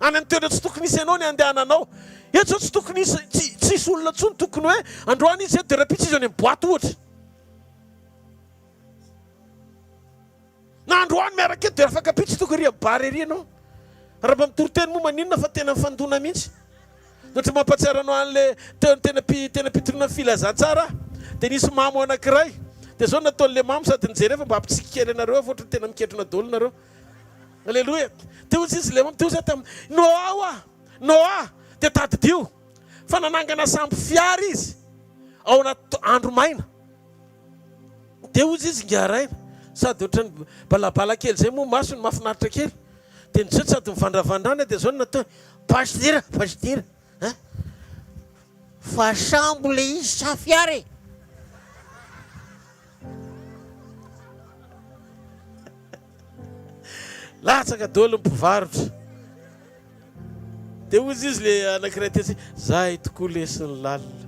Any amin'ny toerana tsy tokony hisy anao ny handehananao. Eto izao tsy tokony hisy, tsy hisy olona intsony tokony hoe androany izy eto dia rahampitso izy any amin'ny boite ohatra. Na androany miaraka eto dia afaka ampitso tonga ery amin'ny bar ery ianao. Raha mba mitory teny moa maninona fa tena mifandona mihitsy. Ohatra mampahatsiaro anao an'le teo tena mpi tena mpitoriana ny filazantsara aho. Dia nisy mamo anankiray. Dia zao no nataon'le mamo sady nijery ahy fa mba hampitsiky kely anareo aho fa ohatran'ny tena miketrona daholo nareo. Aleloia. Dia hoy izy le mamo, dia hoy izy taminy, Noa hoa, Noa, dia tadidio fa nanangana sambo fiara izy ao anaty andro maina. Dia hozy izy Ingahy-Raina, sady ohatran'ny balabala kely izay moa masony, mahafinaritra kely. Dia nijery sady nivandravandràna dia izao no nataony, Pasitera, pasitera a! Fa sambo ilay izy sa fiara e? Latsaka daholo ny mpivarotra. Dia hozy izy ilay anankiray tetsy, Zahay tokoa lesy ny lalina.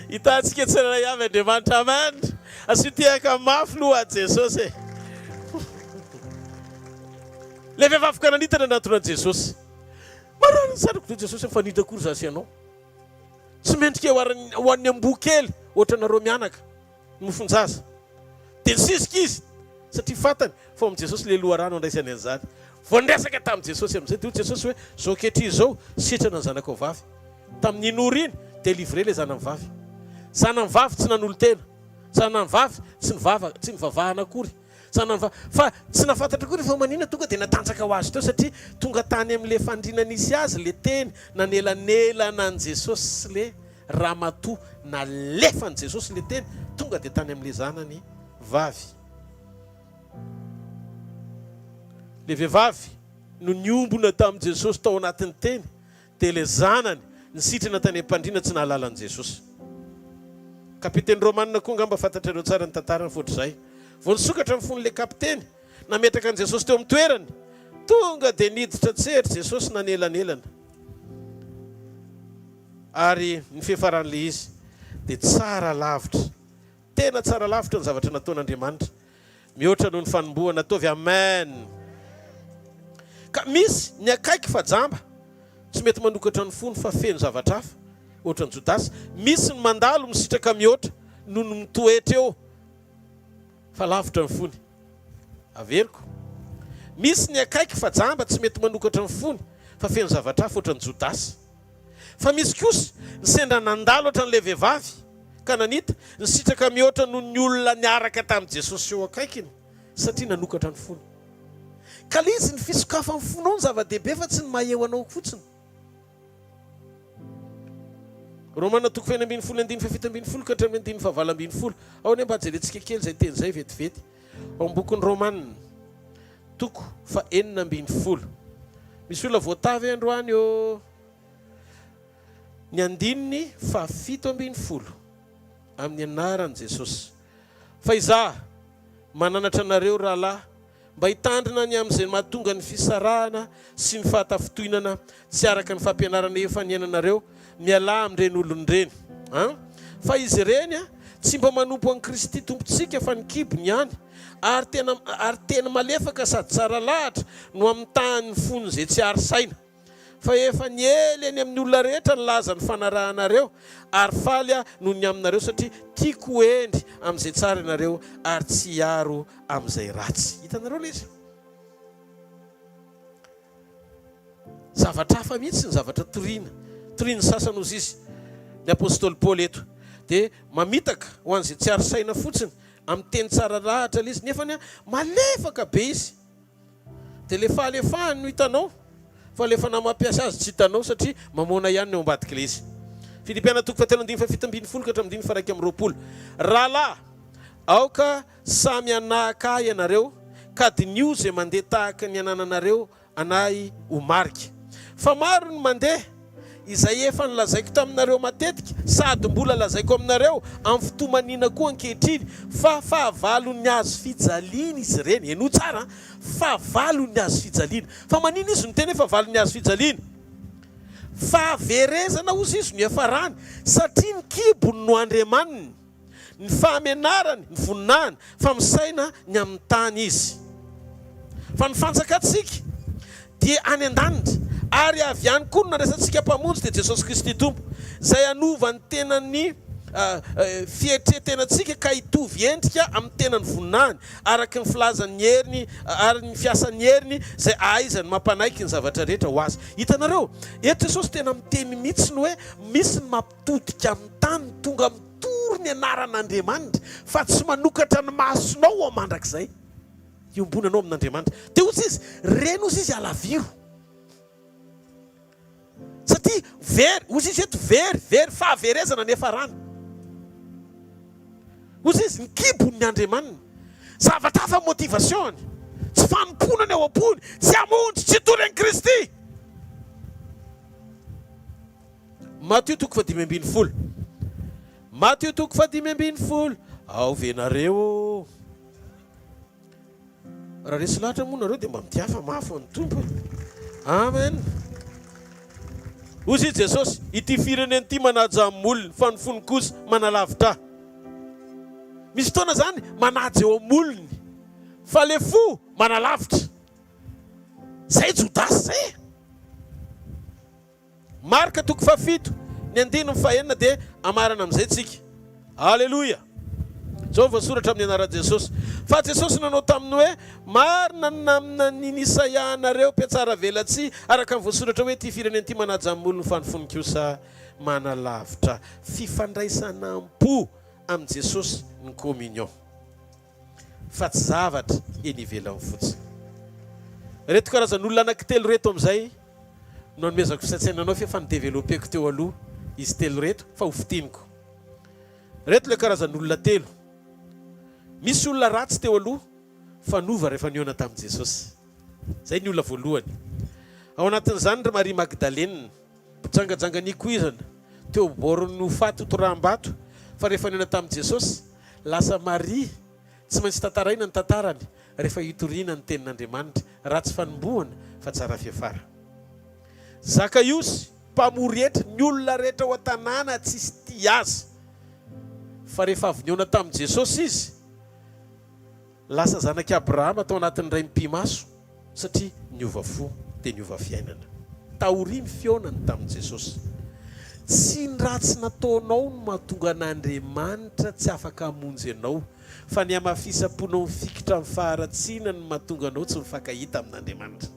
Hitantsika tsirairay avy Andriamanitra. Amen. Asio tehaka mafy loha Jesosy e. Ilay vehivavy kananita nanatona an'i Jesosy. Marary ny zanako dia Jesosy mifanindry akory za sy ianao. Tsy mendrika ho an'ny amboa kely ohatranareo mianaka. Nofon-jaza. Dia nisisika izy, satria fantany fa ao amin'i Jesosy ilay loharano handraisany an'izany. Vao niresaka tamin'i Jesosy amin'izay, dia hoy Jesosy hoe, Izao ankehitriny izao, sitrana ny zanakao vavy. Tamin'iny ora iny, délivré ilay zanany vavy. Zanany vavy tsy nanolo-tena. Zanany vavy tsy nivavaka, tsy nivavahana akory. Zanany vavy, fa tsy nahafantatra akory fa maninona tonga dia natanjaka ho azy teo, satria tonga tany amin'ilay fandriana nisy azy ilay teny nanelanelana an'i Jesosy sy ilay Ramatoa nalefan'i Jesosy ilay teny, tonga dia tany amin'ilay zanany vavy. Ilay vehivavy no niombona tamin'i Jesosy tao anatin'ny teny, dia ilay zanany nisitrana tany am-pandriana tsy nahalala an'i Jesosy. Kapiteny Romana koa angamba fantatrareo tsara ny tantarany fa ohatr'izay. Vao nisokatra ny fon'ilay kapiteny, nametraka an'i Jesosy teo amin'ny toerany, tonga dia niditra an-tsehatra Jesosy nanelanelana. Ary ny fiafaran'ilay izy dia tsara lavitra, tena tsara lavitra ny zavatra nataon'Andriamanitra, mihoatra noho ny fanombohana. Ataovy Amen! Ka misy ny akaiky fa jamba, tsy mety manokatra ny fony fa feno zavatra hafa, ohatran'i Jodasy. Misy ny mandalo misitraka mihoatra noho ny mitoetra eo fa lavitra ny fony. Averiko. Misy ny akaiky fa jamba, tsy mety manokatra ny fony fa feno zavatra hafa, ohatran'i Jodasy. Fa misy kosa ny sendra nandalo hatramin'ilay vehivavy Kananita, nisitraka mihoatra noho ny olona niaraka tamin'i Jesosy eo akaikiny, satria nanokatra ny fony. Ka ilay izy, ny fisokafan'ny fonao no zava-dehibe fa tsy ny maha eo anao fotsiny. Romana toko fahenina ambinifolo andininy fahafito ambinifolo ka hatramin'ny andininy fahavalo ambinifolo. Ao anie mba jerentsika kely izay teny izay vetivety. Ao amin'ny bokin'ny Romana, toko fahenina ambinifolo. Misy olona voatahy ve androany ô? Ny andininy fahafito ambinifolo. Amin'ny anaran'i Jesosy. Fa izaho mananatra anareo, rahalahy, mba hitandrina ny amin'izay mahatonga ny fisarahana sy ny fahatafintohinana tsy araka ny fampianarana efa niainanareo, mialà amin'ireny olona ireny. An! Fa izy ireny tsy mba manompo an'i Kristy Tompontsika fa ny kibony ihany, ary tena ary teny malefaka sady tsara lahatra no amitahany ny fon'izay tsy ary saina. Fa efa niely eny amin'ny olona rehetra ny lazan'ny fanarahanareo, ary faly aho noho ny aminareo, satria tiako ho hendry amin'izay tsara ianareo, ary tsy hiaro amin'izay ratsy. Hitanareo ilay izy? Zavatra hafa mihitsy ny zavatra torina. Torian'ny sasany hozy izy. Ny apostoly Paoly eto dia mamitaka ho an'izay tsy ary saina fotsiny amin'ny teny tsara lahatra ilay izy nefany malefaka be izy. Dia ilay fahalefahany no hitanao fa ilay fanahy mampiasa azy tsy hitanao satria mamoana ihany ny ao ambadik'ilay izy. Filipiana toko fahatelo andininy faha-17 ka hatramin'ny andininy faha-21. Rahalahy, aoka samy hanahaka ahy ianareo ka diniho izay mandeha tahaka ny anananareo an'ahy ho marika. Fa maro ny mandeha, izay efa nolazaiko taminareo matetika, sady mbola lazaiko aminareo amin'ny fitomaniana koa ankehitriny, fa fahavalon'ny hazo fijaliana izy ireny. Henoy tsara an! Fahavalon'ny hazo fijaliana. Fa manina izy no miteny hoe fahavalon'ny hazo fijaliana? Fahaverezana hozy izy no hiafarany, satria ny kibony no andriamaniny. Ny fahamenarany, ny voninahiny, fa misaina ny amin'ny tany izy. Fa ny fanjakantsika dia any an-danitra, ary avy any koa no nandraisantsika Mpamonjy, dia Jesosy Kristy Tompo, izay hanova ny tenan'ny fietren-tenantsika ka hitovy endrika amin'ny tenan'ny voninahiny, araka ny filazan'ny heriny, ary ny fiasan'ny heriny izay ahaizany mampanaiky ny zavatra rehetra ho azy. Hitanareo, eto Jesosy tena miteny mihitsy ny hoe misy ny mampitodika amin'ny tany, tonga mitory ny anaran'Andriamanitra, fa tsy manokatra ny masonao ao mandrakizay hiombonanao amin'Andriamanitra. Dia hozy izy, reny hozy izy alaviro. Satria very, hozy izy eto very, very, fahaverezana ny hiafarany. Hozy izy, ny kibony ny Andriamaniny. Zavatra hafa motivation-ny. Tsy fanompoana ny ao am-pony, tsy hamonjy, tsy hitory an'i Kristy. Matio toko fahadimy ambin'ny folo. Matio toko fahadimy ambin'ny folo. Ao ve nareo ô? Raha resy lahatra moa nareo dia mba mitiafa mafy ho an'ny Tompo e. Amen. Hoy i Jesosy, ity firenena ity manaja amin'ny molony, fa ny fony kosa manalavitra ahy. Misy fotoana izany manaja eo amin'ny molony, fa le fo manalavitra. Zay Jodasy zay e. Marka toko fahafito, ny andininy fahenina dia hamarana amin'izay tsika. Aleloia! Izao voasoratra amin'ny anaran'i Jesosy. Fa Jesosy nanao taminy hoe, Marina ny naminanian'i Isaia anareo, mpihatsaravelatsihy, araka ny voasoratra hoe, Ity firenena ity manaja amin'ny molony fa ny fony kosa manalavitra. Fifandraisana am-po amin'i Jesosy ny communion. Fa tsy zavatra eny ivelany fotsiny. Ireto karazan'olona anankitelo ireto amin'izay no anomezako fisaintsainana anao f'efa ni-developper-ko teo aloha izy telo ireto fa ho fintiniko. Ireto ilay karazan'olona telo. Misy olona ratsy teo aloha fa nova rehefa nihaona tamin'i Jesosy. Izay ny olona voalohany. Ao anatin'izany ry Maria Magdalena, mpijangajanga nikoizana, teo bord-n'ny ho faty hotoraham-bato fa rehefa nihaona tamin'i Jesosy, lasa Maria Tsy maintsy tantaraina ny tantarany rehefa itoriana ny tenin'Andriamanitra, ratsy fanombohana fa tsara fiafara. Zakaiosy, mpamory hetra, ny olona rehetra ao an-tanàna tsisy tia azy. Fa rehefa avy nihaona tamin'i Jesosy izy, lasa zanak'i Abrahama tao anatin'ny iray mipi-maso. Satria niova fo dia niova fiainana. Taorian'ny fihaonany tamin'i Jesosy. Tsy ny ratsy nataonao no mahatonga an'Andriamanitra tsy afaka hamonjy anao, fa ny hamafisam-ponao mifikitra amin'ny faharatsiana no mahatonga anao tsy mifankahita amin'Andriamanitra.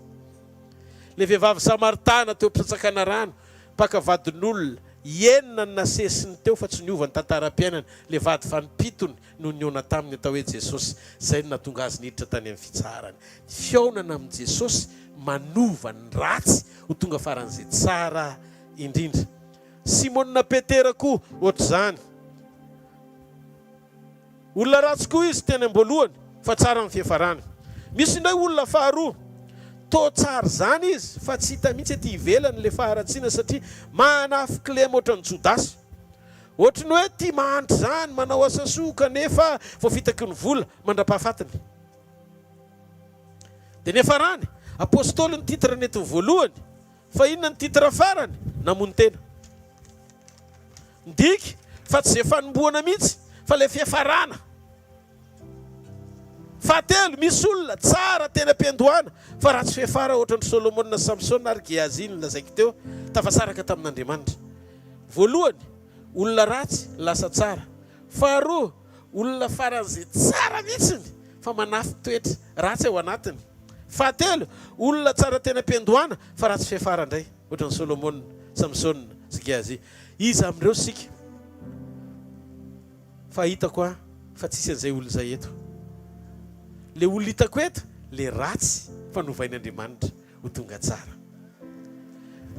Ilay vehivavy Samaritana teo am-pitsatsakana rano, mpaka vadin'olona, enina no nasesiny teo fa tsy niova ny tantaram-piainany, ilay vady fanimpitony, no nihaona taminy atao hoe Jesosy. Izay no nahatonga azy niditra tany amin'ny fitsaharany. Ny fihaonana amin'i Jesosy manova ny ratsy ho tonga faran'izay tsara indrindra. Simona Petera koa ohatr'izany. Olona ratsy koa izy teny am-boalohany fa tsara ny fiafarany. Misy indray olona faharoa, toa tsara izany izy fa tsy hita mihitsy aty ivelany ilay faharatsiana satria manafy kilema ohatran'i Jodasy. Ohatry ny hoe tia mahantra izany, manao asa soa kanefa voafitaky ny vola mandra-pahafatiny. Dia niafarany, Apostoly ny titre nentiny voalohany, fa inona ny titre farany? Namono tena. Midika fa tsy izay fanombohana mihitsy fa ilay fiafarana. Fahatelo, misy olona tsara teny am-piandohana fa ratsy fiafara ohatran-dry Solomona sy Samsona ary Gehazi nolazaiko teo, tafasaraka tamin'Andriamanitra. Voalohany, olona ratsy lasa tsara. Faharoa, olona faran'izay tsara mihitsiny fa manafy toetra ratsy ao anatiny. Fahatelo, olona tsara teny am-piandohana fa ratsy fiafara indray, ohatran'i Solomona, Samsona sy Gehazi. Iza amin'ireo isika? Fa hitako an fa tsisy an'izay olona izay eto. Le olona hitako eto le ratsy fa novain'Andriamanitra ho tonga tsara.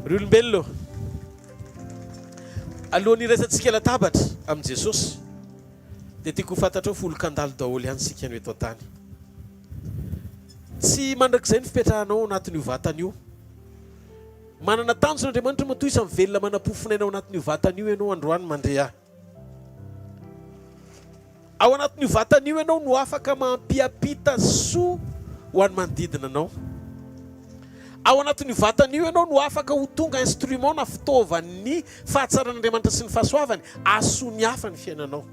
Ry olombelona ô, alohan'ny hiraisantsika latabatra amin'i Jesosy dia tiako ho fantatrao fa olon-kandalo daholo ihany isika no eto an-tany. Tsy mandrakizay ny fipetrahanao ao anatin'io vatana io. Manana tanjona Andriamanitra matoa isan'ny velona manam-pofonaina ao anatin'io vatana io ianao androany mandre ahy. Ao anatin'io vatana io ianao no afaka mampiampita soa ho an'ny manodidina anao. Ao anatin'io vatana io ianao no afaka ho tonga instrument na fitaovan'ny fahatsaran'Andriamanitra sy ny fahasoavany hahasoa ny hafa ny fiainanao.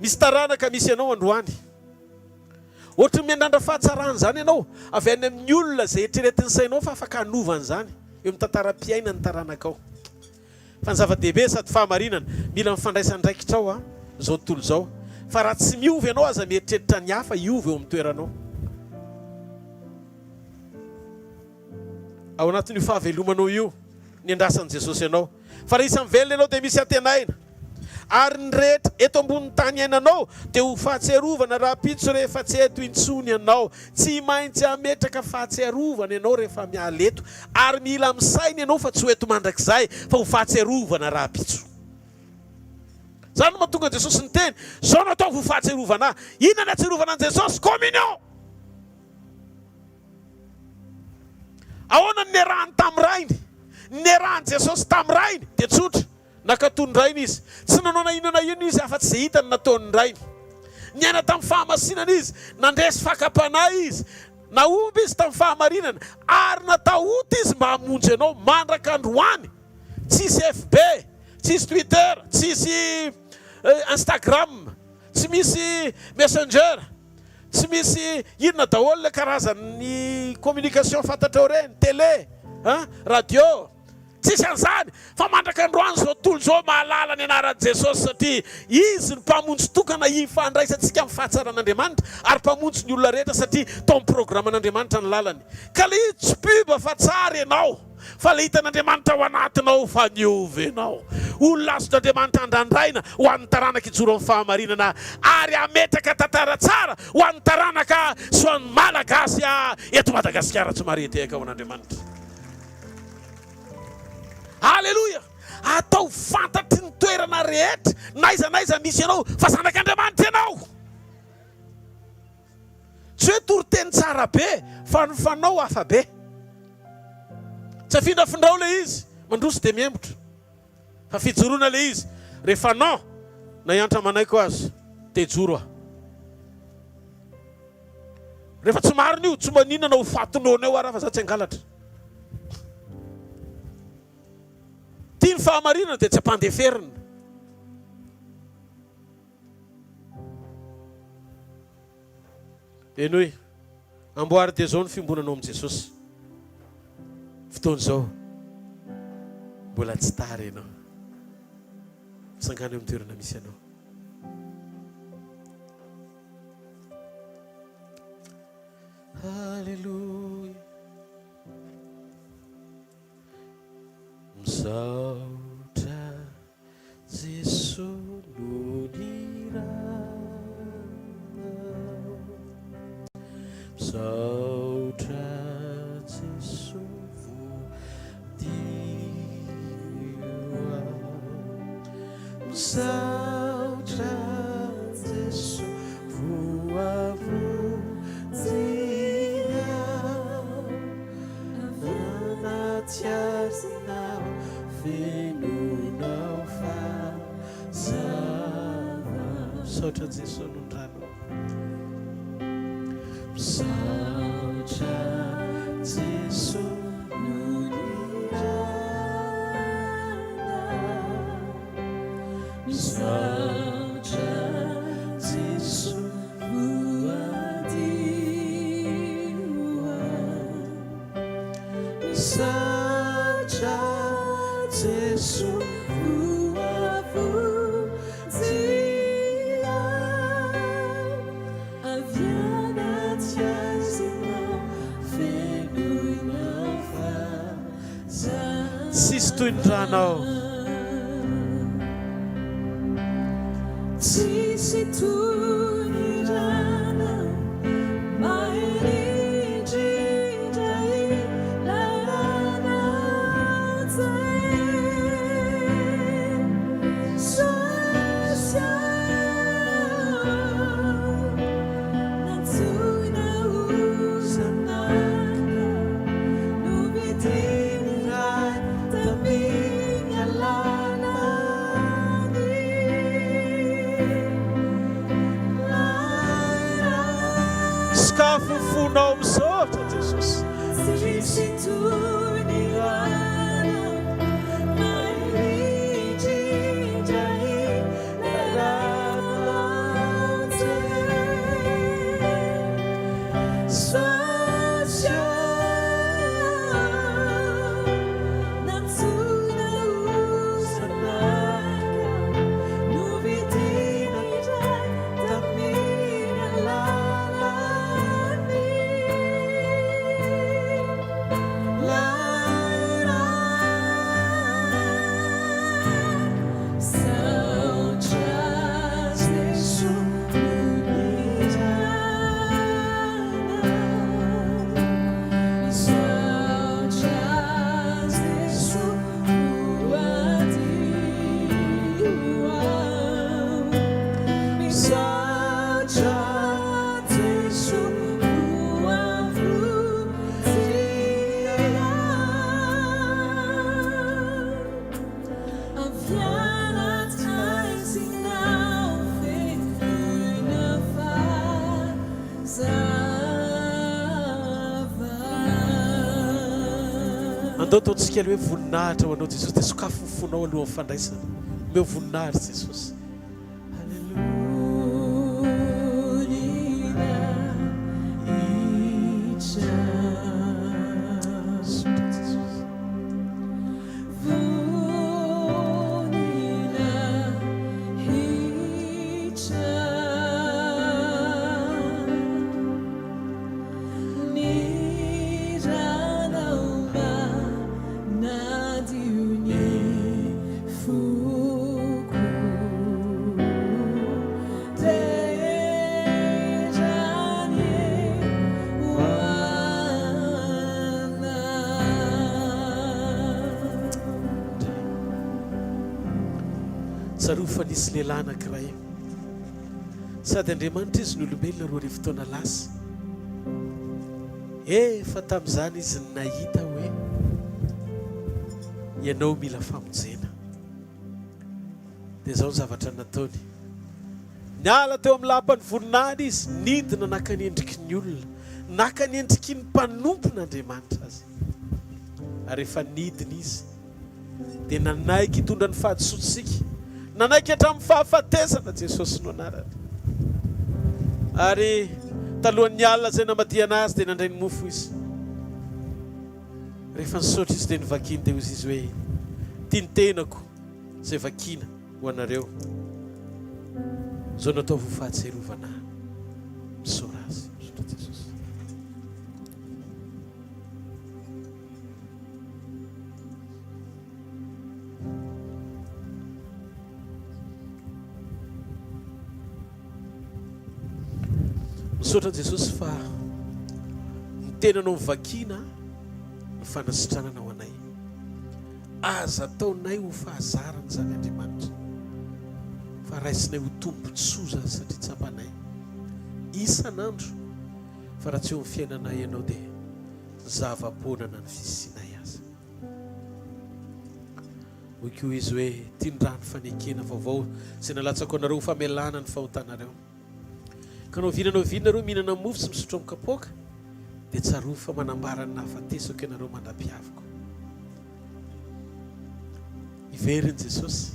Misy taranaka misy anao androany. Ohatry ny miandrandra fahatsarana izany ianao avy any amin'ny olona izay eritreretin'ny sainao fa afaka hanova an'izany eo amin'ny tantaram-piainan'ny taranakao. Fa ny zava-dehibe sady fahamarinana, mila mifandraisa andraikitra ao an, izao tontolo izao. Fa raha tsy miova ianao aza mieritreritra ny hafa hiova eo amin'ny toeranao. Ao anatin'io fahavelomanao io ny andrasan'i Jesosy anao. Fa raha isan'ny velona ianao dia misy antenaina. Ary ny rehetra eto ambonin'ny tany iainanao dia ho fahatsiarovana rahampitso rehefa tsy eto intsony ianao. Tsy maintsy hametraka fahatsiarovana ianao rehefa miala eto. Ary mila misaina ianao fa tsy ho eto mandrakizay fa ho fahatsiarovana rahampitso. Izany no mahatonga an'i Jesosy niteny, Izao no ataovy ho fahatsiarovana ahy. Inona ny hatsiarovana an'i Jesosy? Communion! Ahoana ny niarahany tamin'ny Rainy? Ny niarahan'i Jesosy tamin'ny Rainy dia tsotra. Nankatò ny Rainy izy. Tsy nanao na inona na inona izy afa-tsy izay hitany nataon'ny Rainy. Niaina tamin'ny fahamasinana izy. Nandresy fakam-panahy izy. Nahomby izy tamin'ny fahamarinana. Ary natao ota izy mba hamonjy anao mandraka androany. Tsisy FB, tsisy Twitter, tsisy Instagram, tsy misy Messenger, tsy misy inona daholo ilay karazan'ny communication fantatrao ireny, télé, radio. Tsisy an'izany fa mandraka androany izao tontolo izao mahalala ny anaran'i Jesosy satria Izy no Mpamonjy tokana hifandraisantsika amin'ny fahatsaran'Andriamanitra ary Mpamonjy ny olona rehetra satria tao amin'ny programan'Andriamanitra ny lalany. Ka le izy tsy pub fa tsara ianao fa le hitan'Andriamanitra ao anatinao fa niova ianao. Olona azon'Andriamanitra andrandraina ho an'ny taranaka hijoro amin'ny fahamarinana ary hametraka tantara tsara ho an'ny taranaka sy ho an'ny Malagasy eto Madagasikara tsy marehetehaka ho an'Andriamanitra. Aleloia! Ataovy fantatry ny toerana rehetra, n'aiza n'aiza misy anao, fa zanak'Andriamanitra ianao. Tsy hoe toriteny tsara be, fa ny fanao hafa be. Tsy afindrafindrao ilay izy, mandroso dia mihemotra. Fa fijoroana ilay izy. Rehefa non, na hiantra manaiko aza, te hijoro aho. Rehefa tsy marina io, tsy maninona na ho faty noana eo ara fa za tsy hangalatra. Tia ny fahamarinana dia tsy ampandeferina. Henoy, amboary dia izao ny fiombonanao amin'i Jesosy. Fotoana izao, mbola tsy tara ianao. Mitsangàna eo amin'ny toerana misy anao. Haleloia. Misaotra Jeso no niranao. Misaotra Jeso voadio aho. Misaotra Jeso voavonjy aho. Avy anaty hazinao fenoinao fahazavana. Misaotra Jeso noho ny ranao. Misaotra Jeso noho ny ranao. Misaotra Jeso voadio aho. Misaotra Jeso voavonjy aho. Avy anaty hazinao fenoinao fahazavana. Tsisy toy ny rano. ranao. Tsisy toy ny ranao mahery indrindra ilay ranao Jesosy Nantsoina ho zanaka Novidin'ny Ray tamin'ny alalan'ny Sokafy ny fonao misaotra Jesosy. Tsisy toy ny ranao mahery indrindra ilay ranao Jesosy Nantsoina ho zanaka Novidina indray tamin'ny alalan'ny lay ra. Misaotra Jesoa noho ny ranao. Misaotra Jesoa ho adio aho. Misaotra Jesoa ho avonjy ahy. Avy anaty haizina fenoina fahazavana. Andao ataontsika ilay hoe voninahitra ho anao Jesosy dia sokafy ny fonao alohan'ny fandraisana. Omeo voninahitra Jesosy. Tsarovy fa nisy lehilahy anankiray, sady Andriamanitra izy no olombelona 2000 taona lasa. Efa tamin'izany izy no nahita hoe ianao mila famonjena. Dia izao ny zavatra nataony. Niala teo amin'ny lapan'ny voninahiny izy, nidina naka ny endriky ny olona, naka ny endriky ny mpanompon'Andriamanitra azy. Ary rehefa nidina izy, dia nanaiky hitondra ny fahadisoantsika, nanaiky hatramin'ny fahafatesana, Jesosy no anarany. Ary talohan'ny alina izay namadihana azy, dia nandray ny mofo izy. Rehefa nisaotra izy, dia novakiny, dia hoy izy hoe, Ity ny tenako izay vakiana ho anareo. Izao no ataovy ho fahatsiarovana ahy. Misaora azy. Misaotra Jesosy. Misaotra Jesosy fa ny tenanao vakiana ny fanasitranana ho anay. Aza ataonay ho fahazarana izany Andriamanitra fa raisinay ho tombontsoa izany satria tsapanay isan'andro fa raha tsy eo amin'ny fiainanay Ianao dia zava-poana na ny fisianay aza. Hoy koa Izy hoe, Ity ny rano fanekena vaovao izay nalatsako anareo ho famelana ny fahotanareo. Ka na oviana na oviana nareo mihinana mofo sy misotro amin'ny kapoaka, dia tsarovy fa manambara ny nahafatesako ianareo mandra-piaviko. Hiverina Jesosy.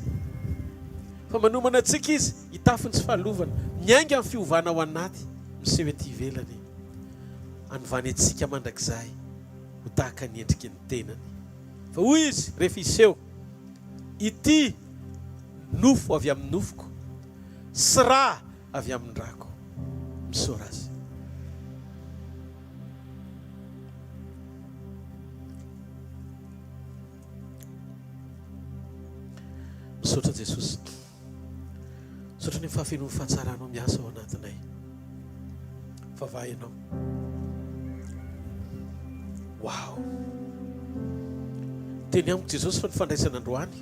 Fa manomana antsika Izy hitafy ny tsy fahalovana. Miainga amin'ny fiovana ao anaty, miseho ety ivelany. Hanovany antsika mandrakizay ho tahaka ny endriky ny tenany. Fa hoy Izy rehefa hiseho, Ity nofo avy amin'ny nofoko sy ra avy amin'ny rako. Misaora Azy. Misaotra Jesosy. Misaotra ny fahafenoan'ny fahatsaranao miasa ao anatinay. Vavaha ianao. Wow. Teny amiko Jesosy fa ny fandraisana androany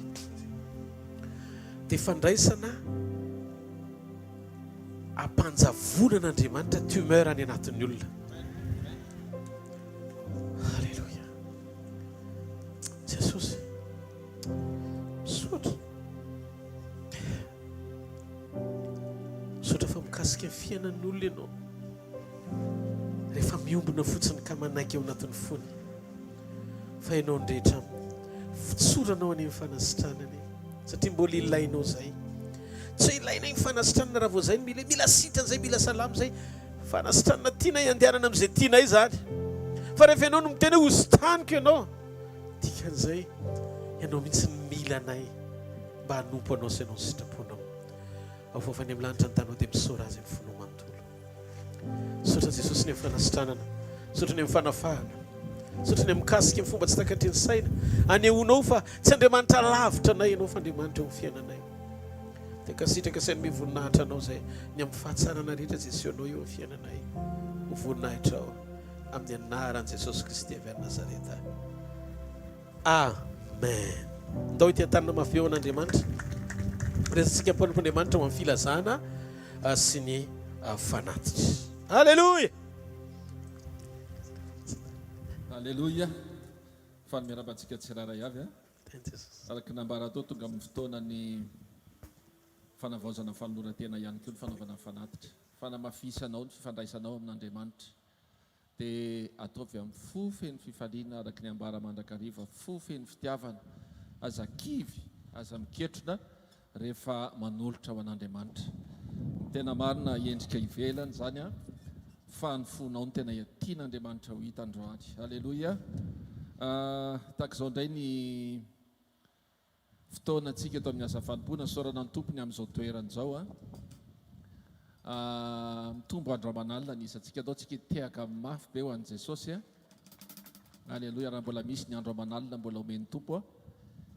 dia fandraisana ampanjavonan'Andriamanitra tumeur any anatin'ny olona. Alléluia. Jesosy. Misaotra. Misaotra fa mikasika ny fiainan'ny olona ianao. Rehefa miombona fotsiny ka manaiky ao anatin'ny fony fa ianao ny rehetra aminy. Fotsoranao anie ny fanasitranana e. Satria mbola ilainao izay. Tsy hoe ilainay ny fanasitranana raha vao izay no mila, mila sitrana izay, mila salama izay. Fanasitranana tianay andehanana amin'izay tianay izany. Fa rehefa ianao no miteny hoe hositraniko ianao, Dikan'izay, Ianao mihitsy no mila anay mba hanompo Anao sy hanao ny sitraponao. Ao fa avy any amin'ny lanitra ny tanao dia misaora Azy amin'ny fonao manontolo. Misaotra Jesosy ny amin'ny fanasitranana. Misaotra ny amin'ny fanafahana. Misaotra ny amin'ny mikasika amin'ny fomba tsy takatry ny saina. Anehoanao fa tsy Andriamanitra lavitra anay Ianao fa Andriamanitra eo amin'ny fiainanay. Dia ankasitraka sy hanome voninahitra Anao izay ny amin'ny fahatsarana rehetra izay asehonao eo amin'ny fiainanay. Ho voninahitrao. Amin'ny anaran'i Jesosy Kristy avy any Nazareta. Amen. Ndao ity an-tanana mafy be ho an'Andriamanitra. Resintsika mpanompon'Andriamanitra ho amin'ny filazana ah, sy ny ah, fanatitra. Alléluia! Alléluia! Faly miarahaba antsika tsirairay avy a. Araka ny nambara teo, tonga amin'ny fotoanan'ny fanavaozana fanoloran-tena ihany koa ny fanaovana fanatitra. Fanamafisanao ny fifandraisanao amin'Andriamanitra. Dia ataovy amin'ny fo feno fifaliana araka ny ambara mandrakariva, fo feno fitiavana. Aza kivy, aza miketrona rehefa manolotra ho an'Andriamanitra. Ny tena marina, endrika ivelany izany an, fa ny fonao no tena tian'Andriamanitra ho hita androany. Aleloia! Tahaka izao indray ny. Fotoana antsika eto amin'ny asa fanompoana, isaorana ny Tompo ny amin'izao toerana izao a. Mitombo andro aman'alina ny isantsika, andao tsika hitehaka mafy be ho an'i Jesosy a. Aleloia, raha mbola misy ny andro aman'alina mbola omen'ny Tompo a,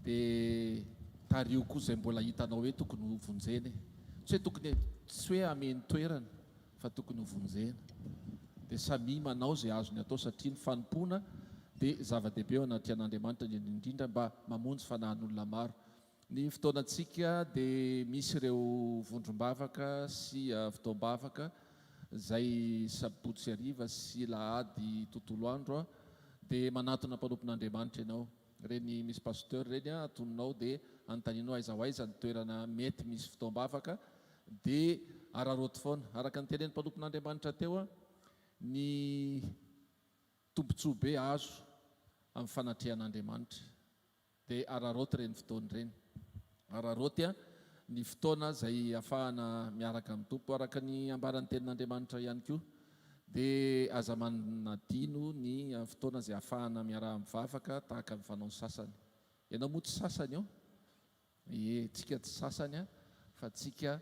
dia tariho koa izay mbola hitanao hoe tokony ho vonjena e. Tsy hoe tokony, tsy hoe hameno toerana fa tokony ho vonjena. Dia samia manao izay azony atao satria ny fanompoana dia zava-dehibe eo anatrehan'Andriamanitra indrindra indrindra mba mamonjy fanahin'olona maro. Ny fotoanantsika dia misy ireo vondrom-bavaka sy fotoam-bavaka izay sabotsy hariva sy lahady tontolo andro dia manatona mpanompon'Andriamanitra ianao. Ireny misy pasteur ireny atoninao dia anontanianao aiza ho aiza ny toerana mety misy fotoam-bavaka dia araraoty foana. Araka ny tenenin'ny mpanompon'Andriamanitra teo, ny tombontsoa be azo amin'ny fanatrehan'Andriamanitra dia araraoty ireny fotoana ireny. Araraoty ny fotoana izay ahafahana miaraka amin'ny Tompo. Araka ny ambaran'ny tenin'Andriamanitra ihany koa dia aza manadino ny fotoana izay ahafahana miaraha-mivavaka tahaka ny fanaon'ny sasany. Ianao moa tsy sasany eo? Ie, tsika tsy sasany fa tsika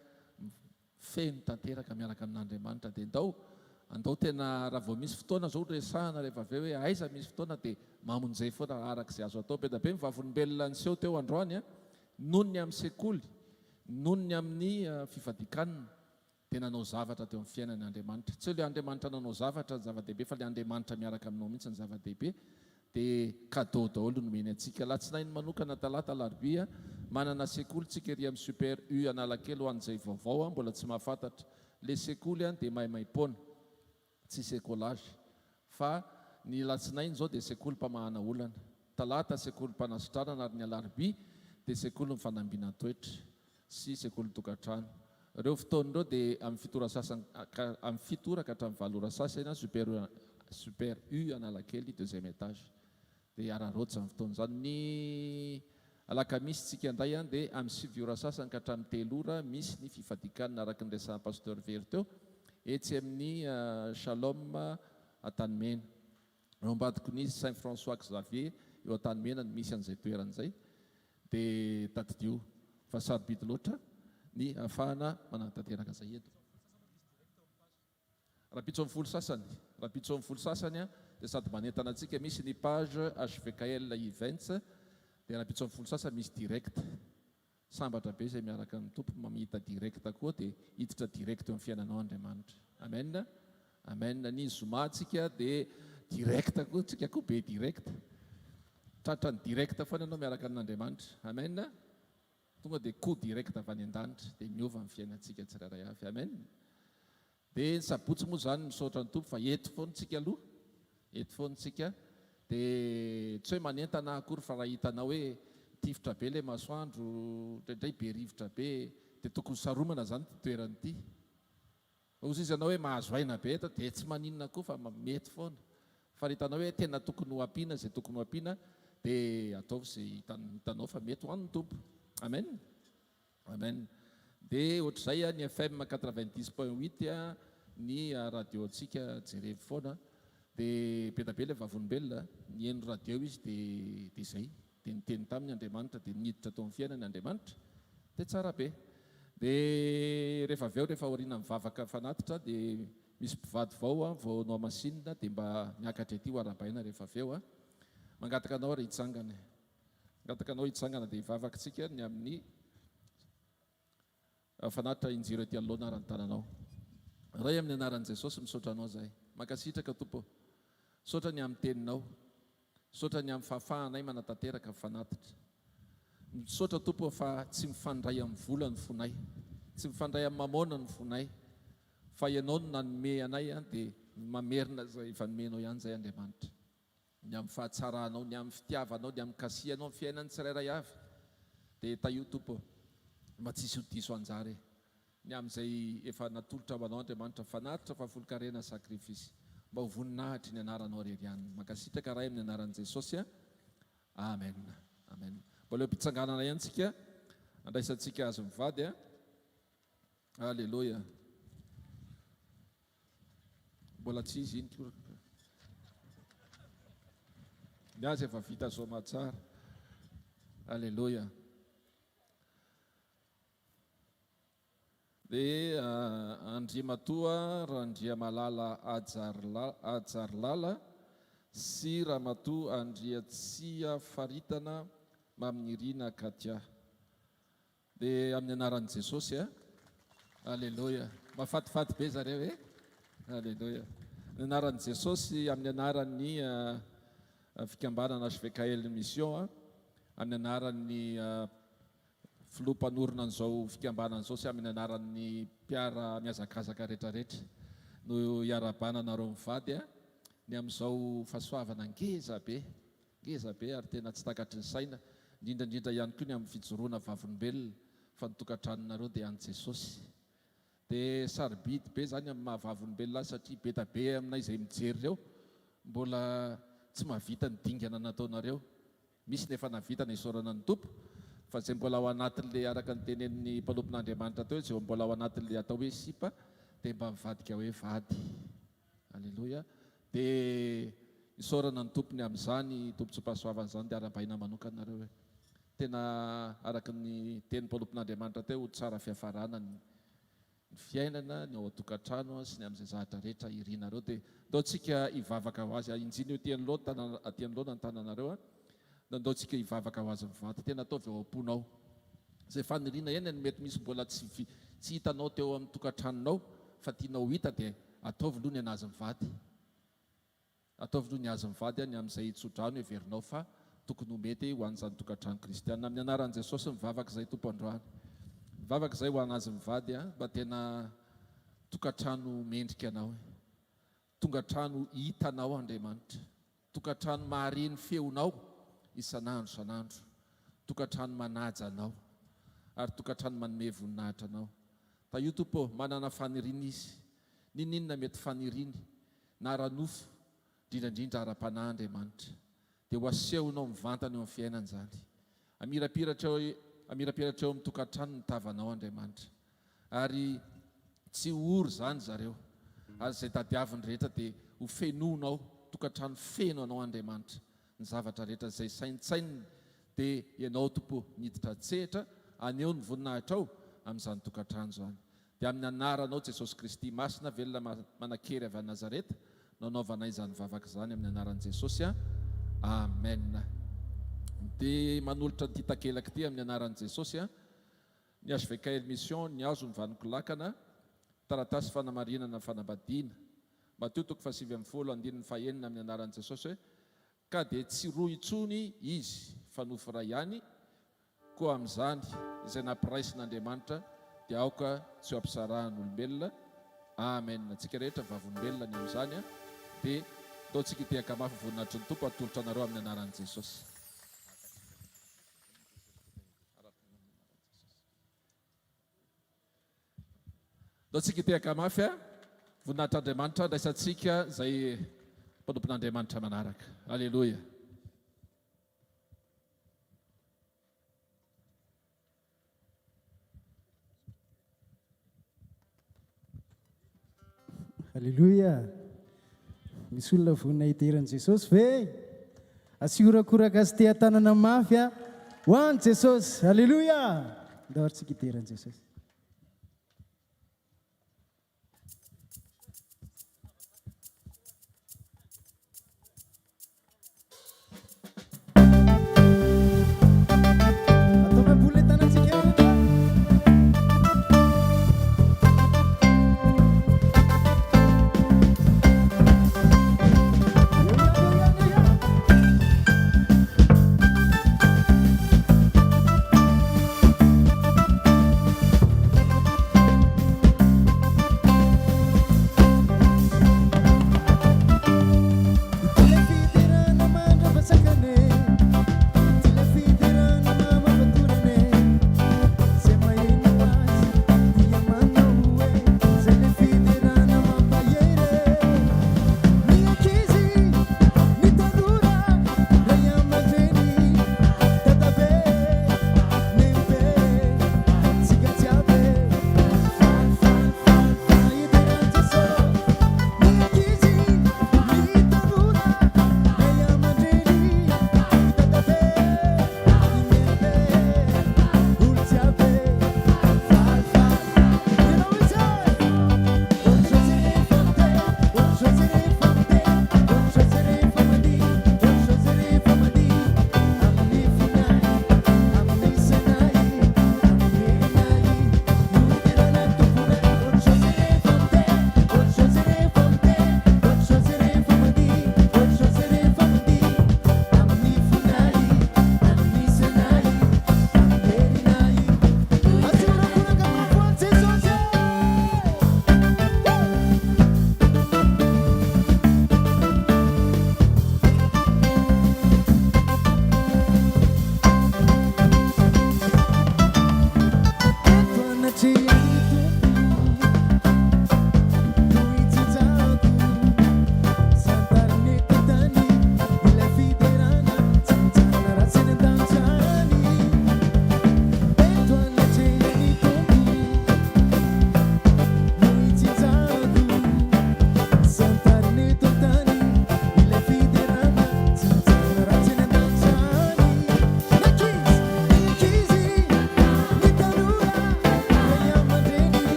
feno tanteraka miaraka amin'Andriamanitra. Dia ndao, andao tena raha vao misy fotoana izao resahana rehefa avy eo hoe aiza misy fotoana dia mamonjy foana araka izay azo atao. Be dia be ny vavolombelona niseho teo androany noho ny amin'ny sekoly, noho ny amin'ny fifadian-kanina. Dia nanao zavatra teo amin'ny fiainany Andriamanitra. Tsy hoe ilay Andriamanitra nanao zavatra no zava-dehibe fa ilay Andriamanitra miaraka aminao mihitsy no zava-dehibe. Dia cadeau daholo no nomeny antsika. Alatsinainy manokana, talata, alarobia, manana sekoly tsika ery amin'ny Super U Analakely ho an'izay vaovao mbola tsy mahafantatra. Ilay sekoly dia maimaim-poana. Tsisy écolage. Fa ny alatsinainy izao dia sekoly mpamahana olana. Talata sekoly mpanasitranana ary ny alarobia dia sekolin'ny fanambinan-toetra sy sekolin-tokantrano. Ireo fotoana ireo dia amin'ny fito ora sasany ka amin'ny fito ora ka hatramin'ny valo ora sasany Super Super U Analakely deuxième étage. Dia araraoty izany fotoana izany. Ny alakamisy tsika indray an dia amin'ny 9 ora sasany ka hatramin'ny telo ora misy ny fifadian-kanina araka ny resahan'i Pasteur Very teo etsy amin'ny Shalom Antanimena. Eo ambadiky ny Saint François Xavier eo Antanimena no misy an'izay toerana izay. Dia tadidio fa sarobidy loatra ny ahafahana manatanteraka izay eto. Rahampitso amin'ny folo sasany, rahampitso amin'ny folo sasany dia sady manentana antsika, misy ny page HVKL Events, dia rahampitso amin'ny folo sasany misy direct. Sambatra be izay miaraka amin'ny Tompo mamita direct koa dia hiditra direct eo amin'ny fiainanao Andriamanitra. Amen. Amen. Ny zoma tsika dia direct koa, tsika koa be direct. Tratran'ny direct foana ianao miaraka amin'Andriamanitra. Amen. Tonga dia coup direct avy any an-danitra dia miova ny fiainantsika tsirairay avy. Amen. Dia ny sabotsy moa izany misaotra ny Tompo fa eto foana tsika aloha, eto foana tsika, dia tsy hoe manentana aho akory fa raha hitanao hoe mitifitra be ilay masoandro, indraindray be rivotra be, dia tokony saromana izany ity toerana ity. Fa hozy izy ianao hoe mahazo aina be eto dia tsy maninona koa fa mety foana. Fa raha hitanao hoe tena tokony ho ampiana izay tokony ho ampiana dia ataovy izay hitanao fa mety ho an'ny Tompo. Amen. Amen. Dia ohatr'izay ny FM 90 point 8 ny radio antsika jerevo foana. Dia be dia be ilay vavolombelona, niheno radio izy dia dia izay. Dia niteny taminy Andriamanitra dia niditra tao amin'ny fiainany Andriamanitra. Dia tsara be. Dia rehefa avy eo rehefa aoriana mivavaka fanatitra dia misy mpivady vao vao nohamasinina dia mba miakatra ety ho arahabaina rehefa avy eo. Mangataka anao ary hitsangana. Mangataka anao hitsangana dia hivavaka isika ny amin'ny fanatitra injiro ety anoloana ary ny tananao. Ray amin'ny anaran'i Jesosy misaotra anao izahay. Mankasitraka Tompo ô. Misaotra ny amin'ny teninao. Misaotra ny amin'ny fahafahanay manatanteraka ny fanatitra. Misaotra Tompo ô fa tsy mifandray amin'ny vola ny fonay. Tsy mifandray amin'ny mamôna ny fonay. Fa Ianao no nanome anay dia mamerina izay efa nomenao ihany izay Andriamanitra. ny amin'ny fahatsaranao, ny amin'ny fitiavanao, ny amin'ny kasihanao ny fiainan'ny tsirairay avy. Dia tahio Tompo ô, mba tsy hisy ho diso anjara e. Ny amin'izay efa natolotra ho Anao Andriamanitra, fanatitra, fahafolonkarena, sacrifice. Mba ho voninahitry ny anaranao irery ihany. Mankasitraka Ray amin'ny anaran'i Jesosy a. Amen. Amen. Mbola eo am-pitsanganana ihany tsika, andraisantsika azy mivady a. Aleloia. Mbola tsy izy iny koa. Ny azy efa vita soamatsara. Aleloia. Dia Andriamatoa Randriamalala Hajarilala sy Ramatoa Andriatsiafaritana Maminirina Katia. Dia amin'ny anaran'i Jesosy a. Aleloia. Mahafatifaty be zareo e. Aleloia. Ny anaran'i Jesosy amin'ny anaran'ny fikambanana HVKL Mission a, amin'ny anaran'ny filoha mpanorina an'izao fikambanana izao sy amin'ny anaran'ny mpiara mihazakazaka rehetrarehetra no iarahabana anareo mivady a, ny amin'izao fahasoavana ngeza be Ngeza be ary tena tsy takatry ny saina, indrindra indrindra ihany koa ny amin'ny fijoroana vavolombelona fa ny tokantranonareo dia an'i Jesosy. Dia sarobidy be izany amin'ny maha vavolombelona azy satria be da be aminay izay mijery ireo mbola tsy mahavita ny dingana nataonareo. Misy ny efa nahavita na isaorana ny Tompo fa izay mbola ao anatin'ilay araka ny tenenin'ny mpanompon'Andriamanitra teo izay mbola ao anatin'ilay atao hoe sipa dia mba mivadika hoe vady. Aleloia. Dia isaorana ny Tompo ny amin'izany tombontsoam-pahasoavana izany dia arahabaina manokana nareo hoe tena araka ny tenin'ny mpanompon'Andriamanitra teo ho tsara fiafarana ny ny fiainana, ny ao an-tokantrano sy ny amin'izay zavatra rehetra irinareo dia ndao tsika hivavaka ho azy. Ahinjino ety anoloana tanana aty anoloana ny tananareo a. Ndao tsika hivavaka ho azy mivady. Tena ataovy ao am-ponao izay faniriana eny ny mety misy mbola tsy tsy hitanao teo amin'ny tokantranonao fa tianao ho hita dia Ataovy loha ny anazy mivady. Ataovy loha ny azy mivady ny amin'izay tso-drano heverinao fa tokony ho mety ho an'izany tokantrano kristiana. Amin'ny anaran'i Jesosy mivavaka izay Tompo androany. Mivavaka izay ho an'azy mivady mba tena tokantrano mendrika anao e. Tongatrano hitanao Andriamanitra. Tokantrano mahare ny feonao isan'andro isan'andro. Tokantrano manaja anao. Ary tokantrano manome voninahitra anao. Tahio Tompo ô, manana faniriana izy. N'inon'inona mety faniriany, na ara-nofo, indrindra indrindra ara-panahy Andriamanitra. Dia ho asehonao mivantana eo amin'ny fiainany izany. Hamirapiratra eo hamirapiratra eo amin'ny tokantrano ny tavanao Andriamanitra. Ary tsy ho ory izany zareo. Ary izay tadiaviny rehetra dia ho fenoinao, tokantrano feno anao Andriamanitra. Ny zavatra rehetra izay saintsaininy dia Ianao Tompo niditra an-tsehatra haneho ny voninahitrao amin'izany tokantrano izany. Dia amin'ny anaranao Jesosy Kristy Masina velona manan-kery avy any Nazareta no anaovanay izany vavaka izany amin'ny anaran'i Jesosy a. Amen. Dia manolotra an'ity takelaka ity amin'ny anaran'i Jesosy a. Ny HVKL Mission nihazo ny vanon-kolakana, taratasy fanamarinana fanambadiana. Matio toko fahasivy ambin'ny folo andininy fahenina amin'ny anaran'i Jesosy hoe, Ka dia tsy roa intsony izy fa nofo iray ihany, koa amin'izany izay nampiraisin'Andriamanitra dia aoka tsy ho ampisarahan'olombelona. Amen. Antsika rehetra vavolombelona ny amin'izany dia ndao tsika hitehaka mafy voninahitry ny Tompo atolotra anareo amin'ny anaran'i Jesosy. Ndao tsika hitehaka mafy a! Voninahitr'Andriamanitra andraisantsika izay mpanompon'Andriamanitra manaraka. Aleloia. Aleloia! Misy olona vonona hidera an'i Jesosy ve? Asio horakoraka sy teha-tanana mafy a! Ho an'i Jesosy! Aleloia! Ndao ary tsika hidera an'i Jesosy. Ataovy ambony ilay tanantsika rehetra. Eo ihany, eo ihany, eo ihany.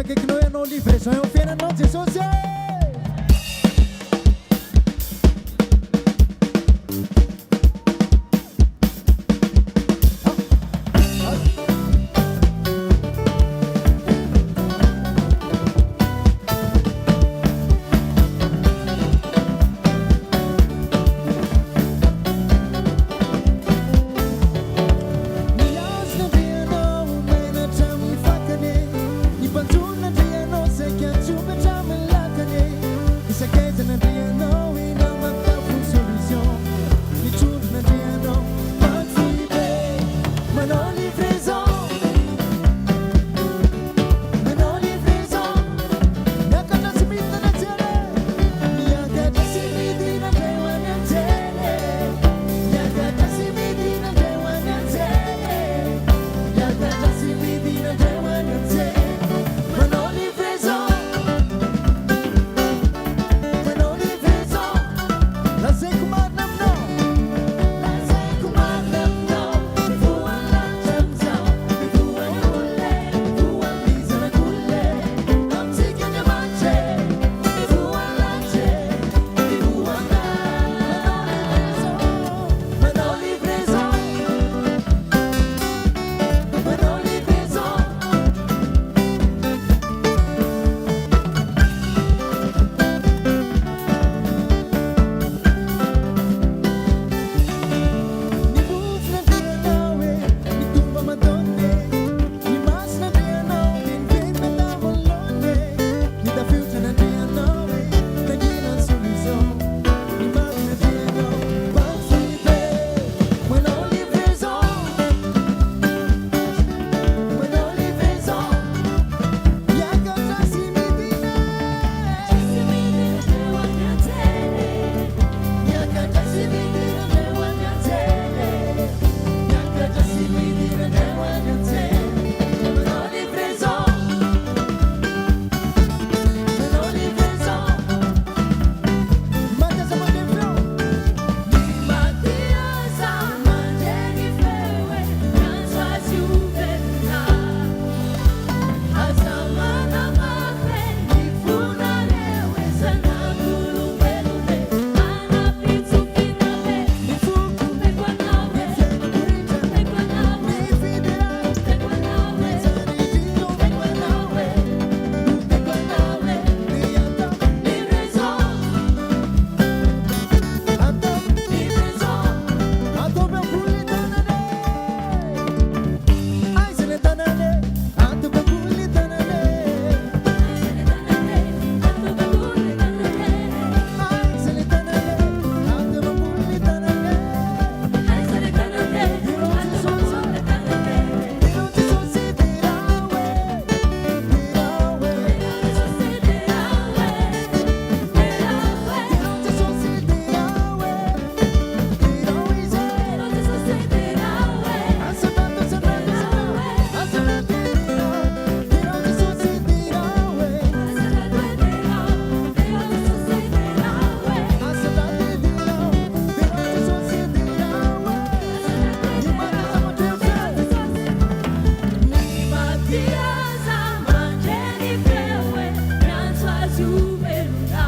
akaikinao ianao livraison eo amin'ny fiainanao Jesosy e! Ny hazon'Andrianao omena hatramin'ny fakany e, ny mpanjonon'Andrianao saika tsy omby hatramin'ny lakany e, ny sakaizan'Andrianao i namako solution, ny trondron'Andrianao banky foibe, manao livraison, manao livraison, miakatra sy midina any an-tsena e, miakatra sy midina indray ho any an-tsena e, miakatra sy midina indray ho any an-tsena e, miakatra sy midina indray ho any an-tsena, manao livraison, manao livraison, lazaiko marina aminao, lazaiko marina aminao, mivoha ny lanitra amin'izao, mivoha ny olona e, mivoha ny zanak'olona e, amintsika Andriamanitra e, mivoha ny lanitra e, mivoha ny manao livraison, manao livraison, manao livraison. Ny mofon'Andrianao e, ny tomba aman-taoniny e, ny mason'Andrianao dia niverina tamin'ny laoniny e, ny tafiotran'Andrianao e, nangina ny solution, ny matin'Andrianao banky foibe, manao livraison, manao livraison, miakatra sy midina e, miakatra sy midina indray ho any an-tsena e, miakatra sy midina indray ho any an-tsena, manao livraison, manao livraison, maty aza mandre feo. Ny maty aza mandre ny feo e, miantso azy ho velona. Aza manamafy ny fonareo e, zanak'olombelona e, manam-pitsofina be. Ny foko, omeko anao e, ny fiainako rehetra, omeko anao e, ny fiderana, omeko anao e, ny tsara indrindra, omeko anao e, omeko anao e, ny atao livraison, atao livraison, ataovy ambony ny tanana e, aiza ny tanana e, ataovy ambony ny tanana e, aiza ny tanana e, ataovy ambony ny tanana e, Derao Jesosy, derao Jesosy, derao e, derao e, derao Jesosy, derao e, derao Izy e. Asandrato, asandrato, asandrato, derao, derao Jesosy, derao e. Asandrato, derao, derao Jesosy, derao e. Ny maty aza mandre feo. Ny maty aza mandre ny feo e, miantso azy ho velona.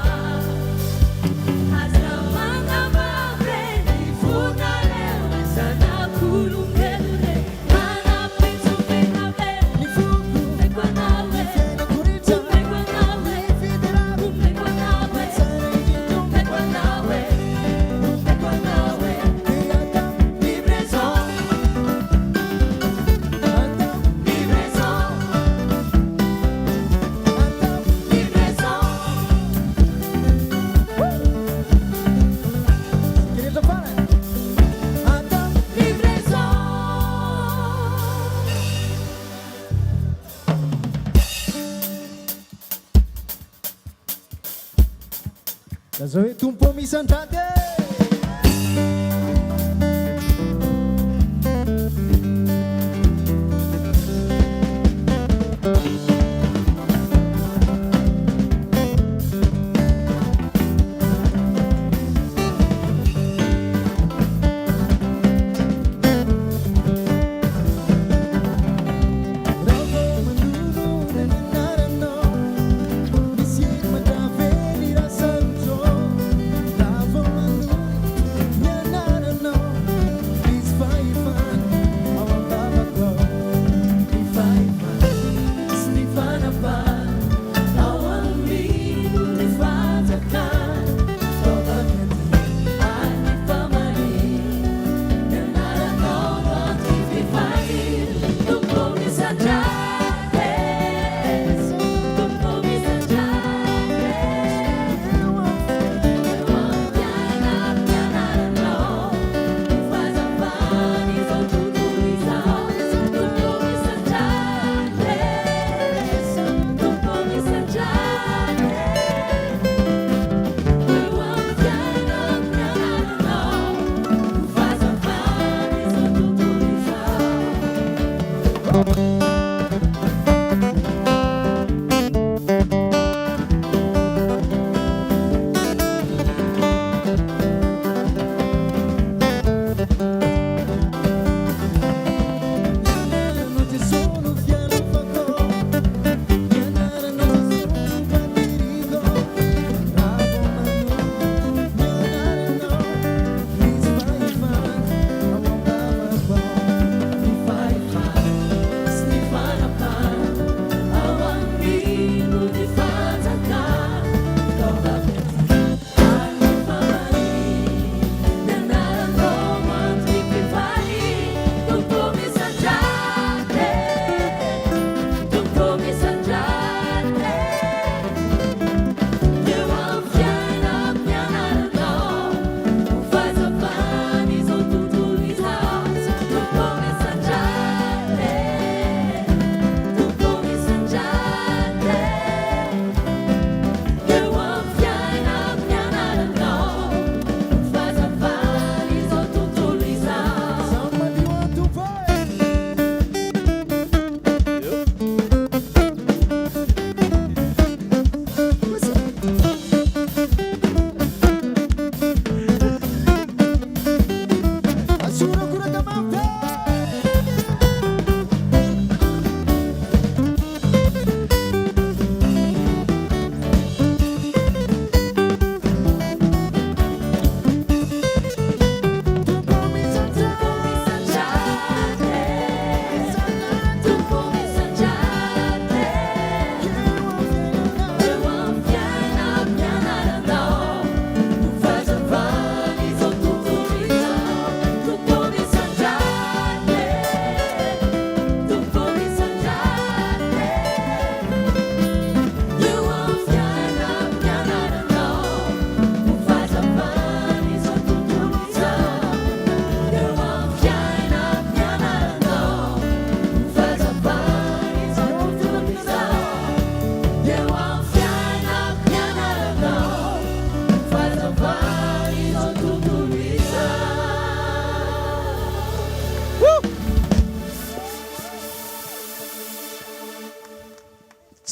Aza manamafy ny fonareo e, zanak'olombelona e, manam-pitsofina be. Ny foko, omeko anao e, ny fiainako rehetra, omeko anao e, ny fiderana, omeko anao e, ny tsara indrindra, omeko anao e, omeko anao e, dia atao livraison, atao livraison, atao livraison. Rehetra farany, atao livraison. Lazao hoe Tompo misandraty e! Raha vao manonona ny anaranao.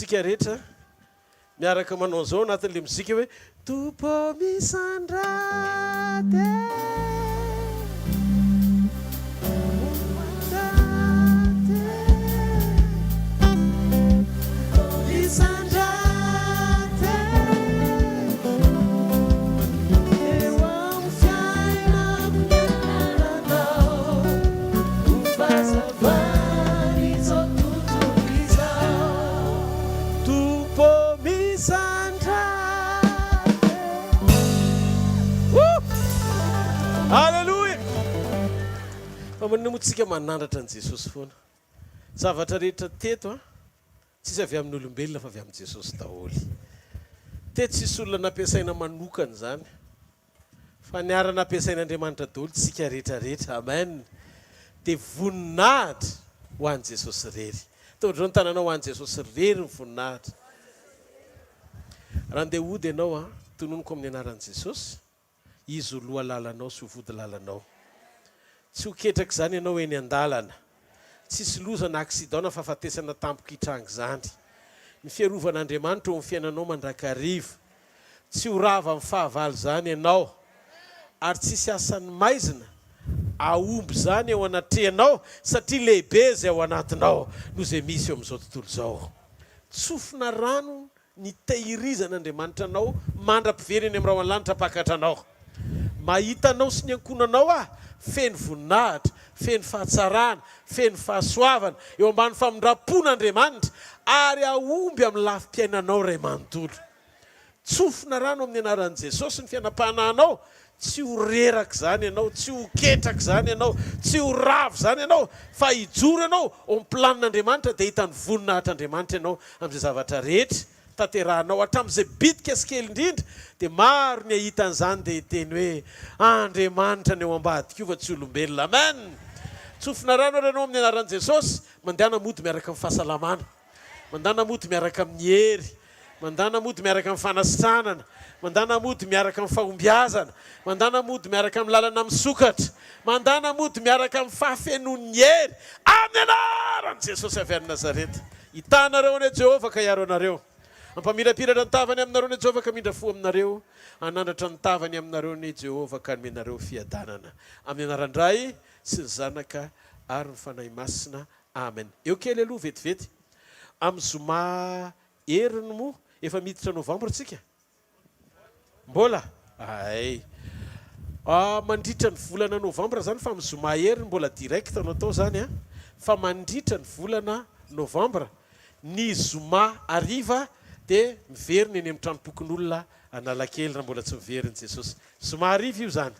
tsika rehetra miaraka manao an'izao anatin'ilay mozika hoe Tompo ô misandrata e. Aleloia! Fa maninona moa tsika manandratra an'i Jesosy foana? Zavatra rehetra teto an, tsisy avy amin'ny olombelona fa avy amin'i Jesosy daholo. Teto tsisy olona nampiasaina manokana izany. Fa niara nampiasain'Andriamanitra daholo tsika rehetra rehetra. Amen. Dia voninahitra ho an'i Jesosy irery. Tondreo ny tananao ho an'i Jesosy irery ny voninahitra. Raha andeha hody ianao an, tononiko amin'ny anaran'i Jesosy, Izy ho loha lalanao sy ho vody lalanao. Tsy ho ketraka izany ianao eny an-dalana. Tsisy loza na accident na fahafatesana tampoka hitranga izany. Ny fiarovan'Andriamanitra eo amin'ny fiainanao mandrakariva. Tsy ho rava amin'ny fahavalo izany ianao, ary tsy hisy asan'ny maizina hahomby izany eo anatrehanao, satria lehibe izay ao anatinao noho izay misy eo amin'izao tontolo izao. Tsofina rano ny tehirizan'Andriamanitra anao mandra-piveriny amin'ny rahona lanitra hampakatra anao. Mahita anao sy ny ankohonanao aho, feno voninahitra, feno fahatsarana, feno fahasoavana, eo ambany famindram-pon'Andriamanitra, ary hahomby amin'ny lafim-piainanao iray manontolo. Tsofina rano amin'ny anaran'i Jesosy ny fiainam-panahinao, tsy ho reraka izany ianao, tsy ho ketraka izany ianao, tsy ho ravo izany ianao, fa hijoro ianao ao amin'ny planin'Andriamanitra dia hahita ny voninahitr'Andriamanitra ianao amin'izay zavatra rehetra tanterahanao, hatramin'izay bitika sy kely indrindra, dia maro ny hahita an'izany dia hiteny hoe, Andriamanitra ny ao ambadika io fa tsy olombelona. Amen! Tsofina rano ary ianao amin'ny anaran'i Jesosy, mandehana mody miaraka amin'ny fahasalamana. Mandana mody miaraka amin'ny hery. Mandana mody miaraka amin'ny fanasitranana. Mandana mody miaraka amin'ny fahombiazana. Mandana mody miaraka amin'ny lalana misokatra. Mandana mody miaraka amin'ny fahafenoan'ny hery. Amin'ny anaran'i Jesosy avy any Nazareta. Hitanareo anie Jehovah ka hiaro anareo. Hampamirapiratra ny tavany aminareo anie Jehovah ka hamindra fo aminareo. Hanandratra ny tavany aminareo anie Jehovah ka hanome anareo fiadanana. Amin'ny anaran-dRay sy ny Zanaka ary ny Fanahy Masina. Amen. Eo kely aloha vetivety. Amin'ny zoma heriny moa efa miditra novambra tsika? Mbola? Hay. Ah, mandritra ny volana novambra zany fa amin'ny zoma heriny mbola direct no atao zany an. Fa mandritra ny volana novambra, ny zoma hariva dia miverina eny amin'ny tranompokonolona Analakely raha mbola tsy miverina Jesosy. Zoma hariva io izany.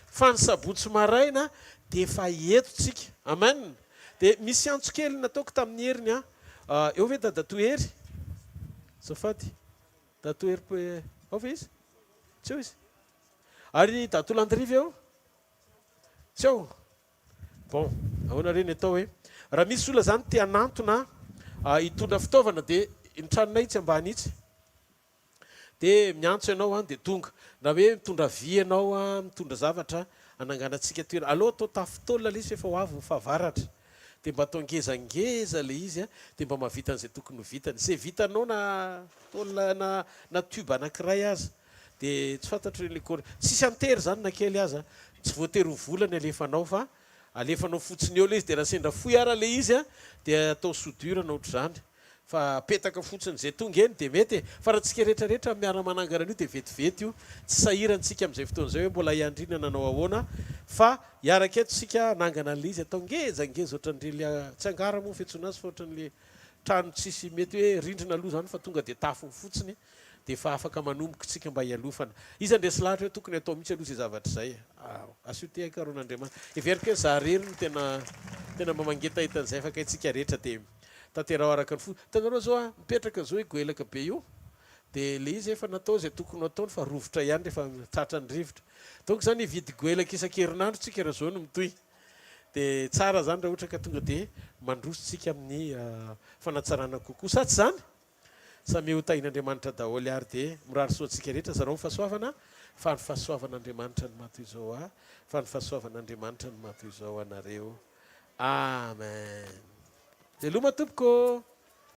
Fa ny sabotsy maraina dia efa eto tsika. Amen. Dia misy antso kely nataoko tamin'i Heriny an. Eo ve dadatoa Hery? Azafady. Dadatoa Hery ao ve izy? Tsy eo izy. Ary dadatoa Landry ve eo? Tsy ao. Bon, ahoana re ny atao e? Raha misy olona izany te hanantona hitondra fitaovana dia ny tranonay itsy ambany itsy. Dia miantso ianao an, dia tonga. Na hoe mitondra vy ianao an, mitondra zavatra hananganantsika toerana. Aleo atao tafo tôle ilay izy fa efa ho avy ny fahavaratra. Dia mba atao ngezangeza ilay izy an, dia mba mahavita an'izay tokony ho vitany. Izay vitanao na tôle na na tube anankiray aza. Dia tsy fantatro ilay cor-, tsisy antery izany na kely aza. Tsy voatery ho vola ny alefanao fa alefanao fotsiny eo ilay izy. Dia raha sendra fohy ara ilay izy an, dia atao soudure na ohatr'izany. Fa apetaka fotsiny izay tonga eny dia mety e! Fa raha tsika rehetra rehetra miara manangana an'io dia vetivety io, tsy sahirana tsika amin'izay fotoana izay hoe mbola hiandriana nanao ahoana fa hiaraka eto tsika hanangana an'ilay izy atao ngeza ngeza ohatran'ireny tsy angara moa ny fiantsoana azy fa ohatran'ilay trano tsisy mety hoe rindrina aloha izany fa tonga dia tafony fotsiny dia efa afaka manomboka tsika mba hialofana. Iza ny resy lahatra hoe tokony atao mihitsy aloha izay zavatra izay e? Asio tehaka ron'Andriamanitra. Heveriko hoe za rery no tena tena mba mangetaheta an'izay afaka haintsika rehetra dia Tanteraho araka ny fo. Hitanareo zao a, mipetraka zao io goelaka be io, de le izy efa natao zay tokony ho ataony fa rovitra ihany rehefa tratran'ny rivotra. Donc zany hividy goelaka isan-kerinandro tsika raha zao no mitohy. De tsara zany raha ohatra ka tonga de mandroso tsika amin'ny fanatsarana kokoa. Sa tsy zany? Samia ho tahin'Andriamanitra daholo ary dia mirary soa antsika rehetra zarao ny fahasoavana fa ny fahasoavan'Andriamanitra no maha toy izao ahy fa ny fahasoavan'Andriamanitra no maha toy izao anareo. Amen. Veloma tompoko ô!